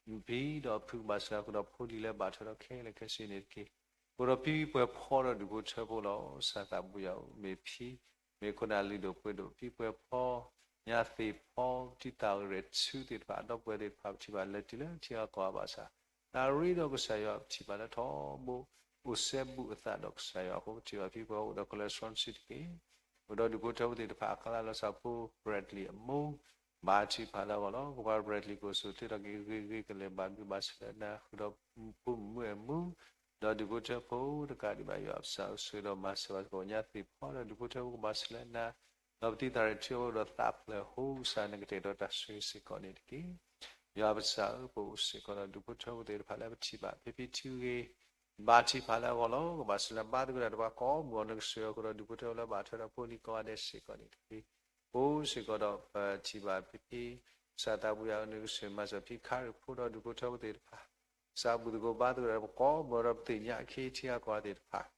ဖံဒီးဖုကဘၣ်ဆိၣ်ဂ့ၤအဃိဒီးဖိဒံးလၢဘၣ်ထွဲဒီးခဲလၢာ်ခဲဆ့န့ၣ်တက့ၢ်. ပဒီးဖံဖံပှဲၤဖီဒီးဒူၣ်ဖိထၢဖိလီၤ. ကစၢ်သးဘျုးယွၤဧၢ, မ့ၢ်ဖံ, မ့ၢ်ခိၣ်နၢ်လုၢ်ဒိၣ်ပှ့ၤဒိၣ်, ဖံပှဲၤဖီ, ညါသ့ၣ်ဖီ, တံၤသၣ်ဂရဲၣ်ဆူသ့ၣ်တဖၣ်, ဒီပုၢ်ဝဲၢ်သ့ၣ်တဖၣ် ပထံၣ်ဘၣ်လၢတုၤလၢထံဂၤကီၢ်ဂၤဘၣ်ဆၣ်, တၢ်ရ့ဒီးကစၢ်ယွၤ ပထံၣ်ဘၣ်လၢထီဘိ အိၣ်စဲဘူးအသးဒီးကစၢ်ယွၤအဃိ ပထံၣ်ဘၣ်ဖံပှဲၤဖီအိၣ်ဒီး cholesterol ဆံးတက့ၢ်. ပဒီးဒူၣ်ဖိထၢဖိသ့ၣ်တဖၣ်အကျါ လီၤဆီဖိ Bradley အမိၢ် ဘါထုကဖၣ်လၢအဂီၢ်လီၤ. ဖိခွါ Bradley ကအိၣ်ဆူၣ်ချ့ထီၣ်က့ၤဂ့ၤဂ့ၤ ကလဲၤဘၣ်ဘျုးဘၣ်ဆိၣ်လၢနၤ ဃုာ်ဒီးဖိမုၣ်မုၣ်အဲၣ်မုၣ်, ဒီးဒူၣ်ဖိထၢဖိတကးဒံးဘၣ် ယွၤပစံးဆၢဒီးမၤစၢၤဘၣ်စ့ၢ်ကီး ညါသ့ၣ်ဖီဒီးဒူၣ်ဖိထၢဖိကဘၣ်ဆိၣ်လၢနၤ, ဒီးပတံၤသၣ်ရ့ၣ်ထူအဃိဒီးသးဖျၢၣ်ဟိကစၢ် နကတဲာ်ကတီၤတၢ်ဆိၣ်ဂ့ၤစ့ၢ်ကီးန့ၣ်တက့ၢ်. ယွၤပစံးဆၢ ပအိၣ်စ့ၢ်ကီးဒီးဒူၣ်ဖိထၢဖိသ့ၣ်တဖၣ်လၢပထံၣ်ဘၣ် ဖံဖံထုဂ့ၤ ဘါထုကဖၣ်လၢအဂီၢ်လီၤ. ကဘၣ်ဆိၣ်လၢဘါသကိးတၢ်တပှၤကိးမုၢ်အီၤ နကဆိၣ်ဂ့ၤအဃိဒီး ဒူၣ်ဖိထၢဖိလၢဘၣ်ထွဲဒီးဖိလံၤကိးဂၤဒဲးစ့ၢ်ကီးန့ၣ်တက့ၢ်. ပအိၣ်စ့ၢ်ကီးဒီးပထံၣ်ဘၣ်ဖံဖံ ကစၢ်သးဘျုးယွၤဧၢ နကဆိၣ်ဂ့ၤမၤစၢၤဖံခါရံၣ်ဖိဒီးဒူၣ်ဖိထၢဖိသ့ၣ်တဖၣ် ကစၢ်ဘျုးသကိးဘါသကိးတၢ်တပှၤကိးမုၢ်အီၤဒီး ပသ့ၣ်ညါအခ့ထံဂၤကီၢ်ဂၤသ့ၣ်တဖၣ်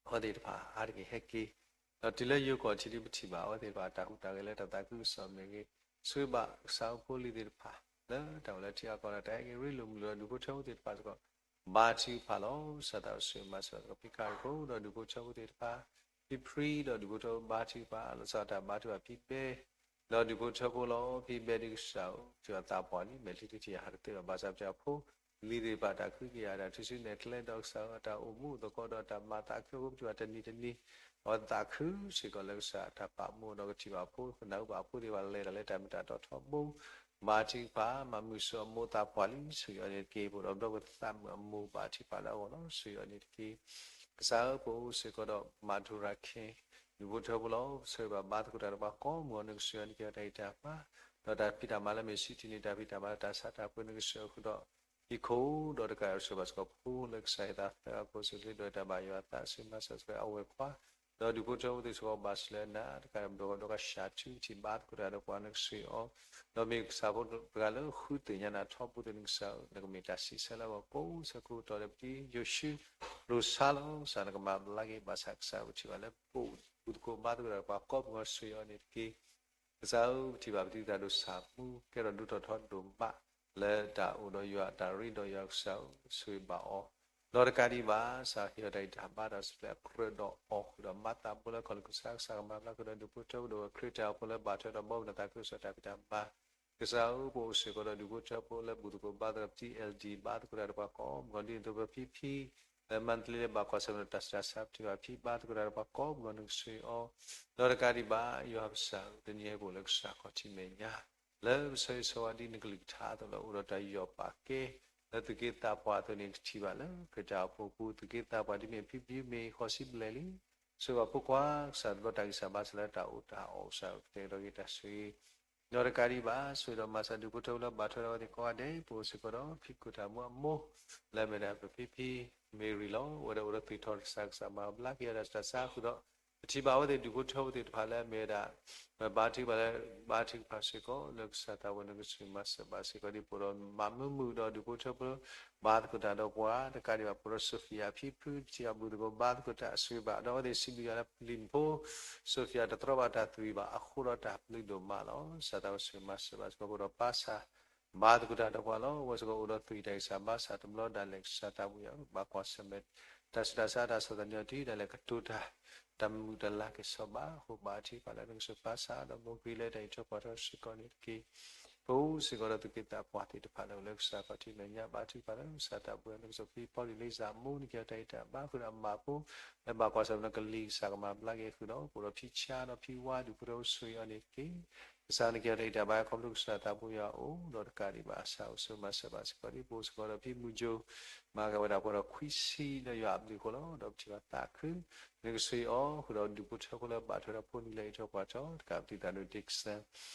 အဝဲသ့ၣ်တဖၣ် ဟးထီၣ်က့ၤဟဲက့ၤ, ဒီးတုၤလၢယိၤကီၢ်ထံးဒ်ပထံၣ်ဘၣ် အဝဲသ့ၣ်တဖၣ်တၢ်ဟူးတၢ်ဂဲၤလၢတၢ်သးခုကစီၣ်မ့ၢ်ဂ့ၤ, ဆိၣ်ဂ့ၤဘၣ်ကစၢ်ဖိလံၤသ့ၣ်တဖၣ် လၢတၢ်အိၣ်လၢထံဂၤကီၢ်ဂၤ တၢ်ဟဲက့ၤရ့လိာ်မုာ်လိာ်ဒီး ဒူၣ်ဖိထၢဖိသ့ၣ်တဖၣ်စ့ၢ်ကီး ဘါထုကဖၣ်လီၤ. ကစၢ်သးအိၣ်ဆိၣ်ဂ့ၤမၤစၢၤဘၣ်သကိးဖံခါရံၣ်ဖိဒီးဒူၣ်ဖိထၢဖိသ့ၣ်တဖၣ်, ဖံဖံဒီးဒူၣ်ဖိထၢဖိဘါထုကဖၣ်, လီၤဆီဒၣ်တၢ်ဘါထုကဖၣ်ဖံဘဲ ဒီးဒူၣ်ဖိထၢဖိလီၤ. ဖံဘဲဒ်ကစၢ်ဧၢ, ပထံၣ်ဘၣ်သးပှၢ်လံ, မဲာ်ချံတထံၣ်ယၤဟးတသ့ဘၣ်, ဘၣ်ဆၣ်ပထံၣ်ဘၣ်ဖိလံၤသ့ၣ်တဖၣ် တၢ်ကဟုကယာ်တၢ် ထုးစုနဲၣ်ကျဲဒီးကစၢ်ဧၢ အတၢ်အိၣ်မူအိၣ်သကိးဒီးတၢ်မၤသးခုအဃိ ပထံၣ်ဘၣ်တနံၤတနံၤ အဝဲသးခုစ့ၢ်ကီးလၢကစၢ်တၢ်ပာ်မူဒီး ကထံၣ်ဘၣ်ဖိကနၢ်ဟူဘၣ်အဖိသ့ၣ်တဖၣ်လဲၤတၢ်လၢတၢ်မ့ၢ်တၢ်တီထီဘိ ဘါထုကဖၣ် မၤမုာ်ဆိးအမိၢ်သးပှၢ်လံ, ဆိၣ်ဂ့ၤအီၤန့ၣ်တက့ၢ်. ပအိၣ်ဒီးပဒီပုၢ်ဝဲၢ်သးမုာ်အမိၢ် ဘါထုကဖၣ်လၢအဂီၢ်လီၤ, ဆိၣ်ဂ့ၤအီၤန့ၣ်တက့ၢ်. ကစၢ်ဧၢ, ပအိၣ်စ့ၢ်ကီးဒီးမၤထူရၤခ့ ဒူၣ်ဖိထၢဖိလီၤ. ဆိၣ်ဂ့ၤဘၣ်ဘါသကိးတၢ်တပှၤကိးမုၢ်အီၤ နကဆိၣ်ဂ့ၤအီၤန့ၣ်တက့ၢ်. တၢ်ဂံၢ်တၢ်ဘါ ဒီးတၢ်ဖံးတၢ်မၤလၢမ့ၢ်ဆံးထံးန့ၣ် တၢ်ဖံးတၢ်မၤလၢတၢ်ဆါတၢ်ပှ့ၤ နကဆိၣ်ဂ့ၤအဃိဒီး ဟံၣ်ခိၣ်ဒီးတကး ဆိၣ်ဂ့ၤဘၣ်စ့ၢ်ကီးဖိလၢကစၢ်ဟ့ၣ်သးသၢဂၤ ကအိၣ်ဆူၣ်ချ့ဒီးတၢ်ဘၣ်ယွၤအသး ဆိၣ်ဂ့ၤမၤစၢၤစ့ၢ်ကီးအဝဲၢ်ခွါ ဒီးဒူၣ်ဖိထၢဖိသ့ၣ်စ့ၢ်ကီး ဘၣ်ဆိၣ်လၢနၤ တကးဒီး ပဒီးကဒီးကစၢ်ထူ ပထံၣ်ဘါသကိးတၢ်ဒီးပှၤ နကဆိၣ်ဂ့ၤအီၤ, ဒီးမ့ၢ်ကစၢ်ဖိတဂၤလၢဃုသ့ၣ်ညါနၤထီဘိသ့ၣ် နကစၢ်ဧၢ, နကမ့ၢ်တၢ်စံးဆၢလၢအဂီၢ် ကိးဆၢကိးကတီၢ်ဒီး ပတံၤယိၤၡူ လိၤဆါလီၤ. ကစၢ်နကမၤဘျါက့ၤ ဘၣ်ဆၣ်ကစၢ်ပထံၣ်ဘၣ်လၢ ပအိၣ်ဘူးသကိးဘါသကိးတၢ်ဒီးပှၤကိးမုၢ်အီၤ ဆိၣ်ဂ့ၤအီၤန့ၣ်တက့ၢ်. ကစၢ်ဧၢ, ပထံၣ်ဘၣ်ပတံၤသၣ်ဒိၣ်ဆၣ်မူ ကဲထီၣ်ဒိၣ်ထီၣ်ထီဒိၣ်မး လၢတၢ်အိၣ်ဒီးယွၤ တၢ်ရ့ဒီးယွၤ ကစၢ်ဧၢ ဆိၣ်ဂ့ၤဘၣ်အီၤ, ဒီးတကးဒံးဘၣ် ကစၢ်ဟ့ၣ်အီၤတၢ်ဂံၢ်တၢ်ဘါ ဒီးစံးဖျါကြၢးဒီးအီၤ ဃုာ်ဒီးမၤသးဘိလၢခီၣ်လ့ၣ်ကစၢ် ကစၢ်ကမၤဘျါဃုာ်ဒီးဒူၣ်ဖိထၢဖိဒီးဝဲၢ်ခရံာ်တၢ်အိၣ်ဖှိၣ်လၢဘၣ်ထွဲဒီးဘီမုၢ်ဒီးသးခုကစီၣ်တၢ်ဖံးတၢ်မၤ ကစၢ်ဧၢ, ပအိၣ်စ့ၢ်ကီးဒီးဒူၣ်ဖိထၢဖိလၢဘူးသကိးဘါသကိး ပတံၤ L D ဘါသကိးတၢ်ဒီးပှၤကိးမုၢ်အီၤ ဒ်န့ၣ်အသိး ပဖံဖံ လၢမၤတလ့လၢဘၣ်ကွၢ်ဆၢၣ်မဲာ်ဒီးတၢ်ဆူးတၢ်ဆါ ပထံၣ်ဘၣ်ဖံဘါသကိးတၢ်ဒီးပှၤကိးမုၢ်အီၤ နကဆိၣ်ဂ့ၤအီၤ, ဒီးတကးဒံးဘၣ် ယွၤပစံးဆၢ တနံၤအံၤပအိၣ်လၢကစၢ်ခီၣ်ထံးမဲာ်ညါ လၢပဆၢဂ့ၤဆၢဝါဒ်နကလုၢ်ကထါအသိးလၢအိၣ်ဒီးတၢ်ယီၣ်ပာ်ကဲ လၢသုးက့သးပှၢ်အသိးန့ၣ် ကထံၣ်ဘၣ်လၢခရံာ်တၢ်အိၣ်ဖှိၣ်အပူၤ သုးက့သးပှၢ်ဒ်မ့ၢ်ဖံဘံမ့ၢ်ဃိးဆံဘျဲၣ်လံ ဆိၣ်ဂ့ၤဘၣ်ဖိခွါ ကစၢ်တဘျီတၢ်ဂံၢ်စၢ်ဘါစၢ်လၢတၢ်အိၣ်တၢ်အီၣ် ကစၢ်ကတဲာ်ကတီၤက့ၤတၢ်ဆိၣ်ဂ့ၤ ဒီးတကးဒံးဘၣ် ဆိၣ်ဂ့ၤဒီးမၤစၢၤဒူၣ်ဖိထၢဖိလၢဘၣ်ထွဲဒီးအဝဲသ့ၣ်ကိးဂၤဒဲး ပအိၣ်စ့ၢ်ကီးဒီး ဖံခိၣ်တၢ်မူအမိၢ် လၢအမ့ၢ်ဒၣ်ပဖံဖံ Mary လီၤ. အဝဲဒၣ်အိၣ်ဒီးသုးထီၣ်တၢ်ဆါ ကစၢ်မၤဘျါက့ၤအီၤဒီးတၢ်ဆါဃုာ်ဒီး ပ ထံၣ်ဘၣ်အဝဲသ့ၣ်ဒူၣ်ဖိထၢဖိသ့ၣ်တဖၣ်လၢအမ့ၢ်ဝဲဒၣ် ဘါထုကဖၣ်လၢ ဘါထုကဖၣ်စ့ၢ်ကီး လၢကစၢ်သးဝဲန့ၣ် ကစၢ်မၤစၢၤဘၣ်စ့ၢ်ကီးဒ်ပအိၣ်ဒီး မၤမုာ်မုာ်ဒီးဒူၣ်ဖိထၢဖိ ဘါသကိးတၢ်ဒီးပှၤတကးဒံးဘၣ် ပအိၣ်ဒီး Sophia ဖံဖု ထံၣ်အီၤဘုၣ်သကိး ဘါသကိးတၢ်အစၢဘၣ် ဒီးအဝဲသ့ၣ်စံးဘျုးယွၤလၢပလံၤဖိ Sophia တတြီဘၣ်တၢ်သွံၣ်ဘၣ် အဃိဒီးတၢ်ဘျုးဒိၣ်မးလီၤ. ကစၢ်သးဝဲစ့ၢ်မၤစၢၤဘၣ်စ့ၢ်ကီး ပအိၣ်ဒီးပၢ်ဆၣ် ဘါသကိးတၢ်ဒီးပှၤလီၤ. အဝဲစ့ၢ်ကီးအိၣ်ဒီးသွံၣ်တၢ်ဂံၢ်စၢ်ဘါစၢ်တဘျီဒၣ်လဲာ် ကစၢ်သးဝဲအံၤ ဘၣ်ကွၢ်ဆၢၣ်မဲာ် တၢ်ဆူးတၢ်ဆါတၢ်ဆီၣ်သနံးအီၤ တုၤဒၣ်လဲာ်ကတိၤတၢ် တၢ်မုာ်တၢ်လၤက့ၤစီၤဘၣ် အဃိဘါထုကဖၣ်လၢနကစၢ်ပၢ်ဆၣ်ဒီး မိၢ်ဂ့ၤလၢတၢ်အံးထွဲကွၢ်ထွဲစ့ၢ်ကီးန့ၣ်တက့ၢ်. ပအိၣ်စ့ၢ်ကီးဒီးသူၣ်က့သးပှၢ်သ့ၣ်တဖၣ်လၢအိၣ်လၢကစၢ်ခီၣ်ထံးမဲာ်ညါ ဘါထုကဖၣ်လၢကစၢ်သးပှၢ် နကစၢ်ဖံဖီဒံးလံစၢ်မူ နကဲထီၣ်တၢ်အံးတၢ်ဘါဃုာ်ဒီးအမၤဖိ လၢဘၣ်ကွၢ်ဆၢၣ်မဲာ်ကလံၤကစၢ်ကမၤဘျါက့ၤဃုာ်ဒီး ပအိၣ်ဒီးဖံဆါဒီးဖံဝါဒူၣ်ဖိထၢဖိဆိၣ်ဂ့ၤအီၤန့ၣ်တက့ၢ်. ကစၢ်နကဲထီၣ်တၢ်အံးတၢ်ဘါခီဖျိကစၢ်သးပှၢ်ယွၤအအိၣ် ဒီးတကးဒံးဘၣ် ကစၢ်အိၣ်ဆိးမၤစၢၤဘၣ်စ့ၢ်ကီးဒ် ပအိၣ်စ့ၢ်ကီးဒီးဖံမုၢ်ကၠိ မၤကဝဲဒၣ်ပှဲၤဒီးခွံဆံလၢယွၤအဘျုးအဃိလီၤ. ဒီးပထံၣ်ဘၣ်သးခု နကဆိၣ်ဂ့ၤအီၤဃုာ်ဒီးဒူၣ်ဖိထၢဖိလၢဘၣ်ထွဲဒီးဖိနံၤလၢအံးထွဲကွၢ်ထွဲ တကးပသံၣ်သရၣ်ဒိၣ် Dixon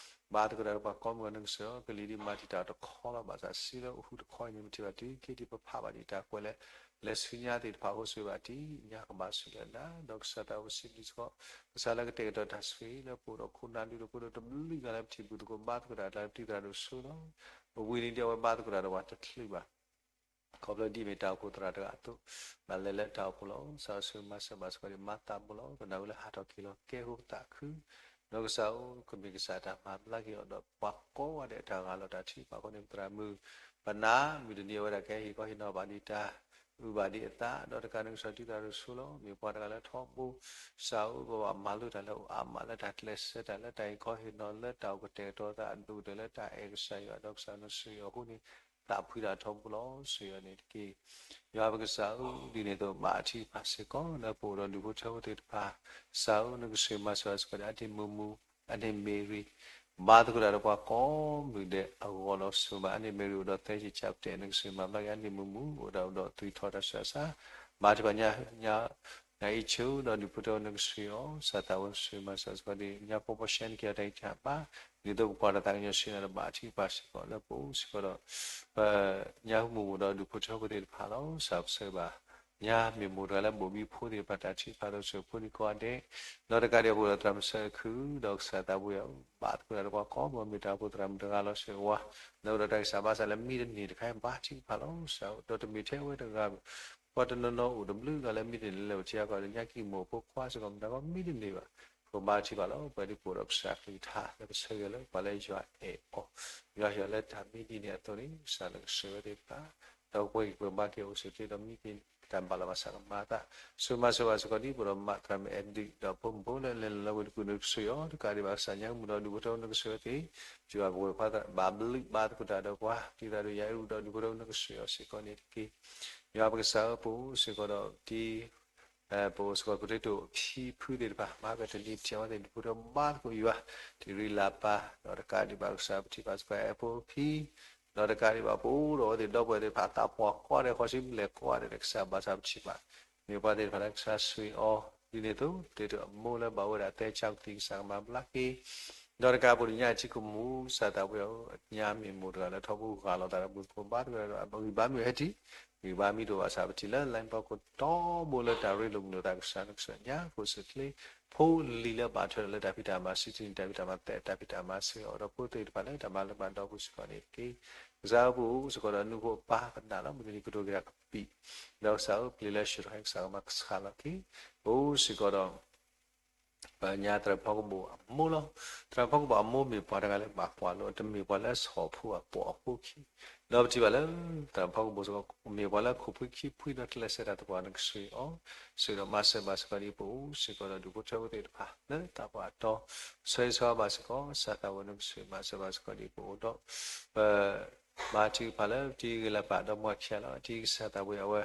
ဘါသကိးတၢ်ဒီးပှၤကိးမုၢ်ဂီၤ နကစၢ်အံၤ ကလံၤဒ်မၤတံာ်တာ်တခီလီၤ. ဘၣ်ဆၣ်စုလၢအိၣ်ဃုာ်တခီအံၤန့ၣ် ပထံၣ်ဘၣ်တုၤက့ၤဒ်ပဖးဘၣ်ဒံးတၢ်ကွဲးလၢ လဲၤဆူညါသ့ၣ်တဖၣ်အဃိ ဆိၣ်ဂ့ၤဘၣ်တံၢ်ညါကဘၣ်ဆူၣ်လၢနၤ ဒီးကစၢ်သးဝဲစံးဘျုးစ့ၢ်ကီး ကစၢ်လၢကတဲာ်ကတီၤတၢ်ဆိၣ်ဂ့ၤလၢပအိၣ်ဒီးခိၣ်နၢ်ဒူၣ်ဒီးဖိဒိၣ်တဘျုးဂၤလၢပထံၣ်ဘၣ်သကိး ဘါသကိးတၢ်လၢပထံၣ်သရၣ်ဒိၣ်ဆိလီၤ. ပဝံၤလံဒ်အဝဲဘါသကိးတၢ်ဒီးပှၤတချုးဘၣ် ခီဖျိဒ်အမ့ၢ်တၢ်အိၣ်ဖှိၣ်သရၣ်တဂၤအသိး ဘၣ်လဲၤလၢတၢ်အိၣ်ဖှိၣ်လီၤ. ကစၢ်အိၣ်ဆိးမၤစၢၤဘၣ်စ့ၢ်ကီးဒ်မၤသးဘိလီၤ. ပနာ်ဝဲလၢဟးထီၣ်က့ၤလီၤကဲအဃိသးခု ဒီးကစၢ်အိၣ်ကမ့ၢ်ကစၢ်တၢ်မၤဘျါက့ၤအီၤဒီးပှၤကိးဂၤဒဲးတၢ်ဂၢ်လီၤတၢ်ထုကဖၣ်အဃိန့ၣ် ပသရၣ်မုၣ် ပနာ်မုၢ်တနံၤအဝဲဒၣ်ကဟဲဟ့ၣ်ခီဟ့ၣ်နီၤဘၣ်ဒံးတၢ် အုၣ်ဘၣ်ဒံးအသး ဒီးတကးန့ၣ်ကစၢ်ထံၣ်သရၣ်ဒိၣ်ဆိလီၤ. မ့ၢ်ပှၤတဂၤလၢထီဘိ ကစၢ်အိၣ်ကဘၣ်မၤလိတၢ်လၢအအိၣ်အါမးလၢတၢ်ကျဲးစၢးတၢ်လၢတၢ်ဟ့ၣ်ခီဟ့ၣ်နီၤလၢတၢ်အိၣ်ကတဲာ်ကတီၤသး အဒိၣ်ကတၢၢ်လၢတၢ်အဲၣ်ကစၢ်ယွၤ ဒီးကစၢ်နဆိၣ်ဂ့ၤအီၤအဃိန့ၣ် သးဖှံတၢ်ထီဘိလီၤ. ဆိၣ်ဂ့ၤအီၤန့ၣ်တက့ၢ်. ယွၤပကစၢ်ဧၢ, ဒ်န့ၣ်အသိးဘါထုကဖၣ်စ့ၢ်ကီး လၢပအိၣ်ဒီးဒူၣ်ဖိထၢဖိသ့ၣ်တဖၣ်, ကစၢ်ဧၢ, နကဆိၣ်ဂ့ၤမၤစၢၤစ့ၢ်ကီးဒီး အန့ၣ်မုၢ်မုၢ်, အန့ၣ်မ့ၢ်ရံ, ဘါသကိးတၢ်ဒီးပှၤကိးမုၢ်ဒဲးအဂီၢ်လီၤ. ဆိၣ်ဂ့ၤဘၣ်အန့ၣ်မ့ၢ်ရံ အိၣ်ဒီးသၢဆံကၠၢ်ပတဲာ် နကဆိၣ်ဂ့ၤမၤဘျါက့ၤ အန့ၣ်မုၢ်မုၢ် အိၣ်ဒၣ်အိၣ်ဒီးသွံၣ်ထီၣ်တၢ်ဆူးတၢ်ဆါ, ဘါထုကဖၣ်ညါ ညါအံၤဆၢဒီးဒူၣ်ဖိထၢဖိ နကဆိၣ်ဂ့ၤအီၤ, ကစၢ်သးဝဲဆိၣ်ဂ့ၤမၤစၢၤစ့ၢ်ကီးဒီး ညါဖိဘီရှဲနကဲထီၣ်တၢ်ဂံၢ်တၢ်ဘါ, ဒ်သိးပကွၢ်တၢ်သးကညီၤဆၢဒီးဘါထုကဖၣ်စ့ၢ်ကီး လၢပအိၣ်စ့ၢ်ကီးဒီး ပညါဟူမူးမူးဒီးဒူၣ်ဖိထၢဖိသ့ၣ်တဖၣ်လီၤ. ကစၢ်ပဆၢဘၣ် ညါမ့ၢ်မိၢ်တဂၤလၢဘိၣ်ဘံဖိသ့ၣ်တဖၣ် တၢ်ထုကဖၣ်ဒီးဆိၣ်ဖိန့ၢ်ကိးဂၤဒဲး, ဒီးတကးဒံးအဃိဒီးသရၣ်မုၣ်ဆၢခု ဒီးကစၢ်သးဘိယွၤဧၢ, ဘါသကိးတၢ်ဒီးပှၤကိးမုၢ် မ့ၢ်တၢ်အိၣ်ဖှိၣ်သရၣ်မုၣ်တဂၤလီၤစ့ၢ်ကီးဝဲ, လၢအိၣ်ဒီးတၢ်ဂံၢ်စၢ်ဘါစၢ်လၢမံတန့ၢ်တခါ ဘါထုကဖၣ်လီၤ. ဒီးတမ့ၢ်ထဲဝဲတဂၤ ပှၤတနီၤနီၤအိၣ်တဘျုးဂၤလၢမံတန့ၢ်လၢပထံအကီၢ်ဒီး ညါကံၢ်မိၢ်ဖိခွါစ့ၢ်ကီး မတၤကီမံတန့ၢ်ဘၣ်. ပဘါထုကဖၣ်လီၤ. ပှၤဒ်ပအိၣ်ဒီးကစၢ်ကလုၢ်ကထါ လၢပဆၢဂ့ၤလၢပှၤလၢယွၤအဲၣ်အီၤ, ယွၤဟ့ၣ်အီၤလၢတၢ်မံဒ်န့ၣ်အသိးန့ၣ် ကစၢ်လၢကဆိၣ်ဝဲသ့ၣ်တဖၣ်, ဒီးပှဲၤက့ၤပှဲၤဘါက့ၤအိၣ်ဆူၣ်ချ့ဒီးမံက့ၤတၢ်ဘၣ်လီၤဘၣ်ဆၣ်ကမၤအသး, ဆိၣ်ဂ့ၤမၤစၢၤဘၣ်စ့ၢ်ကီးဒ်ပအိၣ်ဒီးမး သရၣ်မုၣ်အဲၣ်ဒုး ဒီးဖိမုၣ်ဖိလၢလဲၤလၢလၢဝ့ၢ်တကူၣ် နကဆိၣ်ဂ့ၤအီၤ, တကးဒံးဘၣ်ကစၢ်ညါဟူမူးဒီးဒူၣ်ဖိထၢဖိ နကဆိၣ်ဂ့ၤဝဲသ့ၣ်, ယွၤပဝဲၢ်ခွါဘၣ်ဘျုးဘါသကိးတၢ်ဒီးပှၤ ဒ်သရၣ်ဒိၣ်ယၤအံၤဒီးဒူၣ်ဖိထၢဖိ နကဆိၣ်ဂ့ၤအီၤစ့ၢ်ကီးန့ၣ်တက့ၢ်. ယွၤပကစၢ်ဧၢ, ပအိၣ်စ့ၢ်ကီးဒီးတံၤ ပအိၣ်စ့ၢ်ကီး potato ဖံဖုသ့ၣ်တဖၣ် မၤကတၢၢ်တနံၤတထံၣ်အဝဲသ့ၣ် ဒူၣ်ဖိထၢဖိဘါသကိးယွၤ တံၤရံလၢ်ပၢ်, ဒီးတကးဒံးဘၣ်ကစၢ်ပထံၣ်ဘၣ်စ့ၢ်ကီး apple ဖံ, ဒီးတကးဒံးဘၣ်ပအိၣ်ဒီးအဝဲသ့ၣ်ဒီပုၢ်ဝဲၢ်သ့ၣ်တဖၣ် သးပှၢ်ကိးဂၤဒဲး ဃီဆံဘျဲၣ်ကိးဂၤဒဲး ကစၢ်ဘၣ်ဆၣ်ပထံၣ်ဘၣ် မ့ၢ်ပှၤသ့ၣ်တဖၣ်လၢကစၢ်ဆိၣ်ဂ့ၤအီၤ ဒ်န့ၣ်အသိး potato အမိၢ်လၢဘၣ်ဝဲဒၣ်သၢဆံကသံၣ် ကစၢ်ကမၤဘျါက့ၤ ဒီးတကးပူၤတညါအထံကမူၣ် ကစၢ်သးပှၢ်ဧၢ, ညါမ့ၢ်မိၢ်တဂၤလၢထီဘိဂၢ်လီၤသးဒီးဘုသကိးဘါသကိးဒီး ဂံၢ်ဘါမ့ၢ်ဟဲတံၢ်, ဂံၢ်ဘါမ့ၢ်တအိၣ်ဘၣ်ဆၣ် ပထံၣ်လၢ line ဖီခိၣ်ထီဘိလၢတၢ်ရ့လိာ်မုာ်လိာ်သး ကစၢ်နကစၢ်ညါ ကိးဆူၣ်ချ့ ဖိလံၤလၢဘၣ်ထွဲဒီးလၢတၢ်ဖံးတၢ်မၤ စံးထံၣ်န့ၢ်တၢ်ဖံးတၢ်မၤ သဲးတၢ်ဖံးတၢ်မၤစ့ၢ်ကီး ဒီးဖိသ့ၣ်တဖၣ်လၢတၢ်မၤလၢဘၣ်ဒီပုၢ်စ့ၢ်ကီးန့ၣ်တက့ၢ်. ကစၢ်ဧၢ, ပအိၣ်စ့ၢ်ကီးဒီးနူဖိအပၢ်ပနၢ်လီၤ မုၢ်တနံၤကတိၤက့ၤတၢ်ကပံာ်, ဒီးကစၢ်ဧၢ, ပျ့ၤလၢဆှၢတခါ ကစၢ်ကမၤကဆှၣ်လီၤက့ၤ ပအိၣ်စ့ၢ်ကီးဒီး ပညါသရၣ်ဖီကဘိၣ်အမိၢ်လီၤ. သရၣ်ဖီကဘိၣ်အမိၢ်မ့ၢ်ပှၤတဂၤလၢဘၣ်ကွၢ်လိာ် တမ့ၢ်ပှၤလၢဆီၣ်ဖိအပိာ်အဖိခံ, ဒီးပထံၣ်ဘၣ်လၢ သရၣ်ဖီကဘိၣ်စ့ၢ်ကီး မ့ၢ်ပှၤလၢခိၣ်ဖှံခံဖှံဒီးကျဲးစၢးတၢ်သပှၢ် နကဆိၣ်ဂ့ၤအီၤ, ဆိၣ်ဂ့ၤဒီးမၤစၢၤဘၣ်စ့ၢ်ကီးဒ်ပအိၣ်စ့ၢ်ကီးဒီးဒူၣ်ဖိထၢဖိသ့ၣ်တဖၣ် လၢသးပှၢ်အတီ ဆၢဂ့ၤဆၢဝါဘၣ်စ့ၢ်ကီး ကစၢ်သးဝဲ နကဆိၣ်ဂ့ၤမၤစၢၤဘၣ်စ့ၢ်ကီးဒ်ပအိၣ်ဒီး ပ ဘါထုကဖၣ်လၢတံၤဂ့ၤလၢပၢ်ဒီမါဝၤခံဂၤလီၤ. တံၤကစၢ်သးဝဲအဝဲ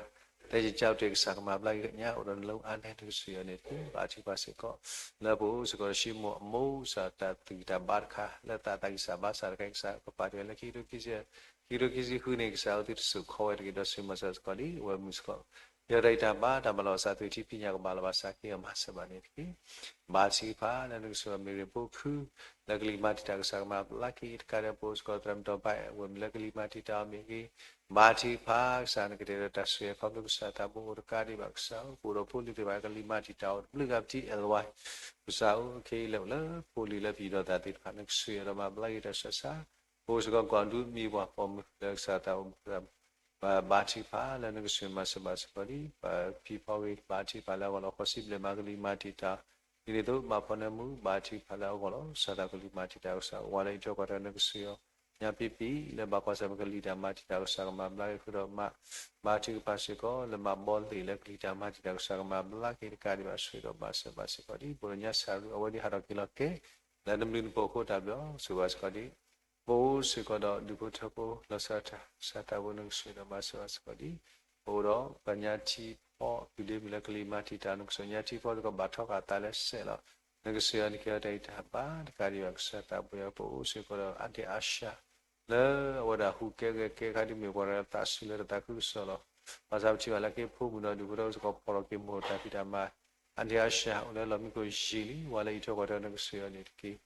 သၢဆံကၠၢ်ပတဲာ် ကစၢ်ကမၤဘျါက့ၤညါ အိၣ်ဒီးနလၢအါနဲ နကဆိၣ်ဂ့ၤအီၤန့ၣ်တက့ၢ်. ဘါထုကဖၣ်စ့ၢ်ကီး လၢပအိၣ်စ့ၢ်ကီးဒီး ၡံမိၣ်အမိၢ် ကစၢ်တၢ်သူၣ်တၢ်ဘါတခါ လၢသးသးဂံၢ်စၢ်ဘါစၢ်တခါ ကစၢ်ကပာ်တ့ၢ်ဝဲလၢ ခံကထိခံဆံဃုန့ၣ် ကစၢ်အဝဲသ့ၣ်တစိၢ်ခီဝဲတဂ့ၤ ဒီးဆိၣ်ဂ့ၤမၤစၢၤစ့ၢ်ကီးဒ်အဝဲမုၢ်စ့ၢ်ကီး ယတၢ်အံၤတၢ်ဘါ တၢ်မၤလီၤစၢ်သွံၣ်ထံဖံးညၣ်ကဘၣ်လီၤဘၣ်စးက့ၤအီၤမၤစၢၤဘၣ်န့ၣ်တက့ၢ်. ဘါထုကဖၣ်လၢနကစၢ်ယွၤမ့ၢ်ရ့ၣ်ဖိခု လၢကလံၤမၤတံာ်တာ်ကစၢ်ကမၤဘျါက့ၤတကးဒီး ပအိၣ်စ့ၢ်ကီးသရၣ်မုၣ်ဒီးဘၣ်ဝဲမ့ၢ်လၢကလံၤမၤတံာ်တာ်အီၤမ့ၢ်ဂ့ၤ, ဘါထုကဖၣ်ကစၢ်နကတဲာ်ဒီးတၢ်ဆိၣ်ဂ့ၤခီဖျိကစၢ်သးဘိအိၣ်တကးဒံးဘၣ်ကစၢ်ဧၢ, ပအိၣ်ဒီးဖိလံၤသ့ၣ်တဖၣ်ကလံၤမၤတံာ်တာ်အီၤတဘျုးဂၤပတံၢ်အဲၣ်လဝါ ကစၢ်ဧၢ, ခဲအံၤလၢအိၣ်လၢဖိလံၤလၢပယီၤသးသ့ၣ်တဖၣ် နကစၢ်ယွၤဒီးမၤဘျါက့ၤတၢ်ဆူးတၢ်ဆါ, ပအိၣ်စ့ၢ်ကီးကွၢ်ဒူမံၤပှၢ်ပိာ်မုၣ်လၢကစၢ်သးအိၣ် ဘါထုကဖၣ်လၢနကစၢ်ယွၤမၤစၢၤဘၣ်စ့ၢ်ကီးဒ် ပဖံဖီဂ့ၤ ဘါထုကဖၣ်လၢအဂီၢ်လီၤ. ဃိးဆံဘျဲၣ်မၤကလံၤမၤတံာ်တာ် ဒ်န့ၣ်အသိး မၤဖီနၢမူ ဘါထုကဖၣ်လၢအဂီၢ်လီၤ. ကစၢ်သးကလံၤမၤတံာ်တာ်ကစၢ် ဝဲလၢအံးထွဲကွၢ်ထွဲနကစၢ်ယွၤ ညါပံပံၤလၢဘၣ်ကွၢ်ဆၢၣ်မဲာ်ကလံၤတၢ်မၤတံာ်တာ်ကစၢ်ကမၤဘျါက့ၤဃုာ်ဒီးမၤ ဘါထုကဖၣ်စ့ၢ်ကီး လၢမၤဘီလ့ၣ်လၢကလံၤတၢ်မၤတံာ်တာ်ကစၢ်ကမၤဘျါက့ၤတကးဒံးဘၣ်ဆိၣ်ဂ့ၤဒီးမၤစၢၤဘၣ်စ့ၢ်ကီးဒ် ပအိၣ်ဒီးညါစၢ်ရူအဝဲဒၣ်ဟးထီၣ်က့ၤလီၤကဲ လၢနဘျုးနဖှိၣ်အဃိတၢ်ဘျုးအီၤ ဆိၣ်ဂ့ၤဘၣ်စ့ၢ်ကီးဒ် ပအိၣ်စ့ၢ်ကီးဒီးဒူၣ်ဖိထၢဖိ လီၤဆီဒၣ်တၢ် ကစၢ်သးဘိနကစၢ်ယွၤဒီးမၤစၢၤဘၣ်စ့ၢ်ကီးဒ် ပအိၣ်ဒီးပှၤညါထံဖီ တုၤဒ့မုၢ်လၢကလံၤမၤတံာ်တာ် နကစၢ်ညါထံဖီစ့ၢ်ကီးဘၣ်ထီဃာ်အသးလၢစဲးလီၤ. နကစၢ်ယွၤနကဟ့ၣ်အီၤတၢ်အံးတၢ်ဘါ တကးဒံးဘၣ်ကစၢ်သးဘိယွၤ ပအိၣ်စ့ၢ်ကီးဒီးအါဒံအါစှၤ လၢအဝဲဒၣ်ဟူးကဲဂဲၤကဲခါဒ်မ့ၢ်ပှၤတဂၤသးစူၤလၢတၢ်သးခုကစီၣ်လီၤ. ဘၣ်ဆၣ်ပထံၣ်ဘၣ်လၢက့ဖိမုၣ်ဒီးဒူၣ်ဖိထၢဖိစ့ၢ်ကီးဖီၣ်ထီၣ်က့ၤမိၢ်တၢ်ဖံးတၢ်မၤ အါဒံအါစှၤ အိၣ်လၢလီၢ်မံခိၣ်ယံာ်လံ ဝဲလၢအံးထွဲကွၢ်ထွဲနကစၢ်ယွၤန့ၣ်တက့ၢ်.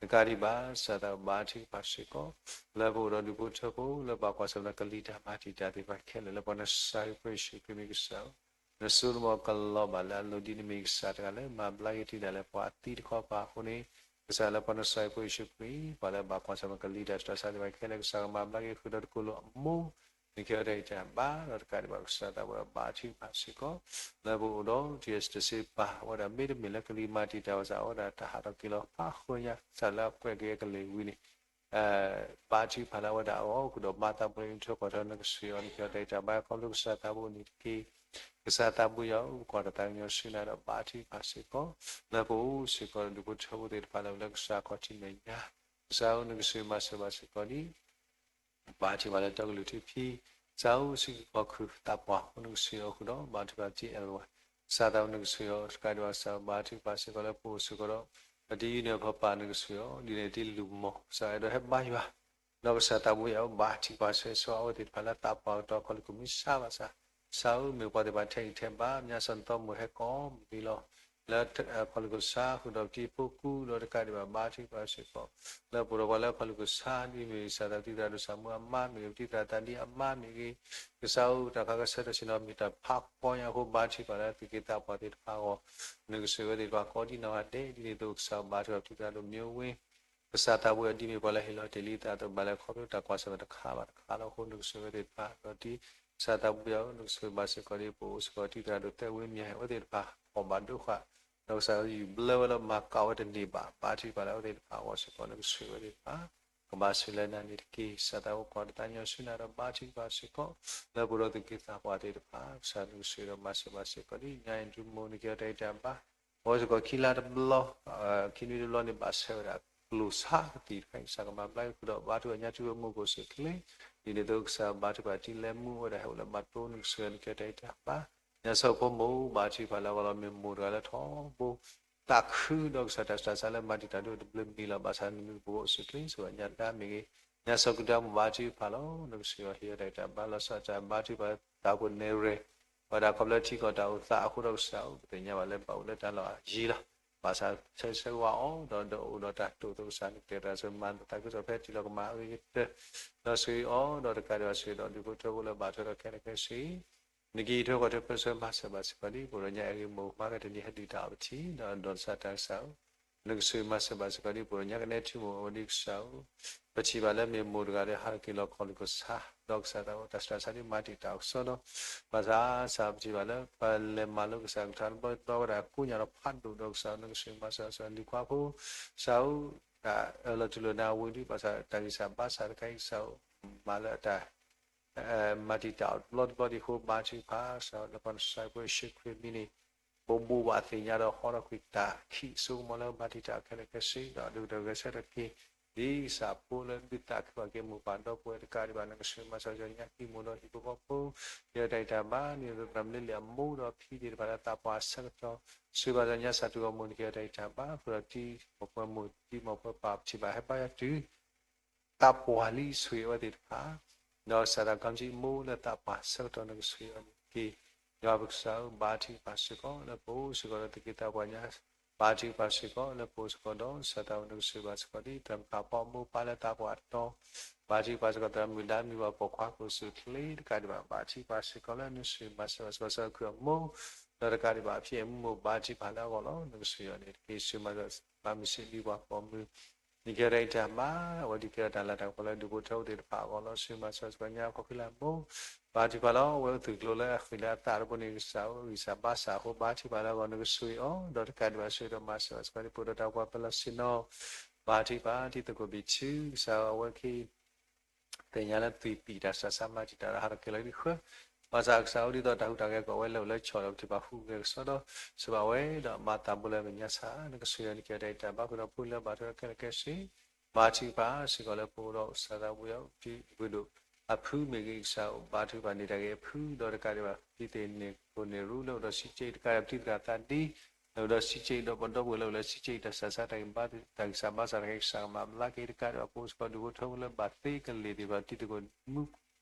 တကးဒံးဘၣ် ကစၢ်သးဘိဘါထုကဖၣ်စ့ၢ်ကီး လၢပအိၣ်ဒီးဒူၣ်ဖိထၢဖိ လၢဘၣ်ကွၢ်ဆၢၣ်မဲာ်ကလံၤတၢ်မၤတံာ်တာ်သ့ၣ်တဖၣ်ခဲလၢာ် လၢပှၤနစၢ်ဟ့ၣ်ဖိယ့ၣ်ၡူးခရံာ်မ့ၢ်ကစၢ်ဧၢ, နစိနမီၤကလီၤဘၣ်လၢအလိၤဒ်နမ့ၢ်ကစၢ်တဂၤလၢမၤဘျါက့ၤတံာ်တာ်လၢပှၤအသံတခီပၤအဃိန့ၣ်, ကစၢ်လၢပှၤနစၢ်ဟ့ၣ်ဖိယ့ၣ်ၡူးခရံာ် ပှၤလၢဘၣ်ကွၢ်ဆၢၣ်မဲာ်ကလံၤတၢ်တၢ်ဆါသ့ၣ်တဖၣ်ခဲလၢာ် ကစၢ်ကမၤဘျါက့ၤဃုာ်ဒီးတကိးလိာ်အမိၢ် နကဟ့ၣ်အီၤတၢ်အံးတၢ်ဘါ ဒီးတကးဒံးဘၣ်ကစၢ်သးဘိယွၤဘါထုကဖၣ်စ့ၢ်ကီး လၢပအိၣ်ဒီး တယဲၢ်တစ့ပာ်ဝဲဒၣ် မ့တမ့ၢ်လၢကလံၤမၤတံာ်တာ်ဝဲစ့ၢ် အဝဲဒၣ်တၢ်ဟးထီၣ်က့ၤလီၤဖးဃုာ်ညါ ကစၢ်လၢအကွဲးက့ၤအကလုၢ်ဝံၤန့ၣ် ဘါထုကဖၣ်လၢအဝဲဒၣ်အဂီၢ် ဃုာ်ဒီးမၤသးပှဲၤအံးထွဲကွၢ်ထွဲနကစၢ်ယွၤ နကဟ့ၣ်အီၤတၢ်အံးတၢ်ဘါ ခီဖျိကစၢ်သးဘိန့ၣ်တက့ၢ်. ကစၢ်သးဘိယွၤဧၢ ပကွၢ်တၢ်သးကညီၤဆူနၤဒီးဘါထုကဖၣ်စ့ၢ်ကီး လၢပအိၣ်စ့ၢ်ကီးဒီးဒူၣ်ဖိထၢဖိသ့ၣ်တဖၣ်လၢ လၢကစၢ်ခီၣ်ထံးမဲာ်ညါ ကစၢ်ဧၢ နကစၢ်မၤစၢၤဘၣ်စ့ၢ်ကီးဒ် ဘါထုကဖၣ်လၢတၢ်ကလုၢ်ထူဖံး ကစၢ်ဧၢ စံးကီၢ်ခုၣ်သးပှၢ် အိၣ်နကစၢ်ယွၤဃုာ်ဒီး ဘါထုကဖၣ်တံၢ်အဲၣ်လဝါ ကစၢ်သးဧၢ နကစၢ်ယွၤ တကးဒံးဘၣ်ကစၢ် ဘါထုကဖၣ်စ့ၢ်ကီးလၢပအိၣ်စ့ၢ်ကီးဒီး ပတံၤယုၢ်န့ၣ်အဖီပာ်နကစၢ်ယွၤ ဒ်န့ၣ်တ့လူၢ်မီၢ် ကစၢ်အဲၣ်ဒိးဟဲဘါယွၤ ဒီးကစၢ်သးဘိယွၤဧၢ ဘါထုကဖၣ်ဆိၣ်ဂ့ၤဆိၣ်ဝါအဝဲသ့ၣ်တဖၣ်လၢသးပှၢ်ကတီၢ် ခီၣ်လ့ၢ်ခိၣ်မံစါဘၣ်ဆၣ် ကစၢ်ဧၢ မ့ၢ်ပှၤသ့ၣ်တဖၣ်ထဲးဂံၢ်ထဲးဘါ မ့ၢ်ညါစီၤနသီမိၢ်ဟဲကိးမုၢ်နံၤလီၤ လၢခီၣ်လ့ၢ်ခိၣ်ဆါ ဃုာ်ဒီးပတံၤဖိကူဒီးတကးဒံးဘၣ် ဘါထုကဖၣ်စ့ၢ်ကီး လၢပအိၣ်ဒီးပှၤလၢခီၣ်လ့ၢ်ခိၣ်ဆါ ဒ်မ့ၢ်ကစၢ်သးတံၢ်သရၣ်ဒိၣ်စၢ်မုၢ်အမါမ့ၢ်ဂ့ၤ ပတံၢ်သရၣ်သးဒံအမါမ့ၢ်ဂ့ၤ ကစၢ်ဧၢ တၢ်ခးကဆၢထၢၣ်ဆ့ၣ်နီၤမ့ၢ်တၢ်ဖးကီညါအဃိ ဘါထုကဖၣ်လၢသုးက့သးပှၢ်သ့ၣ်တဖၣ်အဂီၢ် နကစၢ်ဝဲသ့ၣ်တဖၣ်ကိးဒံနီၢ်ဂၤဒဲး ဒ်န့ၣ်အသိးကစၢ်ဘါထုကဖၣ်ပတံၢ်သရၣ်ဒိၣ်မ့ၢ်ဝ့ ကစၢ်သးဘိယွၤ ဒ်မ့ၢ်ပှၤလၢဟ့ၣ်လီၤတ့ၢ်လံသးအသိး ဘၣ်လဲၤခီဖျိတၢ်ကွၢ်ဆၢၣ်မဲာ်တခါဘၣ်တခါလီၤအဃိ နကစၢ်ဝဲသ့ၣ်တဖၣ်ဒီးတံၢ် ကစၢ်သးဘိယွၤဧၢ နကစၢ်ဘါစ့ၢ်ကီးဒ်ပအိၣ်စ့ၢ်ကီးတံၢ်သရၣ်ဒိၣ်သဲးဝ့မၠၤ အဝဲသ့ၣ်တဖၣ် အီၣ်ဘၣ်ဒိဃာ် ဒီးကစၢ်ယွၤဘျၢဝဲလၢမၤကးဝဲတန့ၢ်ဘၣ် ဘါထုကဖၣ်လၢအဝဲသ့ၣ်တဖၣ်အဂီၢ်စ့ၢ်ကီး နကစၢ်ဝဲသ့ၣ်တဖၣ် ကဘၣ်ဆိၣ်လၢနၤန့ၣ်တက့ၢ်. ကစၢ်သးဘိကွၢ်တၢ်သးကညီၤဆူနၤဒီးဘါထုကဖၣ်စ့ၢ်ကီး လၢပအိၣ်ဒီးသုးက့သးပှၢ်သ့ၣ်တဖၣ် ကစၢ်နကစၢ်ဒီးမၤစၢၤဘၣ်စ့ၢ်ကီးဒ် ညါအံၤဒုးမိၢ်နကဟ့ၣ်အီၤတၢ်အံးတၢ်ဘါ အဝဲစ့ၢ်ကီးခံလါတဘျီ ခံနွံတဘျီန့ၣ် ဘၣ်ဆၢဝဲဒၣ်ကျိၣ်စးကသံၣ်တခါအံၤ ကစၢ်ကမၤဘျါက့ၤဃုာ်ဒီးဘါထုကဖၣ်ညါထူဝ့မူခိၣ်စ့ၢ်ကီး ဒ်န့ၣ်အသိးကစၢ်ဘါထုကဖၣ်တံၢ်လဲၤမူဝဲဒၣ်ဟဲအိၣ်လၢဘၣ်တိၢ် နကစၢ်နကဟ့ၣ်အီၤတၢ်အံးတၢ်ဘါ ညါစီၤဖိမိၢ်ဘါထုကဖၣ်လၢအဂီၢ်လီၤ မ့ၢ်မိၢ်တဂၤလၢထီဘိ သးခုဒီးကစၢ်တၢ်ဆူးတၢ်ဆါလၢမၤတံာ်တာ်ဒိၣ်တဘျုးမံၤလီၤ ဘၣ်ဆၣ်နမံၤပကအိၣ်စ့ၢ်ကီး ဆိၣ်ဂ့ၤညါတၢ်မ့ၢ်ဂ့ၤ ညါစီၤကုဒါမူးဘါထုကဖၣ်လီၤ နကစၢ်ယွၤဟ့ၣ်အီၤတၢ်အံးတၢ်ဘါ လီၤဆီဒၣ်တၢ်ဘါထုကဖၣ် သးပှၢ်နဲၣ်ရွဲၣ် ဝဲဒၣ်ခီဖျိထံကီၢ်တၢ်အိၣ်သးအဃိဒီးကစၢ်ဧၢ ပသ့ၣ်ညါဘၣ်လၢဘၣ်အိၣ်လၢတၢ်လီၢ်အယံၤလီၤ ဘၣ်ဆၣ်ဆၢဂ့ၤဆၢဝါအီၤ ဒီးဒီးအိၣ်ဒီးတၢ်တိာ်သကိးကစၢ် နကတဲတၢ်ဆၢမၤသးခုကစီၣ်ဖဲတံၢ်လီၤကမၤအဂ့ၤကတၢၢ် ဒီးဆိၣ်ဂ့ၤအီၤ ဒီးတကးဒံးဘၣ်ဆိၣ်ဂ့ၤဒီးဒူၣ်ဖိထၢဖိလၢဘၣ်ထွဲဒီးခဲလၢာ်ခဲဆ့ နကဟ့ၣ်ထွဲကွၢ်ထွဲပၢဆှၢမၤစၢၤဘၣ်စ့ၢ်ကီးဒ် ပအိၣ်ဒီးညါအဂ့ၢ်မိၢ်မၤကတနံၤဟဲဒုၣ်တၢ်အီၣ်ပထံၣ် ဒီးဒီးစၢ်တၢ်ကစၢ်ဧၢ နကစၢ်မၤစၢၤဘၣ်စ့ၢ်ကီးဒ် ပအိၣ်ဒီးညါကနဲထံမိၢ်အဝဲဒ်ကစၢ်ဧၢ ပထံၣ်ဘၣ်လၢမ့ၢ်မိၢ်တဂၤလၢဟးထီၣ်က့ၤလီၤခီၣ်လ့ၢ်ခိၣ်ဆါ ဒီးကစၢ်သးဝဲတၢ်ဆူးတၢ်ဆါဒ်မၤတံာ်တာ်အီၤကစီဒီ ဘၣ်ဆၣ်ဆၣ်ပထံၣ်ဘၣ်လၢ ပလဲၤမၤလိကစၢ်ကထါတဘျီတဘျီဝဲဒၣ်ကိးညါဒီးဖးဒိၣ်ဒီးကစၢ် နကစၢ်မၤစၢၤစ့ၢ်ကီးလံၤခွါဖိ ကစၢ်ဧၢ တၢ်အၢၣ်လီၤတူၢ်လိာ်နၤဝံၤဒ် ဘၣ်ဆၣ်တၢ်ဂံၢ်စၢ်ဘါစၢ်တခါအံၤကစၢ်ဧၢ မၤလၢအတၢ် မၤတံာ်တာ်အီၤတဘျီတဘျီဒ်အဃိ ဘါထုကဖၣ် ကစၢ်လၢပှၤနစၢ်ဖိယ့ၣ်ၡူးခရံာ်မံၤန့ၣ် ဘိးဘၣ်သ့ၣ်ညါဒီးဟီထီၣ်ကွံာ်တၢ်ခံးစိကမီၤလၢမၤတံာ်တာ်ခဲလၢာ်ခဲဆ့ ဒီးဒုၣ်ဒီးဂဲၤဆၢထၢၣ်က့ၤ ဒ်ကစၢ်ဖိလၢဒုးသးခုဘၣ်က့ၤမိၢ်ပၢ်ဒီပုၢ်ဝဲၢ်တကးဒံးဘၣ် နကစၢ်မၤစၢၤကညီဟံၣ်မိၢ်ဒီးဟံၣ်ဖိဃီဖိ ဟ့ၣ်အီၤတၢ်အံးတၢ်ဘါ န့ၣ်သရၣ်မုၣ်လ့လ့ၣ်အမိၢ်ဒီးဖံသ့ၣ်တဖၣ်လၢသးပှၢ်ဆၢကတီၢ် ဆိၣ်ဂ့ၤဘၣ်စ့ၢ်ကီးညါစၢ်တူၢ်ဂီၢ်မိၢ် နကဟ့ၣ်အီၤတၢ်အံးတၢ်ဘါ ဃုာ်ဒီးတံၤမီၢ်ပှဲၤမိၢ်တံၤမီၢ်ပှဲၤပၢ် ပထံၣ်ဘၣ်ဟဲဘါယွၤတုၤ သးပှၢ်လံ ဆိၣ်ဂ့ၤအဝဲသ့ၣ်တဖၣ် ဒီးကစၢ်တၢ်ခီမ့ၢ်အမိၢ်လၢသးပှၢ်ဆၢကတီၢ် နကဆိၣ်ဂ့ၤအီၤန့ၣ်တက့ၢ်. ယွၤပကစၢ်ဧၢ, ဘါထုကဖၣ်စ့ၢ်ကီးလၢပအိၣ်စ့ၢ်ကီးဒီးသုးက့သးပှၢ်ညါ, ဘါထုကဖၣ်စ့ၢ်ကီးလၢပအိၣ်စ့ၢ်ကီးဒီး ကစၢ်သးဝဲနကစၢ်ဘၣ်စ့ၢ်ကီးဒ် တၢ်မၤပှၤမိၢ်ပၢ်လၢသးပှၢ်တီၤ, ဘါထုကဖၣ်စ့ၢ်ကီးသရၣ်မုၣ်ဒါမုၢ်ပှၤပိာ်ခွါကိးဆူၣ်ချ့တကးဒံးဘၣ်, ဘါထုကဖၣ်စ့ၢ်ကီးလၢနကစၢ်မၤစၢၤဘၣ်စ့ၢ်ကီး စီၤခုၣ်အမိၢ် ဒီးတကးဒံးဘၣ် ဖံအဲၣ်မူမိၢ် ဘါထုကဖၣ်လၢအဂီၢ်လီၤ. နကစၢ်ယွၤန့ၣ်တက့ၢ် စၢၤမၤစၢၤ မၤမုာ်စံးဘျုးပှၤပိာ်မုၣ် နကဲထီၣ်တၢ်မၤ အဝဲဒုးကဲထီၣ်တၢ်လၤတၢ်ကပီၤလၢဒူၣ်ဖိထၢဖိသ့ၣ်တဖၣ်အဂီၢ်လီၤ. စၢၤမၤစၢၤစ့ၢ်ကီးညါခီဖျိလၢအမိၢ် ဘါထုကဖၣ်လီၤ. အဝဲအိၣ်သုးကျိၤလၢအဃံလၢအသးတဘိန့ၣ် ကစၢ်ဧၢ ဂံၢ်စၢ်ဘါစၢ်အဃိ ဘါထုကဖၣ်လၢအဂီၢ် နကစၢ်အီၤ ဒီးတကးဒံးဘၣ် စၢၤဒီးမၤစၢၤစ့ၢ်ကီးန့ၣ် ပအိၣ်ဒီးတၢ်ကွၢ်ဖဲလီၤဆ့ၣ်နီၤ ဘါထုကဖၣ်တံၤသကိးဘံၣ်ထု ကစၢ်ဧၢ အဝဲက့ၤ သ့ၣ်ညါလၢသွံၣ်ပံာ်တၢ်စးဆါမၤတံာ်တာ်ဒီးဟးထီၣ်က့ၤလီၤဒံးဃၢၤ, ဘၣ်ဆၣ်ကစၢ်အိၣ်ဒ်သိးတၢ်ဟူးတၢ်ဂဲၤကီးဝဲလၢာ်လၢကၠီဒီး ပထံၣ်ဘၣ်ဟူးဂဲၤကစီဒီး စၢၤဘၣ်ဝဲဒီးမၤသးဘိလၢမဲာ်ညါဆၣ် နကစၢ်ယွၤန့ၣ်ကဲတၢ်အံၤတၢ်ဘါဃုာ်ဒီးဖိလၢဘၣ်ထွဲဒီးခဲလၢာ်ခဲဆ့ ဘါထုကဖၣ်စ့ၢ်ကီးလၢပအိၣ်ဒီးကစၢ်သးဘိယွၤ ပဝ့ၢ်ဒိၣ်အဖုမ့ၢ်ဂ့ၤ ကစၢ်အိၣ်ဘါထုကဖၣ်န့ၢ်တၢ်ဂ့ၤအဖု ဒီးတကးဒံးဘၣ် ဖံသ့ၣ်န့ၣ်ခိၣ်န့ၣ်ရူလၢအိၣ်ဒီးစံးကၠံတကးဒံး ပတံၤသရၣ်သးဒံ လၢအိၣ်ဒီးစံးကၠံဒီးပဒီပုၢ်ဝဲၢ်လၢအိၣ်လၢစံးကၠံတၢ်စးဆါတၢ်ဂံၢ်ဘါ တၢ်ဂံၢ်စၢ်ဘါစၢ်တၢ်ဂ့ၤ ကစၢ်ကမၤဘျါက့ၤတကးဒံးဘၣ် ပအိၣ်စ့ၢ်ကီးဒူၣ်ဖိထၢဖိလၢဘၣ်သ့ကလ့ၢ်သ့ၣ်တဖၣ် တံၤသကိးမူ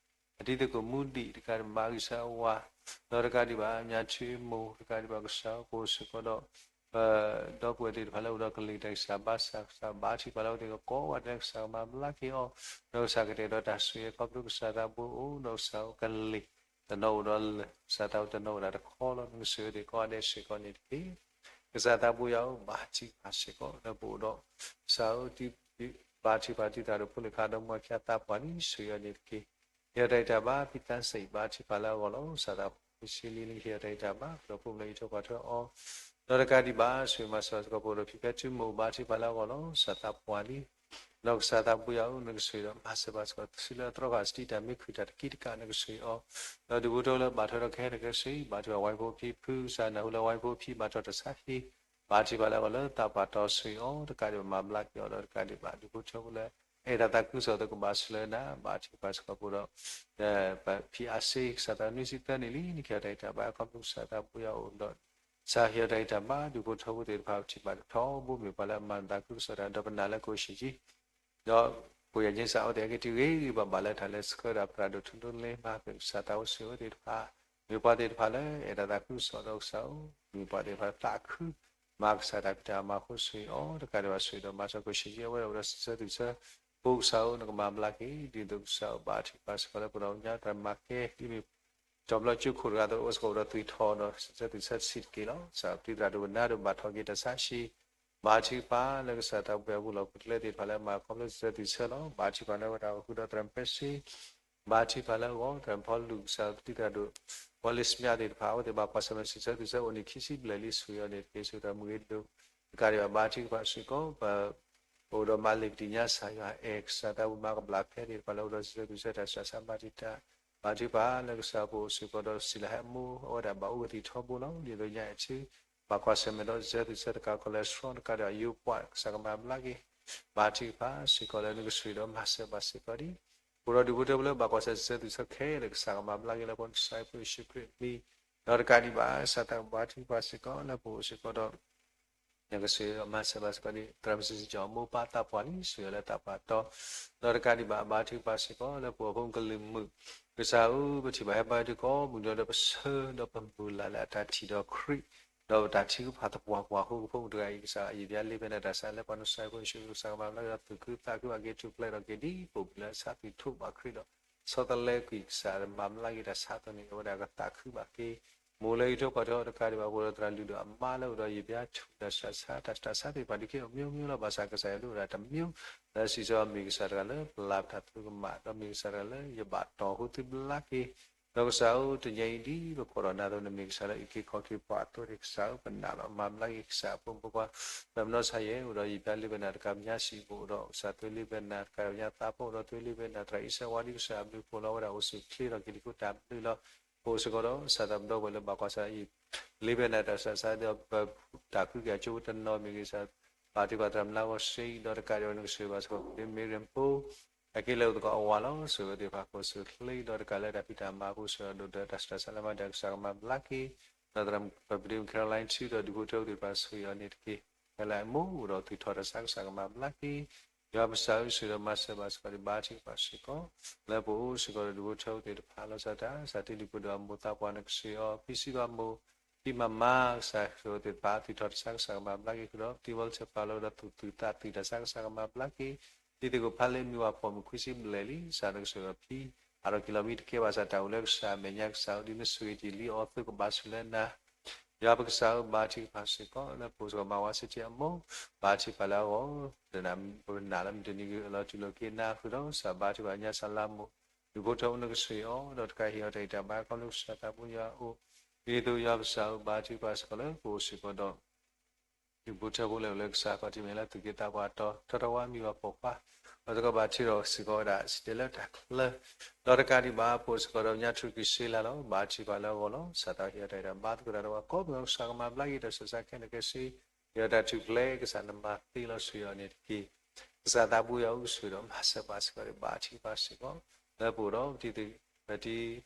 အတံၤသကိးမူဒံးတကးဒံးဘၣ် ဂံၢ်စၢ်ဝါ ဒီးတကးဒံးဘၣ် မၠးထူမိၢ် တကးဒံးဘၣ် ကစၢ်အိၣ်စ့ၢ်ကီးဒီး ဒီပုၢ်ဝဲၢ်သ့ၣ်တဖၣ်လၢအိၣ်ဒီးကလ့ၢ်တၢ်ဂံၢ်စၢ်ဘါစၢ် ကစၢ်ဘါထုကဖၣ်လၢအဝဲသ့ၣ်ကကိးဂၤဒဲး ကစၢ်ကမၤဘျါက့ၤအီၤ ဒီးကစၢ်ကတဲာ်ဒီးတၢ်ဆိၣ်ဂ့ၤခီဖျိကစၢ်သးဘိအိၣ် ဒီးကစၢ်အိၣ်ကလ့ၢ် တနီၤအိၣ်ဒီးလၢာ် ကစၢ်သးဘိတနီၤအိၣ်ဒၣ်တခီလီၤ နကစၢ်ယွၤသ့ၣ်ကိးဂၤဒဲးစ့ၢ်ကီးန့ၣ်တက့ၢ်. ကစၢ်သးဘိယွၤဧၢ ဘါထုကဖၣ်စ့ၢ်ကီးလၢပအိၣ်ဒီး ကစၢ်ဧၢ ဘါထုကဖၣ်တံၤသရၣ်ဒိၣ်ဖိလၢခါဒီး မွဲဖၠါသးပှၢ်လံ ကစၢ်ယွၤန့ၣ်တက့ၢ်. ဟ့ၣ်အီၤတၢ်ဂံၢ်တၢ်ဘါ ဖံသးစဲအံၤ ဘါထုကဖၣ်လၢအဂီၢ်လီၤ. ကစၢ်သးဘိ ဖံဆ့လံ နကဟ့ၣ်အီၤတၢ်ဂံၢ်တၢ်ဘါ ဒီးဖိမုၣ်လၢအံးထွဲကွၢ်ထွဲအီၤ ဒီးတကးဒံးဘၣ် စၢၤမၤစၢၤစ့ၢ်ကီးပအိၣ်ဒီးဖံဖဲထူမိၢ် ဘါထုကဖၣ်လၢအဂီၢ်လီၤ. ကစၢ်သးပှၢ်လံ ဒီးကစၢ်သးဘိယွၤဧၢ နကစၢ်ဒီးမၤစၢၤဘၣ်စ့ၢ်ကီး စုလၢအတြီဃာ်စတံတၢ်မ့ၢ်ခုၣ်တၢ်တကံတကး နကစၢ်အီၤ ဒီးဒူၣ်ဖိထၢဖိလၢဘၣ်ထွဲဒီးကဟဲတဂၤစ့ၢ် ဘါထုကဖၣ်ဝဲဖိဖံဖု ကစၢ်နၢ်ဟူလၢဝဲဖိဖံ ဘၣ်ထွဲတၢ်ဆါဟံၣ် ဘါထုကဖၣ်လၢအဂီၢ်လၢသးပှၢ်တီၤစ့ၢ်အီၤ တကးဒံးဘၣ်မၤဘျါက့ၤအီၤ ဒီးတကးဒံးဘၣ် ဒူၣ်ဖိထၢဖိလၢ အဲၣ်တၢ်သးခုကစီၣ်သကိးဘၣ်ဆူလၢနၤ ဘါထုကဖၣ်စ့ၢ်ကီးပအိၣ်ဒီး ဖံအါစ့ ကစၢ်သးနွံဆံသၢနံၣ်လံ နကဟ့ၣ်အီၤတၢ်ဂံၢ်တၢ်ဘါ ခီဖျိကစၢ်သးဘိယွၤအိၣ်ဒီး ကစၢ်ဟ့ၣ်အီၤတၢ်ဂံၢ်တၢ်ဘါ ဒူၣ်ဖိထၢဖိသ့ၣ်တဖၣ် ပထံၣ်ဘၣ်တထီဘိ မ့ၢ်ပှၤလၢအမၤနၢၤသးခုကစီၣ်တၢ် ဒီးပနာ်လၢကအိၣ်ဆံးကံ ဒီးပယီၤကစၢ်အိၣ်သ့ၣ် ဟဲက့ၤတုၤဂ့ၤဂ့ၤဘၣ်ဘၣ်လၢတၢ်လၢဆှၢဒီးပြးဒိၣ်ထူဒိၣ်လ့မၤ ပကစၢ်သးအိၣ်စ့ၢ်ဝဲသ့ၣ်တဖၣ် မ့ၢ်ပှၤသ့ၣ်တဖၣ်လၢ အဲၣ်တၢ်သးခုကစီၣ်ဒီးကစၢ်ဧၢ မ့ၢ်ပှၤသ့ၣ်တဖၣ်သးခု မၤကစၢ်တၢ်ဖံးတၢ်မၤအဃိစ့ၢ်အီၤ တကးဒံးဘၣ်စ့ၢ်ဒီးမၤစၢၤကအိၣ်ဆံးကံ အဝဲဒၣ်အိၣ်ဒီးစံးဆၢသုးဆၢ ဖိကစၢ်ဧၢ နကမၤဘျါက့ၤ ဒ်သိးကစၢ်ဧၢ ဘါထုကဖၣ်စ့ၢ်ကီးလၢပဒီပုၢ်ဝဲၢ်ညါတၢ်မၤကဲ ဒ်မ့ၢ် တဘျီကၠိခိၣ်တဂၤအသိး အိၣ်စ့ၢ်ကီးအိၣ်ဒီးသွံၣ်ထီၣ်ဒီး စံးဆၢသုးဆၢတဆံးတက့ၢ်လီၤ. ကစၢ်ပတံၤသရၣ်ဒိၣ်ကနၣ်ဒီးဘၣ်ထီၣ်က့ၤတၢ်ဆါဟံၣ် ဘါထုကဖၣ်လၢကစၢ်သးပှၢ်ပူၤလီၢ်ပူၤကျဲသ့ၣ်တဖၣ်လၢမၤခီဖျိစံးဆၢသုးဆၢလီၤ. ဘါထုကဖၣ်လၢဝဲဒၣ်ဃုာ်ဒီးသရၣ်မုၣ်ပဲစ့ ဘါထုကဖၣ်လၢအဂီၢ် သရၣ်မုၣ်ဖီလူၤ ကစၢ်ပတံၤသရၣ်ဒိၣ် ဝီလ့စမၠးသ့ၣ်တဖၣ် အဝဲသ့ၣ်ဘၣ်ကွၢ်ဆၢၣ်မဲာ်စံးဆၢသုးဆၢအိၣ်န့ၣ်ခံဆံဘျဲၣ်လံ ဆိၣ်ဂ့ၤအီၤန့ၣ်တက့ၢ် ဆိၣ်ဂ့ၤသရၣ်မုၣ်ဂ့ၤဒိၣ် တကးဒံးဘၣ် ဘါထုကဖၣ်စ့ၢ်ကီး ပ ပအိၣ်ဒီးမၤလ့ၢ်ကဒံးညါစၢ်ယွၤအဲၣ် ကစၢ်သးပှၢ်မၤကဘျၣ်ဖဲသ့ၣ်တဖၣ်လၢအိၣ်ဒီးစံးဆၢသုးဆၢတၢ်စးဆါမၤတံာ်တာ် ဘါထုကဖၣ်လၢကစၢ်ပအိၣ်စ့ၢ်ကီးဒီးစံးလၢဟဲအမိၢ် အဝဲဒၣ်ဘၣ်အိၣ်ကသံၣ်ထီဘိလီၤ. ဒ်သိးညါအံၤထံ ဘၣ်ကွၢ်ဆၢၣ်မဲာ်ဒီးစံးဆၢသုးဆၢတကး cholesterol တကးဒံးဘၣ် ယိၤပှၢ် ကစၢ်ကမၤဘျါက့ၤ ဘါထုကဖၣ်စ့ၢ်ကီးလၢနကဆိၣ်ဂ့ၤဒီးမၤစၢၤဘၣ်စ့ၢ်ကီးဒံး ပအိၣ်ဒီးဒူၣ်ဖိထၢဖိလၢဘၣ်ကွၢ်ဆၢၣ်မဲာ်စံးဆၢသုးဆၢခဲလၢာ် ကစၢ်ကမၤဘျါက့ၤလၢပကစၢ်ယ့ၣ်ၡူးခရံာ်အမံၤ ဒီးတကးဒံးဘၣ် ကစၢ်သးဘါထုကဖၣ်စ့ၢ်ကီးလၢပအိၣ်စ့ၢ်ကီးဒီး နကဆိၣ်ဂ့ၤဒီးမၤစၢၤဘၣ်စ့ၢ်ကီးဒံး သရၣ်မုၣ်စံးဆၢကၠီအမိၢ်ပၢ်သးပှၢ်လံ ဆိၣ်ဂ့ၤလၢသးပှၢ်တီၤ ဒီးတကးဒံးဘၣ် ဘါထုကဖၣ်စ့ၢ်ကီးလၢပှၤဖိကလုာ်မုၣ် ကစၢ်ဧၢ ပထံၣ်ဘၣ်ဟဲဘါထုကီၢ်မုၢ်ဒီး ပဆၢဒီးပမုၢ်လၢ်လၢအတၢ်ထံၣ်ဒီးခရံာ် ဒီးပတၢ်ထုကဖၣ်သပှၢ်ပှၢ်အဃိ ပဖိမုၣ်တဂၤအံၤ ကစၢ်ယပျါလ့ပှဲၤနၤတၢ်ဆါလၢပှၤနစၢ်ဖိယ့ၣ်ၡူးခရံာ် ကစၢ်ကမၤဘျါက့ၤဒီးသူၣ်ခုသးခုဘၣ်က့ၤ ထူၣ်ဖျဲးထီၣ်က့ၤဒ်ပိာ်မုၣ်လၢအဆါသွံၣ်ထီၣ်ဘၣ်ခရံာ်ဒီး ဆီတလဲကွံာ်ကစၢ်မၤဘျါက့ၤတၢ်ဆါအသိးန့ၣ် အဝဲဒၣ်ကသးခုဘၣ်က့ၤ မိၢ်လၢအံးထွဲကွၢ်ထွဲအီၤတကးဒံးဘၣ် ပအိၣ်ဒီးသရၣ်လုၢ်ဒိၣ်အမါလၢအိၣ်ဒီးယပျါထူၣ်တၢ်ဆါဆါ တၢ်ဆါသ့ၣ်တဖၣ်ဒုးကဲထီၣ် မျိုးမျိုး လီၤ ဘၣ်ဆၣ်ကစၢ်ယွၤဒိၣ်ဝဲဒၣ်တမျိုး လၢစံးဆၢအီၤမ့ၢ်ကစၢ်တဂၤလၢ ပလၢပတၢ်သရူးကမၣ် ဒီးမ့ၢ်ကစၢ်တဂၤလၢယဘၣ်တီၢ်ဟူသုဘျါက့ၤ ဒီးကစၢ်ဧၢ တနံၤအံၤဒ်ပခိၣ်ဒီးနၤအသိး နမ့ၢ်ကစၢ်လၢအုၣ်က့ၤခီၣ်က့ၤပှၤအသိးန့ၣ် ကစၢ်ဧၢ ပနာ်လီၤ မၤဘျါက့ၤကစၢ်အဖိမုၣ်ဖိခွါ သရၣ်မုၣ်နီၢ်ဆါယဲၢ် အိၣ်ဒီးယပျါလ့ပှဲၤနၤတကး ပညါစံးဘိၣ်ဒီး ကစၢ်သွ့လ့ပှဲၤနၤတကး ပညါသးဖီၣ်အိၣ်ဒီးသွ့လ့ပှဲၤနၤ သရၣ်အံၣ်စၢဝါဒ်ကစၢ်အဘျုးဖှိၣ်လီၤ ဝဲဒၣ်အိၣ်ဆူၣ်ချ့ထီၣ်က့ၤလံ ခိၣ်တၢ်ဘျုးလီၤ ပအိၣ်စ့ၢ်ကီးဒီး ကစၢ်သးပဒီပုၢ်ဝဲၢ်လၢဘၣ်ကွၢ်ဆၢၣ်အံၤ လ့ပှဲၤနၤတၢ်ဆါဆါဒီး ပတၢ်ဃုက့ၤအကၠိတနီၤမ့ၢ်ဂ့ၤ ကစၢ်ဘါထုကဖၣ်သရၣ်မုၣ်လါဂီၤစ့ဒီးတကးဒံးဘၣ် နကဆိၣ်ဂ့ၤဘၣ်စ့ၢ်ကီး မ့ၢ်ရ့ၣ်ဖိ အက့လၢအသကိးအဝၤလီၤ ဆိၣ်ဂ့ၤသ့ၣ်တဖၣ် ကိးဆူၣ်ချ့ဒီးတကးလၢတၢ်ဖံးတၢ်မၤအပူၤ ဆိၣ်ဂ့ၤဒိၣ်ဒီးတၢ်ဆူးတၢ်ဆါလၢမၤဒၣ်ကစၢ်ကမၤဘျါက့ၤ ဒီးသရၣ်မုၣ်ပပဒ့မုၣ် Caroline ထူဒီးဒူၣ်ဖိထၢဖိသ့ၣ်တဖၣ် ဆိၣ်ဂ့ၤအီၤန့ၣ်တက့ၢ် ဖဲလၢအမိၢ်အိၣ်ဒီးသူၣ်ထီၣ်တၢ်ဆါ ကစၢ်ကမၤဘျါက့ၤ ယွၤပကစၢ်ဧၢ, ဆိၣ်ဂ့ၤဒီးမၤစၢၤဘၣ်စ့ၢ်ကီးဒီး ဘါထုကဖၣ်စ့ၢ်ကီး လၢပအိၣ်စ့ၢ်ကီးဒီးဒူၣ်ဖိထၢဖိသ့ၣ်တဖၣ် လီၤစၢ်တၢ် စးထံဒုၣ်ပဒိၣ်အမိၢ်သးပှၢ် နကစၢ်ယွၤ ဖံစံးဘၣ်မိၢ် ဖံမၤမါ ကစၢ်ယွၤသ့ၣ်တဖၣ် သုးထီၣ်တၢ်ဆါ ကစၢ်ကမၤဘျါက့ၤဃုာ်ဒီး ပတံၤဝဲလၢဆဲးပာ်လီၤဒီးသူၣ်သုၣ်သးသုၣ်တၢ်ဆါ ကစၢ်ကမၤဘျါက့ၤ ဒ်သိးကဖးလၢမုၢ်ဝၤဖီၣ်မုၢ်ခွံဆံဘျဲၣ်လံ ကစၢ်နကစၢ်ယွၤဖံ အါထီၣ်က့ၤလီၤမံတကဲဘၣ်ဆၣ် တၢ်အိၣ်လၢကစၢ်အမဲာ်ညါ ကစၢ်အိၣ်ဒ်နဆိၣ်ဂ့ၤတ့ၢ်လံအီၤ သုကဘၣ်ဆိၣ်လၢနၤ ယွၤပကစၢ်ဧၢ, ဘါထုကဖၣ်စ့ၢ်ကီး လၢပအိၣ်စ့ၢ်ကီး မၤဝဲစ့ၢ်ကီးအမိၢ် ဘါထုကဖၣ်လၢအဂီၢ် ပနာ်လၢမုၢ်တနံၤဂ့ၤလီၤ တူၢ်လိာ်က့ၤနၤဃုာ်ဒီး ကစၢ်ဘါထုကဖၣ်ညါစၢ်လၢမိၢ် ဒူၣ်ဖိထၢဖိနကစၢ်ယွၤ ဒီးတကးဟ့ၣ်အီၤတၢ်ဂံၢ်တၢ်ဘါ ခီဖျိကစၢ်သးဘိယွၤအအိၣ် ဒ်သိးယွၤပကစၢ်ဧၢ ဘါထုကဖၣ်စ့ၢ်ကီးလၢပအိၣ်စ့ၢ်ကီးဒီး ဒူၣ်ဖိထၢဖိလၢအိၣ်လၢကစၢ်ခီၣ်ထံးမဲာ်လၢသူၣ်က့သးပှၢ်တီၤ ထီထီၣ်ဝါမံဝၤပိာ်ခွါ ဒီးသကိးဘၣ်ထုးထီၣ်စ့ၢ်ကီးဝဲဒၣ် စံၣ်တဲၤလၢတၢ်ချၢ ဒီးတကးဒံးဘၣ် ပအိၣ်စ့ၢ်ကီးဒီးညါထူၣ်ကံၢ်စ့လၢ်လီၤ ဘါထုကဖၣ်လၢအဂီၢ်လီၤ ကစၢ်သးဟ့ၣ်အီၤတၢ်ဂံၢ်တၢ်ဘါ သကိးတၢ်ဒီးပှၤကိးမုၢ်ဂီၤ ကစၢ်ကမၤဘျါက့ၤတၢ်ဆူးတၢ်ဆါခဲလၢာ်ခဲဆ့ ယွၤတၢ်ထူၣ်ဖျဲး ကစၢ်နမၤသ့လီၤဆူယွၤန့ၣ်တက့ၢ်. ကစၢ်သးဘိယွၤအိၣ်ဆိၣ်ဒီးမၤစၢၤပှၤစ့ၢ်ကီးဒီး ဘါထုကဖၣ်စ့ၢ်ကီး လၢပအိၣ်ဒီးပတံၤသကိး ပတံၤ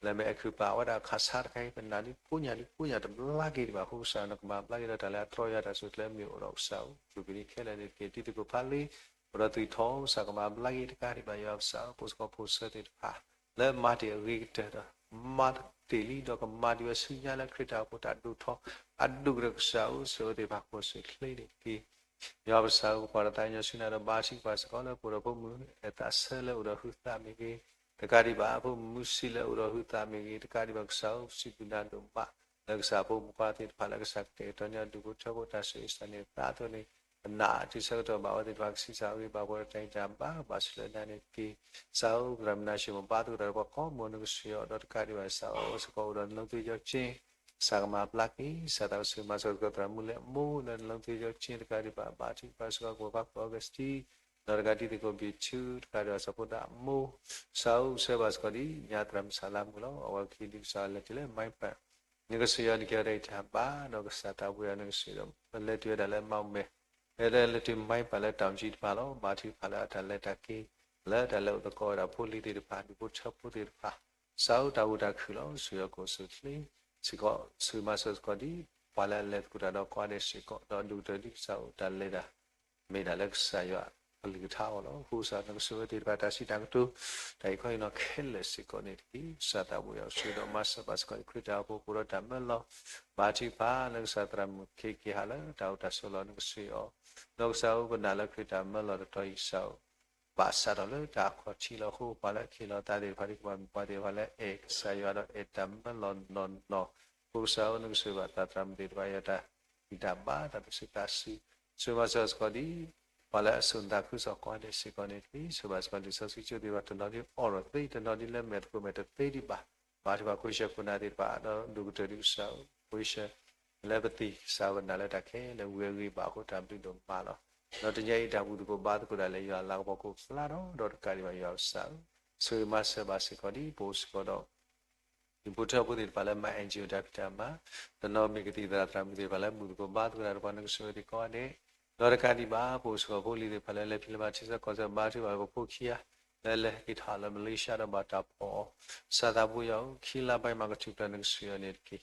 လၢမဲာ်အခုၣ်ပာ်ဝဲဒၣ်ခးဆါတခါအံၤ ပနာ်ဒ်ကိးညါဒ်ကိးညါတဘျါက့ၤဒံးဘၣ် အဃိကစၢ်နကမၤဘျါက့ၤဒီးတၢ်လၢအတြီယွၤတၢ်ဆိၣ်ကျၢၤမ့ၢ်အိၣ်ဒီးကစၢ်အိၣ် ပူၤကွံာ်ဒ်ခဲလၢာ်န့ၣ်တက့ၢ်. တံၤသကိးဖးလံ အိၣ်ဒီးသူၣ်ထီၣ် ကစၢ်ကမၤဘျါက့ၤတကးဒံးဘၣ် ယွၤပကစၢ်အိၣ် ဖိစ့ၢ်ကီးဖိဆၢသ့ၣ်တဖၣ် လၢမၤတ့ၢ်အဂ့ၤကတၢၢ်ဒီး မၤတ့ၢ်လံဒီးကမၤဒံးဝဲဆူညါလၢခရံာ်တၢ်အိၣ်ဖှိၣ်တၢ်ဒိၣ်ထီၣ် အဒိၣ်ကတၢၢ်ကစၢ်အိၣ်ဆိၣ်ဂ့ၤသ့ၣ်တဖၣ် ကိးဆူၣ်ချ့န့ၣ်တက့ၢ်. ယွၤပကစၢ်ဧၢ ပကွၢ်ဒီးသးကညီၤဆူနၤဒီး ဘါထုကဖၣ်စ့ၢ်ကီးလၢပအိၣ်ဒီးဖိမုၣ် အသးဆၢလၢအိၣ်ဒီးဟုသးမ့ၢ်ဂ့ၤ, တကးဒံးဘၣ် ဖိမုၣ်မုၢ်ဆံးလၢအိၣ်ဒီးဟုသးမ့ၢ်ဂ့ၤ, တကးဒံးဘၣ်ကစၢ်ဧၢ စံးဘျုးနၤဒိၣ်မး လၢကစၢ်ဖိမုၣ်ဖိခွါသ့ၣ်တဖၣ်လၢကစၢ်ကတဲာ်ကတီၤညီဒူၣ်ဖိထၢဖိတၢ်ဆူးတၢ်ဆါန့ၣ် သးအသိးန့ၣ် ပနာ်တုၤဆၢကတီၢ်ဘၣ်ဝဲသ့ၣ်တဖၣ် ကဆံးစၢ်အဂ့ၢ်ဘၣ်ပှၤဒီးတၢ်ဂံၢ်တၢ်ဘါ ဘၣ်ဆိၣ်လၢနၤန့ၣ်တက့ၢ်. ကစၢ်ဧၢ ပသရၣ်မုၣ်နၤ ဆှၢမိၢ်ပၢ်သကိးတၢ်ဒီးပှၤကိးမုၢ်နကစၢ်ယွၤ ဒီးတကးဒံးဘၣ် ကစၢ်အိၣ်စ့ၢ်ကီးအိၣ်ဒီးနလီၤသွ့ယီၤကၠ့ ကစၢ်ကမၤဘျါက့ၤ ကစၢ်သးကဆူးမၤစၢၤသကိးသရၣ်မုၣ်လၢအမိၢ်လၢနလီၤသွ့ယီၤကၠ့ တကးဒံးဘၣ် ဘါထုကဖၣ်စ့ၢ်ကီး ကဝဲၤဖးကီအီကစတံ ဒီးတကးဒံးသကိးဘံၣ်ထူ တကးဒံးဘၣ်စီၤဖိသၣ်အမိၢ် ကစၢ်အိၣ်ဆှၢဘၣ်စ့ၢ်ကီးဒ်ညါသရၣ်မုၣ်စၢ်လါမုၢ်လီၤ. အဝဲခံဒုးကစၢ်လဲၤတုၤလၢ မၤပၢၢ် နကစၢ်ယွၤန့ၣ်ကဲထီၣ်တၢ်ဂံၢ်တၢ်ဘါ ဒီးကစၢ်သးဘိယွၤနကစၢ်ဒီး လဲၤတုၤဝဲဒၣ်လၢမၤမဲာ် လဲၤတုၤမၤပၢၢ်လၢတၢ်အိၣ်ကံတဖၣ်လီၤ. ဘါထုကဖၣ်လၢအတၢ်လဲၤတၢ်က့ၤ လၢတၢ်လဲၤအိၣ်သကိးဝဲဒၣ်ဖိလံၤသ့ၣ်တဖၣ် ဒူၣ်ဖိထၢဖိသ့ၣ်တဖၣ် ကစၢ်အိၣ်တၢ်အိၣ်တၢ်ခုၣ်လီၤ. ကစၢ်ယွၤကိးဆူၣ်ချ့ စ့ၢ်ကီး ဆိၣ်ဂ့ၤမၤစၢၤစ့ၢ်ကီးဒ် ပှၤလၢအလဲၤသကိးတၢ်ဒီးကိးဂၤဒဲးစ့ၢ်ကီး ဒီးဒူၣ်ကတၢၢ်ဒ်ကစၢ်အိၣ်တၢ်လဲၤတၢ် မ့ၢ်ဒၣ်လၢကစၢ်ယွၤအကလုၢ်ကထါအဂီၢ်လီၤ. အဃိကစၢ်နကစၢ်ဝဲသ့ၣ်တဖၣ်တၢ်စံးတၢ်ကတိၤ တၢ်အံးခီအံးနီၤခဲလၢာ်စ့ၢ်ကီးန့ၣ်တက့ၢ်. ကစၢ်သးဘိယွၤဆိၣ်ဂ့ၤဒီးမၤစၢၤဘၣ်စ့ၢ်ကီး ခရံာ်တၢ်အိၣ်ဖှိၣ်ပူၤဒီးတၢ်မၢလီၤ ဘါထုကဖၣ်လၢကစၢ်သရၣ်မုၣ်ခ့က့ၤဟးလၢတၢ်အိၣ်တၢ်ဆိးလီၤ နကစၢ်အီၤ ဒီးကစၢ်ဧၢ ပနာ်လၢခရံာ်တၢ်မၢလီၤတတီၤအံၤ ကစၢ်ဧၢ ဘၣ်ဆၣ်ထီၣ်လၢတၢ်အခီၣ်ထံးလီၤ. အဃိပှၤလၢအခံးလီၤအသးသ့ၣ်တဖၣ် ဒ်ကဘၣ်မ့ၢ်ပှၤသ့ၣ်တဖၣ်လၢအဲၣ်ကစၢ်ယွၤဒီးအဲၣ်တၢ်မၢလီၤနီၢ်နီၢ် အဃိကစၢ်ဧၢ နကဆိၣ်ဂ့ၤဘၣ်သရၣ်မုၣ်သ့ၣ်တဖၣ် ယွၤတၢ်ဂံၢ်တၢ်ဘါ တၢ်သူၣ်စူၤသးစူၤ ဆိၣ်ဂ့ၤမၤစၢၤစ့ၢ်ကီးဒ် ပှၤလၢအစိာ်နသးခုကစီၣ်ကိးဂၤဒဲးစ့ၢ်ကီးန့ၣ်တက့ၢ်. ဆိၣ်ဂ့ၤဘၣ်စ့ၢ်ကီးလံာ်စီဆှံကၠိသ့ၣ်တဖၣ် တနီၤဒ်အီၣ်ဒီးသ့ တနီၤဒ်လၢမဲာ်သကိးမဲာ်တသ့ဒံးဘၣ် ဘါထုကဖၣ်ခိၣ်ဆၢခိၣ်နၢ်သ့ၣ်တဖၣ် ဒီးဒူၣ်ကတၢၢ်ဒ်ကစၢ်ဧၢ ခိၣ်ဆၢ လၢပသံၣ် ကစၢ်ဧၢ ပနာ်လၢတၢ်ခဲလၢာ်ဝံၤအဂ့ၢ်ဘၣ်အဃိ တၢ်ဘျုးဒိၣ်မးလီၤ. ဒီးတနံၤအံၤတၢ်ဘူၣ်သကိးဘါသကိးတၢ်လၢယွၤအလၤကပီၤခိၣ်ဖျါဒီး ဒီးတကးဒံးဘၣ်ယွၤကစၢ်ဧၢ ဆိၣ်ဂ့ၤမၤစၢၤဘၣ်စ့ၢ်ကီးဒ် ပအိၣ်စ့ၢ်ကီးဒီး ဒူၣ်ဖိထၢဖိသ့ၣ်တဖၣ်လၢမၤ NGO တၢ်ဖံးတၢ်မၤ, တနီၤမ့ၢ်ကသံၣ်သရၣ်သရၣ်မုၣ်သ့ၣ်တဖၣ်လၢဘူၣ်သကိးဘါသကိးတၢ်ဒီးပှၤနကစၢ်ဝဲသ့ၣ်ကိးဂၤဒဲး, ဒီးတကးဒံးဘၣ် ပအိၣ်စ့ၢ်ကီးဖိလံၤသ့ၣ်တဖၣ်လၢလဲၤဖံးလဲၤမၤထံဆၢကီၢ်ဆၢ ဘါထုကဖၣ်ပဖိခံဂၤ လၢလဲၤဟဲက့ၤထီၣ်လၢ Malaysia ဒီးဘၣ်တၢ်ဖီၣ်အီၤ, ကစၢ်သးဘိယွၤဧၢ ခံလါဘၣ်မၤကထူၣ်ဖျဲးနကစၢ်ယွၤန့ၣ်တက့ၢ်.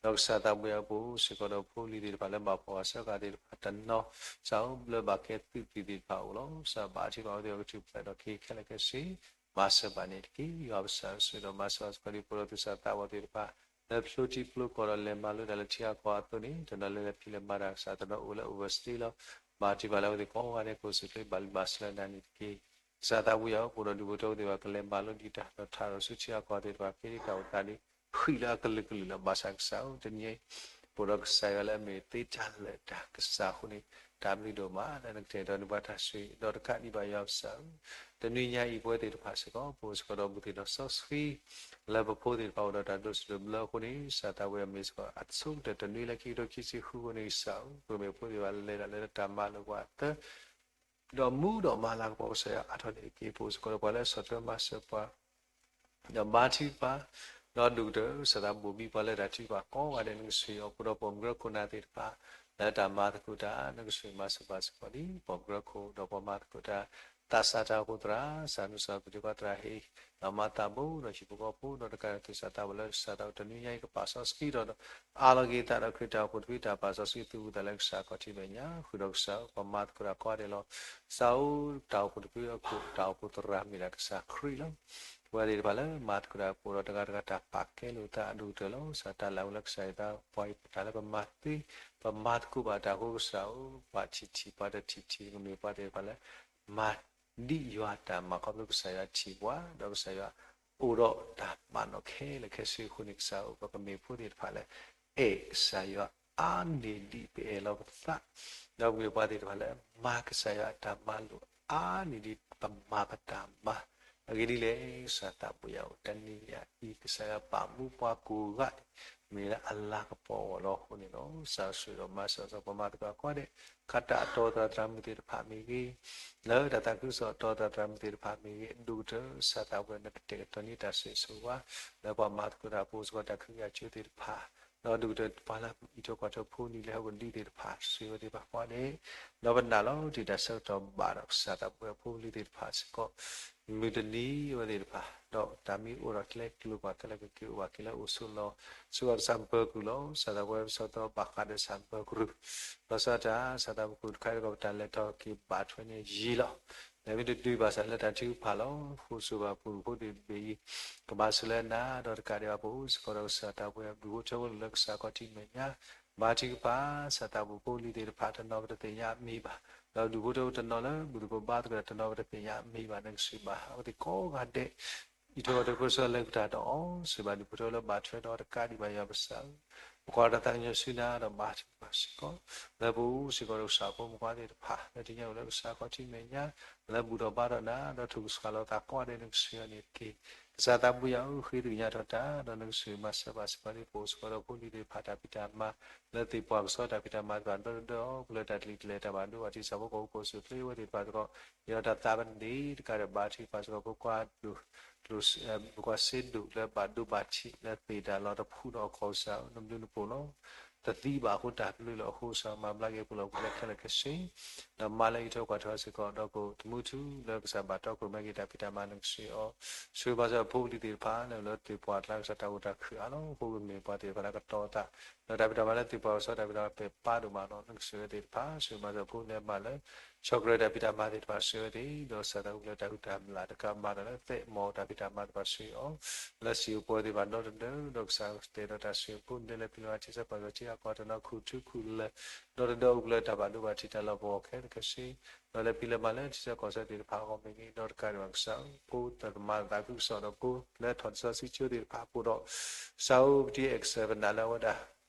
ဒီးကစၢ်သးဘိယွၤပအိၣ်စ့ၢ်ကီးဒီးဖိလံၤသ့ၣ်တဖၣ်လၢဘၣ်ဖီၣ်အီၤဆၢကတီၢ်သ့ၣ်တဖၣ်တနီၤ, ကစၢ်ဧၢ လၢဘၣ်ကဲသုးသ့ၣ်တဖၣ်အအိၣ်လီၤ. ကစၢ်ဘါထုကဖၣ်အဝဲသ့ၣ်အကထူၣ်ဖျဲးဒီးက့ၤခဲလၢာ်ခဲဆ့ မၤစၢၤဘၣ်န့ၣ်တက့ၢ်. ယွၤပကစၢ်ဆိၣ်ဂ့ၤဒီးမၤစၢၤဘၣ်စ့ၢ်ကီးဒ် ပအိၣ်ဒီးသူၣ်စၢ်သးဘီၣ်သ့ၣ်တဖၣ် လၢဖျိထံဖျိကီၢ်ဒီးလဲၤမၤလိတၢ်လၢထံဂၤကီၢ်ဂၤအသိးန့ၣ်, တနီၤလၢလဲၤဖံးလဲၤမၤတၢ်ကစၢ် တနီၤအိၣ်လၢ overseas လီၤ. ဘါထုကဖၣ်လၢအဝဲသ့ၣ်ကိးဂၤဒဲး ကိးဆူၣ်ချ့ဘၣ်လံဘၣ်ဆၢလၢနၤန့ၣ်တက့ၢ်. ကစၢ်သးဘိယွၤဧၢ ပအိၣ်ဒီးဒူၣ်ဖိထၢဖိသ့ၣ်တဖၣ် ကလဲၤမၤလိဒံးတၢ်ဒီးထးဒီးဆူထံဂၤကီၢ်ဂၤသ့ၣ်တဖၣ် ကဲဒ်တၢ်အိၣ်သးဒ် ဃံးလၢအကလုာ်ကလုာ်လီၤ. ဘၣ်ဆၣ်ကစၢ်ဧၢ တနံၤအံၤ ပအိၣ်ဒီးကစၢ်ယွၤလၢအမ့ၢ်သ့တၢ်လၢာ်တၢ်ကစၢ်အဃိန့ၣ်, တၢ်ဘျုးဒိၣ်မးလၢနကတဲာ်ကတီၤန့ၢ်ပှၤတၢ်ဆိၣ်ဂ့ၤ ဒီးတကးဒံးဘၣ်ယွၤပကစၢ်ဧၢ, တနွံညါအံၤပဝဲသ့ၣ်တဖၣ်စ့ၢ်ကီး ပအိၣ်စ့ၢ်ကီးဒီးဘူးသ့ၣ်ဒီးစီဆှံ လၢပဖိသ့ၣ်တဖၣ်အိၣ်ဒီးတၢ်ဒိးဆူၣ်ဒိးဘျၢအဃိန့ၣ်, ကစၢ်သးဘိယွၤမ့ၢ်စ့ၢ်ကီးအဆိကတၢၢ်တနွံလၢခံကထိခံဆံဃုအဃိန့ၣ် ကစၢ်ဧၢ ပမ့ၢ်ဖိသ့ၣ်တဖၣ်လဲၤတၢ်လၢတၢ်မၤလိာ်ပှၤအသး ဒီးမူဒီးမၤလၤကပီၤကစၢ်ယွၤအါထီၣ်န့ၣ်တက့ၢ်. ပအိၣ်စ့ၢ်ကီးဒီးပှၤလၢအဆီၣ်ထွဲမၤစၢၤပှၤ ဒီးဘါထုကဖၣ်, ဒီးဒူၣ်ကတၢၢ် ကစၢ်သးဘိၣ်ဘံပှၤလၢတၢ်ထုကဖၣ်ကိးဂၤဒဲး နကဆိၣ်ဂ့ၤအီၤ ပအိၣ်ဒီးပိာ်မုၣ်ကရၢခိၣ်နၢ်သ့ၣ်တဖၣ် လၢတၢ်မၤသကိးတၢ် နကဆိၣ်ဂ့ၤမၤစၢၤပှၤစ့ၢ်ကီးဒ် ပိာ်မုၣ်ကရၢခိၣ် ဒီးပှၤမၤသကိးတၢ် သးစၢ်တၢ်အိၣ်ဖှိၣ်သရၣ်, စၢ်နုၢ်စၢ်ပတြၢၤကီၢ်သရၣ်ဟ့ၣ်, ဒီးမၤသးဘိဒီးဟံၣ်ဖိဃီဖိ ဒီးတကးဒံးသုစၢ်သးဝံၤလၢကစၢ်သးဝံၤတနွံညါအံၤ ကပာ်စီဆှံဒီး အါလီၤက့ၤသးဒီးခရံာ်တၢ်အိၣ်ဖှိၣ်တဖု တၢ်ပာ်စီဆှံသူၣ်ဝံသးလၢကစၢ်ခီၣ်ထံးမဲာ်ညါ ဃုာ်ဒီးကစၢ် ပမၤသကိးတၢ်ကိးဂၤဒဲးလီၤ. ကစၢ်ဧၢ, တၢ်အိၣ်ဖှိၣ်တဖုအခိၣ် တၢ်အိၣ်ဖှိၣ်သရၣ်မ့ၢ်ဒၣ်ကစၢ်ခရံာ်လီၤ. ပဝဲသ့ၣ်တဖၣ်လၢမၤသကိးတၢ်အိၣ်ဖှိၣ်ဒီးတဂၤတဂၤတၢ်ပာ်ကဲလိာ်သးအဒိၣ်ကတၢၢ်လီၤ. ကစၢ်တၢ်လၢအဝဲလၢကစၢ်ယွၤသးပှၤအံၤ တၢ်လၢပမၤသ့ ပမၤသကိးဘၣ်တၢ်အဃိကစၢ်ဧၢ, ပှၤထံၣ်ထံၣ်ပှၤတထံၣ်ထံၣ် ကမ့ၢ်ပှၤသ့ၣ်တဖၣ်လၢ မၤဒံးယွၤတၢ်မၤခီဖျိကစၢ်ယွၤထံၣ်ပှၤ ဒီးကစၢ်ယွၤအိၣ်ဒီးတၢ်ပာ်နီၣ်ခဲလၢာ်ခဲဆ့အဃိန့ၣ် ကစၢ်ဧၢ ပကမ့ၢ်ဖိသ့ၣ်တဖၣ်လၢ အဲၣ်ကစၢ်ယွၤအါန့ၢ်ဒံး ပအဲၣ်လီၤပသး, ဒီးပမ့ၢ်ပှၤသ့ၣ်တဖၣ်လၢ မၤကစၢ်ယွၤအတၢ်မၤလိာ်အါန့ၢ်ဒံး ပမၤပတၢ်မၤ အဂ့ၢ်ဒ်လဲၣ် ကစၢ်သးပူၤယၤအိၣ် တနံၤညါအံၤ ကစၢ်ယွၤပာ်မူပှၤကိးဂၤဒဲး မ့ၢ်လၢအလၤကပီၤအဂီၢ်လီၤအဃိန့ၣ်လီၤ. ကစၢ်ဆိၣ်ဂ့ၤဒီးမၤစၢၤပှၤမၤသကိးကိးဂၤဒဲး ခါတၢ်အတီသရၣ်သရၣ်မုၣ်သ့ၣ်တဖၣ်မ့ၢ်ဂ့ၤ, လၢတၢ်သးခုကစီၣ်အတီသရၣ်သရၣ်မုၣ်သ့ၣ်တဖၣ်မ့ၢ်ဂ့ၤ, ဒိၣ်ကတၢၢ် ကစၢ်သးပူၤ နကတဲာ်ကတီၤန့ၢ်တၢ်ဆိၣ်ဂ့ၤဆိၣ်ဝါ လၢပှၤမၤသကိးတၢ်ဖိစ့ၢ်ကီး တၢ်ခုကစီၣ်ကၠိသ့ၣ်တဖၣ်, ဒီးဒိၣ်ကတၢၢ်ပှၤလၢအံးထွဲကွၢ်ထွဲဖိနံၤလၢဟီၣ်ခိၣ်ဒံသ့ၣ်တဖၣ် ဆိၣ်ဂ့ၤဝဲသ့ၣ်တဖၣ်ကိးဂၤဒဲး, ဒီးပနာ်လီၤတံၢ်တၢ်ဆၢကတီၢ်ဘၣ်ဒီး ကစၢ်သးပူၤဖိလံၤသ့ၣ်တဖၣ်စ့ၢ်ကီး မုၢ်တနံၤအဝဲသ့ၣ်တဖၣ် ဒီးတၢ်မ့ၢ်အိၣ်ဒီးကျဲကျိၤပှၤခဲလၢာ်ကက့ၤအိၣ်ဘၣ်က့ၤလၢအိၣ်ဆိးလီၤ, ဆိးဘၣ်ကစၢ်ပၢၤကုၢ်လီၤ. ကစၢ်သးပူၤပစီသီဘၣ်ဃးဒီးကစၢ်ပၢၤကရူၢ်, လီၤဆီဒၣ်တၢ် ကစၢ်သးပူၤတခါအံၤဒီး ပတၢ်လဲၤထီၣ်က့ၤဘၣ်ထွဲန့ၣ်ယံာ်လီၤ. လၢမ့ၢ်တတုၤဘၣ်ဆၣ်လၢတၢ်ထုကဖၣ်လီၤ. ဃိာ်ဆိၣ်ဘၣ်ပူၤဖိဒံးဘ့ၣ်အံၤ ကဘၣ်ဆိၣ်လၢနၤ ဒီးတကးဒံးဘၣ် ပအိၣ်စ့ၢ်ကီးဒီးကစၢ်သးပူၤ ဘျုးဖိထၢဖိလၢကစၢ်ခီၣ်ထံးမဲာ်ညါ ဘါထုကဖၣ် ကစၢ်သးပူၤဖိလံၤသ့ၣ်တဖၣ် တနီၤပတသ့ၣ်ညါအမံၤဘၣ်, ဒီးဒူၣ်ဖိထၢဖိတနီၤလၢ ဘူၣ်သကိးဘါသကိးတနီၤပတသ့ၣ်ညါအမံၤဘၣ် နကဆိၣ်ဂ့ၤဘၣ် အဝဲသ့ၣ်ကိးဂၤဒဲး အံးထွဲကွၢ်ထွဲဖိစ့ၢ်ကီးလၢကတၢၢ်ဒီး ဆိၣ်ဂ့ၤဘၣ်ဒူၣ်ဖိထၢဖိလၢဘၣ်ထွဲဒီးတကးဒံးဘၣ် ယွၤပကစၢ်ဧၢ, ပကွၢ်တၢ်သးကညီၤဆူနၤဒီးဘါထုကဖၣ်စ့ၢ်ကီး လၢပအိၣ်စ့ၢ်ကီးဒီးကစၢ်ဖိမုၣ်ဖိသ့ၣ်တဖၣ် လၢတနံၤညါအံၤလၢကစၢ်ခီၣ်ထံးမဲာ်ညါ လၢဘူၣ်ထီၣ်ဘါထီၣ်နၤ ဒီးထုးကဆှၣ်လီၤသးကိးဂၤဒဲး နကဆိၣ်ဂ့ၤအီၤန့ၣ်တက့ၢ်. ကစၢ်သးပူၤယၤဧၢ, ဃ့သ့ၣ်ညါထီၣ်တၢ် ဒီးနကဆိၣ်ဂ့ၤမၤစၢၤဘၣ်စ့ၢ်ကီးန့ၣ် ပအိၣ်စ့ၢ်ကီးဒီးဖိလံၤသ့ၣ်တဖၣ်တၢ်ဖံးတၢ်မၤ လၢသ့ၣ်ပှၢ်ကစီၣ်တၢ်ဖံးတၢ်မၤသ့ၣ်တဖၣ်ဒီး ဒီးပလၢတၢ်တလံၤတလဲၤတၢ်ဘၣ်ဒိဘၣ်ထံး ကစၢ်ဖိကီၢ်ဖိကအိၣ်ဆိးသ့ဝဲသ့ၣ်တဖၣ်စ့ၢ်ကီး ယွၤတၢ်သးပ့ၤနီၣ်တကးဒီးဘါထုကဖၣ်စ့ၢ်ကီး ပကွၢ်ဒိၣ် ပကွၢ်စ့ဒိၣ်လၢဘၣ်ဒိဘၣ်ထံးလၢသ့ၣ်တၢ်လီၤတဖုဒီး ကစၢ်ဧၢ နဘျုးနဖှိၣ်လီၤ. တသံဘၣ်အဃိတၢ်ဘျုးလီၤအဃိ ကစၢ်မၤဘျါက့ၤပူၤလီၤပူၤလၢခဲလၢာ်ခဲဆ့ ဒီးမၤလၢအံးထွဲကွၢ်ထွဲစ့ၢ်ကီး ဒီးကအိၣ်သမူထူလၢကစၢ်ဘၣ်တီခိၣ်ရိၣ်မဲက့ၤတၢ်ဖံးတၢ်မၤ နကဆိၣ်ဂ့ၤအီၤ ဆိၣ်ဂ့ၤမၤစၢၤဖိလံၤသ့ၣ်တဖၣ် လၢသ့ၣ်ပှၢ်တၢ်ကစၢ်တၢ်အိၣ်တၢ်ခုၣ်အါလီၤ ဖိကမ့ၢ်ပှၤသ့ၣ်တဖၣ်လၢကတီၤသး ဒီးတၢ်ဖံးတၢ်မၤလၢသ့ၣ်ပှၢ်ကစီၣ်တၢ်ဖံးတၢ်မၤပာ်ပာ်ဒိၣ်မးဒီး နကဆိၣ်ဂ့ၤသ့ၣ်တဖၣ် ဆိၣ်ဂ့ၤမၤစၢၤဖိလၢမၤလၢ ဆီၣ်ကရၢၢ်တၢ်ဖံးတၢ်မၤသ့ၣ်တဖၣ် ဆိၣ်ဂ့ၤဝဲသ့ၣ် ဒီးကစၢ်သးပူၤလၢတၢ်ဟုၣ်တၢ်မၤတၢ်လၢသဲးမီၢ်တၢ်ဖံးတၢ်မၤသ့ၣ်တဖၣ် ဆိၣ်ဂ့ၤအီၤ လၢစံၣ်ဧိၤပှီၤသ့ၣ်တဖၣ်ဒီတဒၢ ဒီးကစၢ်တဲဒီးတၢ်ဆိၣ်ဂ့ၤဖိန့ၣ်လၢဖံးလၢမၤထံဆၢကီၢ်ဆၢထံအကီၢ်တနီၤခူၣ်ထူခူၣ်လၢာ် ဒီတဒၢအိၣ်ပူၤလၢတၢ်ဘၣ်ဒိဘၣ်ထံးတၢ်လီၤပှီၢ်ခဲလၢာ်ခဲဆ့ ဒီးလၢဖံးလၢမၤလၢထံဆၢကီၢ်ဆၢသ့ၣ်တဖၣ်အဂီၢ်မ့ၢ်ဂ့ၤ ဒီးတကးဒံးဘၣ်ကစၢ် ဖိသရၣ်မၤသးခုကစီၣ်ဒီးဖိလၢထီၣ်လံာ်စီဆှံကၠိသ့ၣ်တဖၣ်အပူၤဒီး ကစၢ်ဧၢ ပတံၤအဲၣ်ကစၢ်ပနာ်လၢအဝဲဒၣ်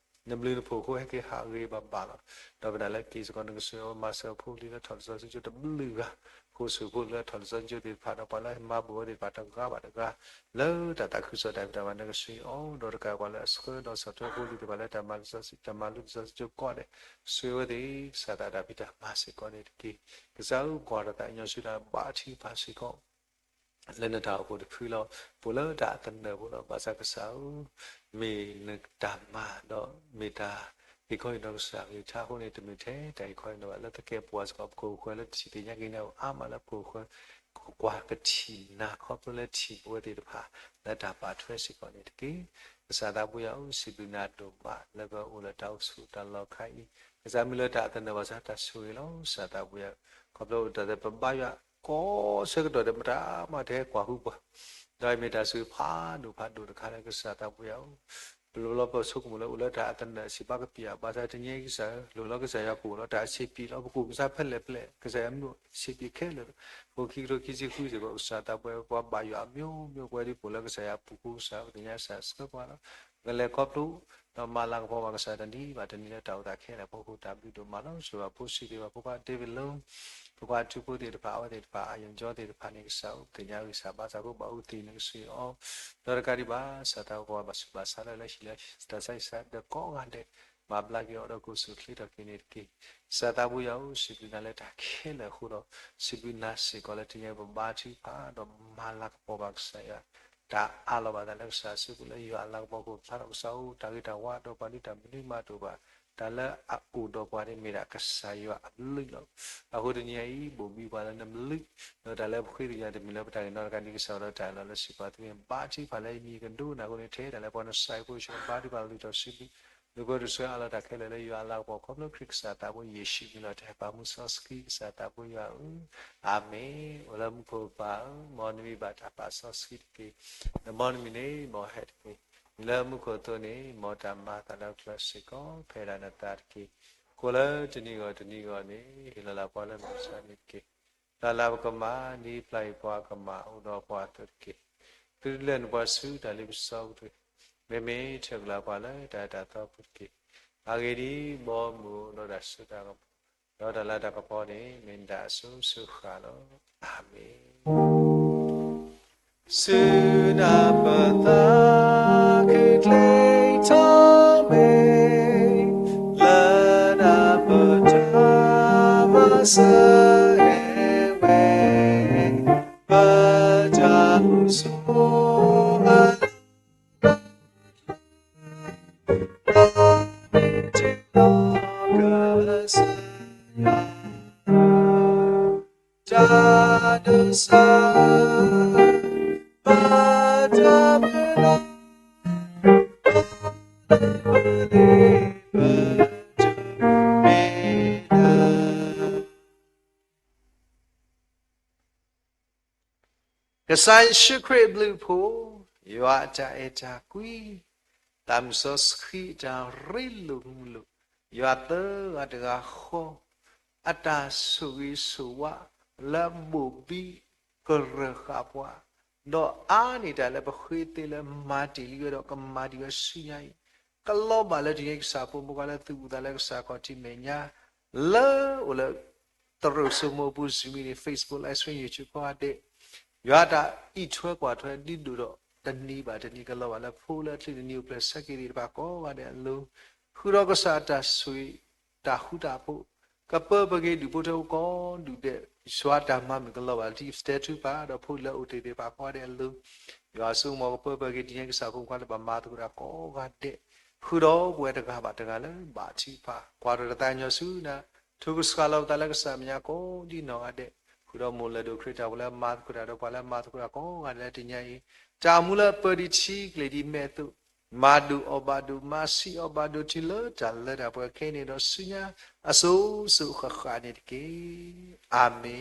နဘျုးနဖှိၣ်အဃိဟဲက့ၤဟးဂ့ၤဘၣ်ဘၣ်လီၤ. ဒီးပနာ်လၢက့ၤစ့ၢ်ကီးနကဆိၣ်ဂ့ၤမၤစၢၤဖိလံၤလၢထီၣ်လံာ်စီဆှံကၠိတဘျုးဂၤ, ဃိာ်ဆိၣ်ဖိလၢထီၣ်လံာ်စီဆှံကၠိသ့ၣ်တဖၣ်ဒီး ပှၤလၢမၤဘူၣ်ဝဲသ့ၣ်တဖၣ်တဂၤဘၣ်တဂၤ, လၢတၢ်သးခုကစီၣ်တၢ်ဖံးတၢ်မၤ နကဆိၣ်ဂ့ၤအီၤ ဒီးတကးဒံးဘၣ်လၢအဆှၢဒီးဆီၣ်ထွဲဖိလံၤသ့ၣ်တဖၣ်လၢတၢ်မၤလံာ်စီဆှံ တၢ်မၤလိလံာ်စီဆှံကၠိကိးဂၤဒဲး, ဆိၣ်ဂ့ၤဝဲသ့ၣ် ကစၢ်သးတၢ်ဖံးတၢ်မၤစ့ၢ်ကီးန့ၣ်တက့ၢ်. ကစၢ်ဧၢ ကွၢ်တၢ်သးကညီၤဆူနၤ ဘါထုကဖၣ်စ့ၢ်ကီး လၢနတၢ်အိၣ်ဖှိၣ်တဖုလီၤ. ပအိၣ်လၢတၢ်အသနၢၣ်ဖိလီၤ. ဘၣ်ဆၣ်ကစၢ်ဧၢ, မ့ၢ်နတၢ်မၤဒီး မ့ၢ်တၢ်ဟ့ၣ်ခီဟ့ၣ်နီၤကစၢ်ဂ့ၤထါအဃိန့ၣ် တမ့ၢ်ထဲတၢ်ဟ့ၣ်ခီဟ့ၣ်နီၤဘၣ် လၢသကဲးပဝးစ့ၢ်ကီး ပခိၣ်ပဃၢၤလၢတထံၣ်သ့ၣ်ညါက့ၤန့ၣ် အါမးလၢပခိၣ်ပဃၢၤ ပှၤကထံၣ်နၤခီဖျိလၢထံၣ်ပဝဲသ့ၣ်တဖၣ် လၢတၢ်ဘၣ်ထွဲစ့ၢ်ကီးန့ၣ်တက့ၢ်. ကစၢ်သးပူၤယၤဧၢ, စံးဘျုးနၤဒိၣ်မး လၢပအိၣ်လၢတၢ်အိၣ်ဆူၣ်တၢ်လီၤခါအံၤ, ကစၢ်မ့ၢ်လၢတၢ်အသနၢၣ်ဘၣ်ဆၣ်တၢ်ဆိၣ်ဂ့ၤလီၤ. ကစၢ်သးပူၤယၤ, ခီဖျိတၢ်သ့ၣ်ပဘါယွၤကိးဆၢကတီၢ်ဒီး မတၤမၤတဟဲကွၢ်ဟုပှၤ, ဒီးမ့ၢ်တၢ်ဆိၣ်ဂ့ၤဖးဒိၣ်ဖးဒိၣ်တခါလၢကစၢ်သးပူၤယၤဧၢ ပလီပဆိကမိၣ်လၢအိၣ်လၢတၢ်အသနၢၣ်စံးဘၣ်ကပံာ်ဧါ, ဘၣ်ဆၣ်တနံၤအံၤကစၢ်ဧၢ, လိၣ်လၢကစၢ်ယွၤကအိၣ်လီၤတၢ်အဆံးပံၤလီၤ. ပကအိၣ်ကစၢ်ဖဲလဲၣ်ဖဲလဲၣ် ကစၢ်ယွၤမ့ၢ်အိၣ်ဆံးပံၤခဲလၢာ်လီၤ. ဖိခံကထိခံဆံဃုစ့ၢ်ကီး ကစၢ်သးပူၤပှၤဘၣ်ယွၤအမျိုးမျိုး ပဝဲဒၣ်ပအိၣ်လၢကစၢ်ယွၤအပူၤဃိ ကစၢ်ပသ့ၣ်ညါကစၢ်ဆှၢပှၤလီၤ. ကလဲၤခီဖျိ ဒီးမၤလၤကပီၤဘၣ်ကစၢ်တနံၤဘၣ်တနံၤလၢတၢ်အိၣ်သးခဲလၢာ်အဖီခိၣ် တၢ်ဘျုးဒိၣ်မးလီၤ. ဆိၣ်ဂ့ၤဘၣ်ဖိဆံးသ့ၣ်တဖၣ် ဖိခွါဒ့ဝံးလီၤ ဖိခွါအထူဖိသ့ၣ်တဖၣ် အဝဲသ့ၣ်တဖၣ် အယီၢ်ကၠီသ့ၣ်တဖၣ်န့ၣ် ကစၢ်ဧၢ ပသ့ၣ်ညါဂ့ၤစၢ်ဘါစၢ်ဖိဘၣ်အူသ့ၣ်န့ၣ် ကဆိၣ်ဂ့ၤအီၤ ဒီးတကးဒံးဘၣ် ကစၢ်သးပှၢ်ဘၣ်ဆူးဘၣ်ဆါလၢလၢဟံၣ်လၢတၢ်ဆါဟံၣ်ဆါဒီးကိးဂၤဒဲး မၤဘျါက့ၤအီၤဒီးကအိၣ်ဆူၣ်အိၣ်ချ့ထီၣ်က့ၤန့ၣ်တက့ၢ်. ကစၢ်သးပူၤယၤဧၢ, စံးဘျုးနၤလၢတၢ်ခဲလၢာ်အဃိဒီး စံးဘျုးနၤစ့ၢ်ကီးလၢတနံၤအံၤ ပဘါထုကဖၣ်ဒီးမၤလၤကပီၤဘၣ်ကစၢ်ယွၤ တၢ်အးလီၤဘၣ်သးလၢကစၢ်စုပူၤလၢယွၤအလၤကပီၤအဃိ ဖျါထီၣ်ကစၢ်ဧၢ, တၢ်ဂ့ၤတၢ်ဝါဒီးပှၤဒုးတၢ်မနုၤမၤတအိၣ်ဘၣ် တၢ်လၢအအိၣ်ဒီးပှၤန့ၣ်မ့ၢ်ဒၣ်ကစၢ်ယွၤအဘျုးလီၤ. အဃိတနံၤအံၤ ဘိၣ်ဘံပှၤလၢနဘျုး, ဒီးတၢ်လၢပဃ့ကညးတမံၤလၢပတၢ်ဂ့ၤနီတဂၤန့ၣ် ကစၢ်ယွၤဒီးတၢ်အၢၣ်လီၤလၢစ့ၢ်ကီးသုန့ၣ် ဘါထုကဖၣ်လၢယမံၤကဒိကနၣ်အဃိန့ၣ် ထဲတၢ်လၢပှၤနီၢ်ကစၢ်အံၤဖိ ယဘါထုကဖၣ်လၢသုတၢ်စုပူၤ သုးကၢသုးဆှၢအလီၢ်တၢ်ခဲလၢာ်လၢယွၤအလၤကပီၤ ခီဖျိခရံာ်ကစၢ်သးဘိယ့ၣ်ၡူးမံၤလီၤ. တၢ်ဟဲပာ်မူစီဆှံကစၢ်သးဘိယွၤဧၢ, အၤမ့ၣ်. အိၣ်လၢမူခိၣ်ပၢ်ဧၢ, မ်နမံၤဘၣ်တၢ်ပာ်စီဆှံတက့ၢ်. မ်နမံၤန့ၣ် မ်ဟဲတက့ၢ်. မ့ၢ်လၢမူခိၣ်အသိးန့ၣ် မ်တၢ်မၤအသးလၢကျဲစ့ၢ်ကီး ဖဲဒၣ်နသးတက့ၢ်. ကိၣ်လၢတနံၤဂီၢ်တနံၤဂီၢ်န့ၣ် ဟ့ၣ်လီၤလၢပှၤလၢမုၢ်ဆါနံၤတက့ၢ်. တၢ်လၢပကမၤ ဒ်ပျၢ်ယွၤပှၤကမၤအိၣ်ဒီးပှၤအသိးတက့ၢ်. သုတလဲၤနပှၤဆူတၢ်လ့ပစီကတၢၢ်, မ့မ့ၢ်ထၢၣ်ကလာ်ပှၤလၢတၢ်အဲၣ်တၢ်သီပူၤတက့ၢ်. အဂ့ၢ်ဒ်အံၤ, ဘီမုၢ်ဒီးတၢ်စိတၢ်ကမီၤ, ဒီးတၢ်လၤတၢ်ကပီၤန့ၣ် မ့ၢ်နဒၣ်အစိၤစိၤဃၣ်လီၤ. အၤမ့ၣ်. ဆူနၢ်ပၢၢ်သးခုကျ့ထီၣ်မ့ၢ်, လၢနၢ်ပၢၢ်တၢ်မၤစၢၤဝဲ, ပတၢ်အိၣ်ဆိးအလီၢ် တၢ်ဒိးစၢၤ ဘၣ်တၢ်မုၢ်လၢ် ပတမ့ၢ်ဒၣ် ကစၢ်ယ့ၣ်ၡူးခရံာ်အဘျုးအဖှိၣ်, ယွၤအတၢ်အဲၣ်တၢ်ကွံ, သးမုၢ်စီဆှံအတၢ်ရ့လိာ်မုာ်လိာ်, ယွၤသၢဂၤတဂၤဃီ အတၢ်ဆိၣ်ဂ့ၤဆိၣ်ဝါ လၢဘိၣ်ဘံကရၢၢ်ဃာ်ပှၤ, ဒီးအါန့ၢ်တၢ်လၢပဃ့သ့လၢမၤတ့ၢ်လံဝဲဒီးကမၤတ့ၢ်ဝဲဆူညါအံၤ, ကလီၤဘၣ်လၢတနံၤအံၤကစၢ်ဖိမုၢ်ဂၤလၢသုဘူၣ်သးလၢကစၢ်ခီၣ်ထံးမဲာ်ညါ, လၢအိၣ်လၢ သရိာ်စိမိၤပူၤ Zoom မ့ၢ်န့ၣ် Facebook Live Stream YouTube ကိးဂၤဒဲး, ယွၤတၢ်အံးထွဲကွၢ်ထွဲဒ်ဒိၣ်ဒီးတနံၤဘၣ်တနံၤ ကလီၤဘၣ်လၢဖိလၢအချံတနံၤအိၣ်ဖျဲၣ်ဆၢက့ၤသ့ၣ်တဖၣ်ကိးဂၤဒဲးအလိၤ, ဃုာ်ဒီးကစၢ်အတၢ်ဆိၣ်ဂ့ၤ တၢ်ဃူတၢ်ဖိး, ကပၢပှဲၤက့ၤဒူၣ်ဖိထၢဖိကိးဒူၣ်ဒဲး, ယွၤတၢ်မၤမုာ်ကလီၤဘၣ်လၢထံစတဲထူပာ် ဒီးဖိလၢအအိၣ်တ့ၢ်သ့ၣ်တဖၣ်ကိးဂၤဒဲးအလိၤ, ယွၤဆိကမိၣ်ကပၢပှဲၤက့ၤတနံၤအံၤကစၢ်ဖိမုၢ်ဂၤလၢဘၣ်မၤသကိးတၢ်ကိးဂၤဒဲး, ဃုာ်ဒီးပဝဲတဂၤဘၣ်တဂၤလၢဘၣ်ထံးဖး ကွၢ်ထီၣ်တၢ်သးကညီၤဆူနၤ, ထိၣ်ကဆှၣ်လီၤပသးလၢကစၢ်မဲာ်ညါကိးဒ်နီၢ်ဂၤဒဲး, ဃုာ်ဒီးမိၢ်လၢၢ်ဒိၣ်ခရံာ်တၢ်ဖိလၢမၤသကိးတၢ်ဒီးပှၤလၢမၤသကိးတၢ်ကိးဂၤဒဲးလၢတနံၤအံၤ, တၢ်မူလၢအပၢဒ်ထံကျဲၤဒ်မဲးအသိး, မၤဒိၣ်အီၣ်ဘၣ်ဒိၣ် မၤဆံးအီၣ်ဘၣ်ဒိၣ်တုၤလၢတၢ်လၢတၢ်ပှဲၤခဲအံၤန့ၣ်ဒီးဆူညါ အစိၤစိၤဃၣ်ဃၣ်န့ၣ်တက့ၢ်. အၤမ့ၣ်,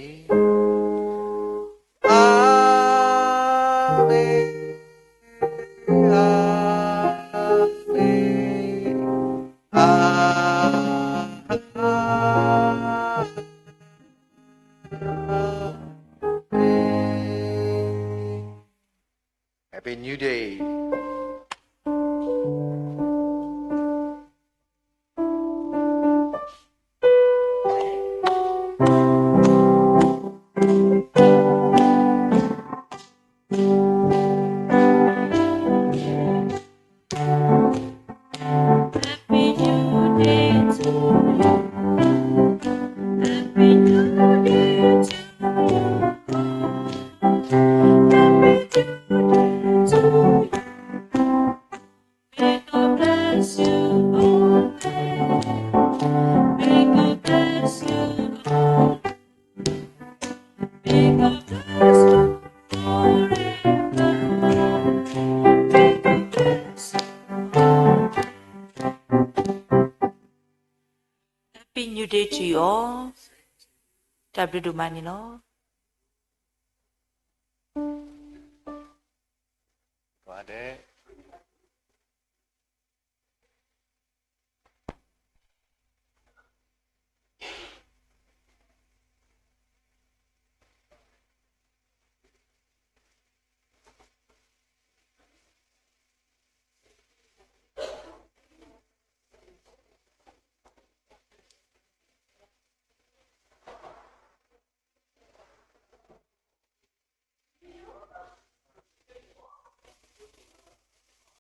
အၤမ့ၣ်, အၤမ့ၣ်, အၤမ့ၣ်. Happy New Day. Happy New Day to you all. တၢ်ဘျုးဒိၣ်မးန့ၣ်လီၤ. ပှၤဒဲး